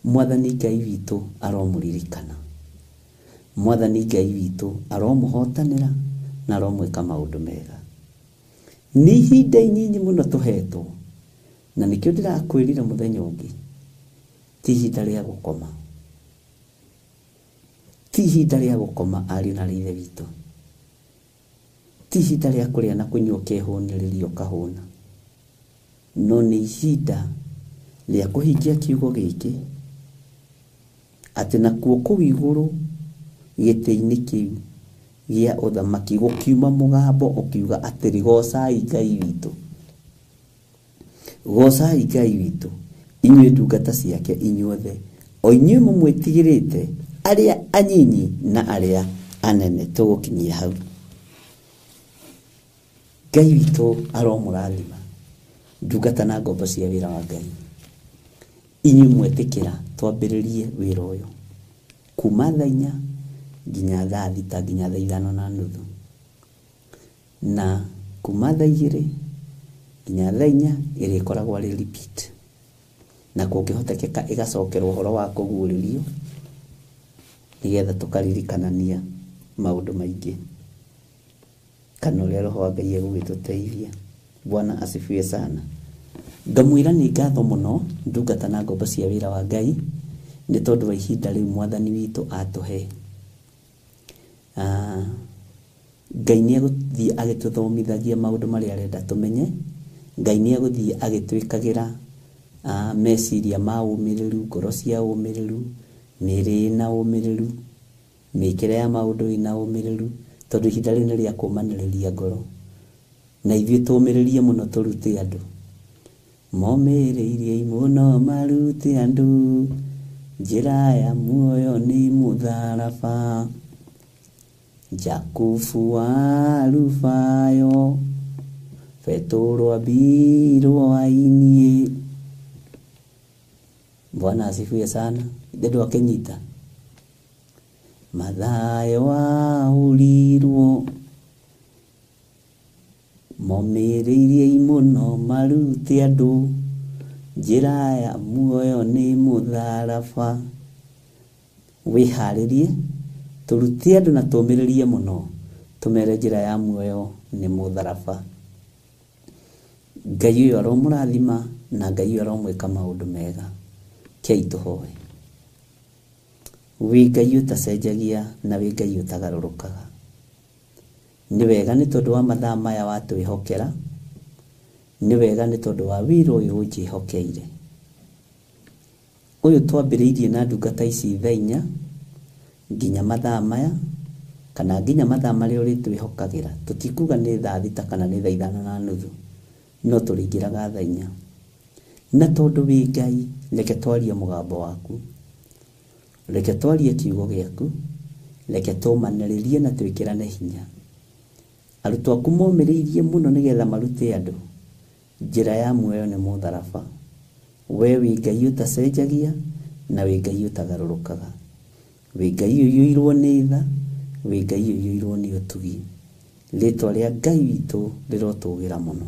Mwathani Ngai witũ aromũririkana. Mwathani Ngai witũ aromũhotanĩra. na aromwĩka maũndũ mega. Nĩ ihinda inyinyi mũno tũhetwo, na nĩkĩo ndĩrakwĩrire mũthenya ũngĩ, ti ihinda rĩa gũkoma, ti ihinda rĩa gũkoma ariũ na ithe witũ, ti ihinda rĩa kũrĩa na kũnyua ũkehũnĩrĩria ũkahũna, no nĩ ihinda rĩa kũhingia kiugo gĩkĩ atĩ nakuo kũu igũrũ gĩtĩ-inĩ kĩu gĩa ũthamaki gũkiuma mũgambo ũkiuga atĩrĩ, gocai Ngai witũ, gocai Ngai witũ inyuĩ ndungata ciake inyuothe, o inyuĩ mũmwĩtigĩrĩte, arĩa anyinyi na arĩa anene. Tũgũkinyia hau. Ngai witũ aromũrathima ndungata na ngombo cia wĩra wa Ngai. Inyuĩ mwetĩkĩra twambĩrĩrie wĩra ũyũ kuma thaa 4 nginya thaa 6 nginya thaa 5:30, na kuma thaa 2 nginya thaa 4 ĩrĩkoragwo arĩ repeat, na kũngĩhotekeka ĩgacokerwo ũhoro wa kũguũrĩrio nĩgetha tũkaririkanania maũndũ maingĩ kana ũrĩa Roho wa Ngai egũgĩtũteithia. Bwana asifiwe sana. Ngamwĩra nĩ ngatho mũno ndungata na ngombo cia wĩra wa Ngai nĩ tondũ wa ihinda rĩu mwathani witũ atũhe. Ngai nĩ egũthiĩ agĩtũthomithagia maũndũ marĩa arenda tũmenye. Ngai nĩ egũthiĩ agĩtwĩkagĩra meciria ma ũmĩrĩru, ngoro cia ũmĩrĩru, mĩĩrĩ ĩna ũmĩrĩru, mĩĩkĩre ya maũndũ ĩna ũmĩrĩru, tondũ ihinda rĩu nĩ rĩa kũmanĩrĩria ngoro, na ithuĩ tũmĩrĩrie mũno tũrute andũ. Momĩrĩirie mũno marute andũ, njĩra ya muoyo nĩ mũtharaba, Jakubu wa Alufayo, Petero ambirwo ainie. Bwana asifiwe sana. Ithe ndwakenyita Mathayo ahũrirwo, momĩrĩirie mũno marute andũ, njĩra ya muoyo nĩ mũtharaba. Wĩharĩrie tũrute andũ na tũmĩrĩrie mũno, tũmere njĩra ya muoyo nĩ mũtharaba. Ngai ũyũ aromũrathima na Ngai ũyũ aromwĩka maũndũ mega. Kei tũhoe. Wĩ Ngai ũtacenjagia na wĩ Ngai ũtagarũrũkaga. Nĩ wega nĩ tondũ wa mathaa maya watwĩhokera, nĩ wega nĩ tondũ wa wĩra ũyũ ũnjĩhokeire. Ũyũ twambĩrĩirie na ndungata ici thaa 4 nginya mathaa maya, kana nginya mathaa marĩa ũrĩtwĩhokagĩra. Tũtikuga nĩ thaa 6 kana nĩ thaa 5:30, no tũrĩingĩraga thaa 4. Na tondũ wĩ Ngai, reke twarie mũgambo waku, reke twarie kiugo gĩaku, reke tũmanĩrĩrie na twĩkĩrane hinya. Arutwo aku momĩrĩirie mũno nĩgetha marute andũ njĩra ya muoyo nĩ mũtharaba. We wĩ Ngai ũtacenjagia na wĩ Ngai ũtagarũrũkaga, wĩ Ngai ũiyũirwo nĩ tha, wĩ Ngai ũiyũirwo nĩ ũtugi. Rĩtwa rĩa Ngai witũ rĩrotũgĩra mũno.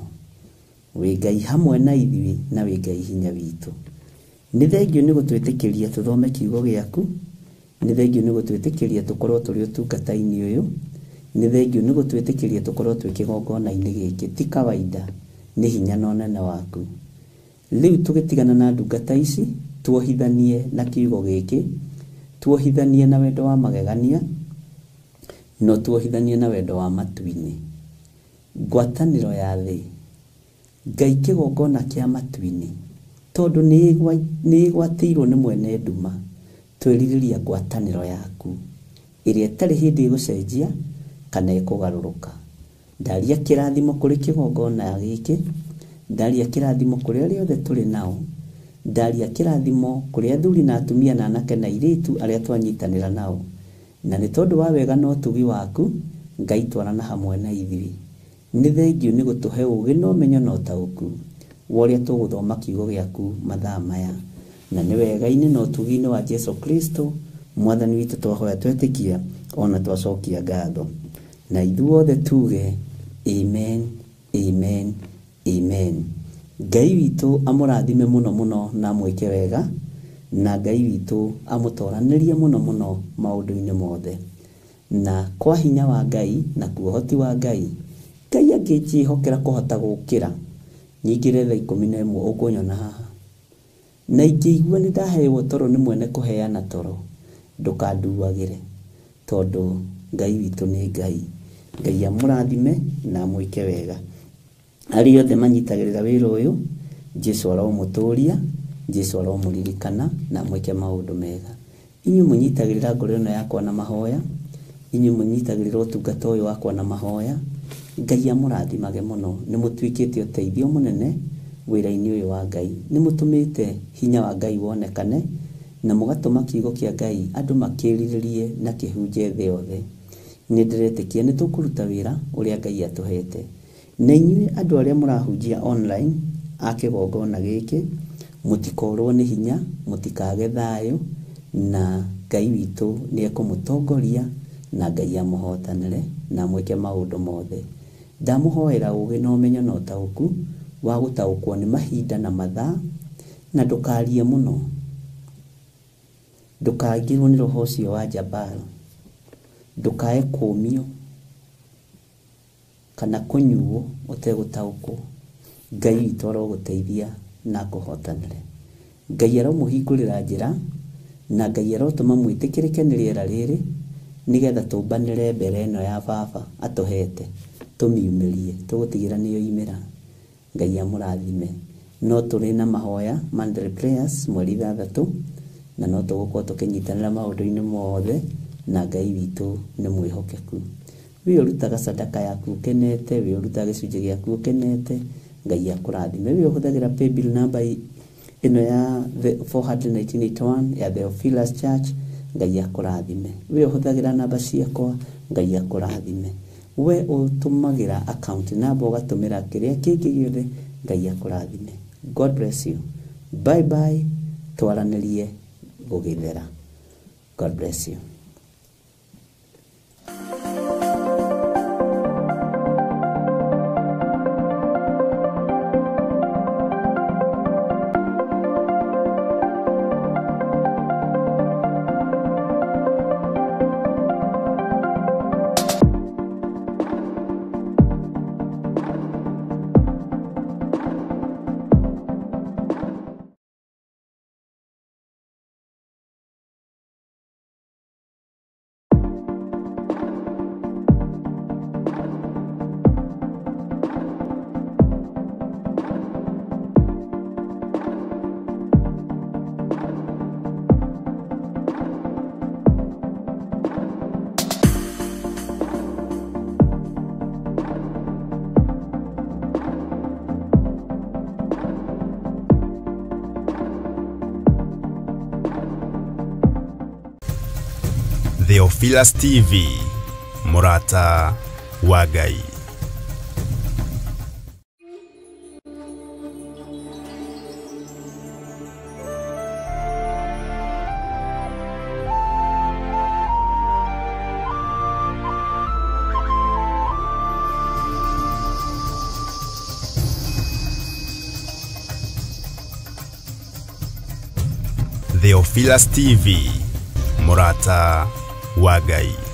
Wĩ Ngai hamwe na ithuĩ na wĩ Ngai hinya witũ. Nĩ thengio nĩ gũtwĩtĩkĩria tũthome kiugo gĩaku, nĩ thengio nĩ gũtwĩtĩkĩria tũkorwo tũrĩ ũtungata-inĩ ũyũ, nĩ thengio nĩ gũtwĩtĩkĩria tũkorwo twĩ kĩgongona-inĩ gĩkĩ. Ti kawaida, nĩ hinya na ũnene waku. Rĩu tũgĩtigana na ndungata ici, tuohithanie na kiugo gĩkĩ, tuohithanie na wendo wa magegania, no tuohithanie na wendo wa matu-inĩ. Ngwatanĩro ya thĩ, Ngai kĩgongona kĩa matu-inĩ, tondũ nĩ ĩgwatĩirwo nĩ mwene nduma, twerirĩria ngwatanĩro yaku ĩrĩa ĩtarĩ hĩndĩ ĩgũcenjia kana ĩkũgarũrũka. Ndaria kĩrathimo kũrĩ kĩgongona gĩkĩ, ndaria kĩrathimo kũrĩ arĩa othe tũrĩ nao, ndaria kĩrathimo kũrĩ athuri na atumia na anake na airĩtu arĩa twanyitanĩra nao, na nĩ tondũ wa wega na ũtugi waku Ngai twarana hamwe na ithuĩ. Nĩ thengio nĩ gũtũhe ũũgĩ na ũmenyo na ũtaũku wa ũrĩa tũgũthoma kiugo gĩaku mathaa maya, na nĩ wega-inĩ na ũtugi-inĩ wa Jesu Kristo mwathani witũ twahoya twetĩkia ona twacokia ngatho, na ithuothe tuge amen, amen, amen. Ngai witũ amũrathime mũno mũno na amwĩke wega, na Ngai witũ amũtoranĩrie mũno mũno maũndũ-inĩ mothe. Na kwa hinya wa Ngai na kuohoti wa Ngai, Ngai angĩnjĩhokera kũhota gũkĩra nyingĩre thaa 11 ũkũnyona haha. Na ingĩigua nĩ ndaheo toro nĩ mwene kũheana toro, ndũkanduagĩre, tondũ Ngai witũ nĩ Ngai. Ngai amũrathime na amwĩke wega. Arĩa othe manyitagĩrĩra wĩra ũyũ, Jesu aromũtũria, Jesu aromũririkana na amwĩke maũndũ mega. Inyuĩ mũnyitagĩrĩra ngoro ĩno yakwa na mahoya, inyuĩ mũnyitagĩrĩra ũtungata ũyũ wakwa na mahoya, Ngai amũrathimage mũno. Nĩ mũtuĩkĩte ũteithio mũnene wĩra-inĩ ũyũ wa Ngai. Nĩ mũtũmĩte hinya wa Ngai wonekane na mũgatũma kiugo kĩa Ngai andũ makĩrirĩrie na kĩhunje thĩ yothe. Nĩ ndĩretĩkia nĩ tũkũruta wĩra ũrĩa Ngai atũhete. Na inyuĩ andũ arĩa mũrahunjia online a kĩgongona gĩkĩ, mũtikorwo nĩ hinya, mũtikage thayũ, na Ngai witũ nĩ ekũmũtongoria na Ngai amũhotanĩre na amwĩke maũndũ mothe. Ndamũhoera ũũgĩ na ũmenyo na ũtaũku wa gũtaũkwo nĩ mahinda na mathaa, na ndũkarie mũno, ndũkaingĩrwo nĩ roho ũcio wa Jabal, ndũkae kũũmio kana kũnyuo ũtegũtaũkwo. Ngai witũ arogũteithia na akũhotanĩre. Ngai aromũhingũrĩra njĩra na Ngai arotũma mwĩtĩkĩrĩke nĩ rĩera rĩrĩ, nĩgetha tũmbanĩre mbere ĩno ya baba atũhete, tũmiumĩrie, tũgũtigĩra nĩyo imĩra. Ngai amũrathime. No tũrĩ na mahoya Monday prayers mweri 6, na no tũgũkorwo tũkĩnyitanĩra maũndũ-inĩ mothe, na Ngai witũ nĩ mwĩhokeku. Wĩ ũrutaga sadaka yaku ũkenete, wĩ ũrutaga gĩcunjĩ gĩaku ũkenete, Ngai akũrathime. Wĩ ũhũthagĩra paybill number ĩno ya 41981 ya Theophilus Church, Ngai akũrathime. Wĩ ũhũthagĩra namba ciakwa, Ngai akũrathime. We ũtũmagĩra account number ũgatũmĩra kĩrĩa kĩngĩ gĩothe, Ngai akũrathime. God bless you. Bye bye. Twaranĩrie gũgĩthera. God bless you. Theophilus TV, Murata wa Ngai. Theophilus TV, Murata wa Ngai.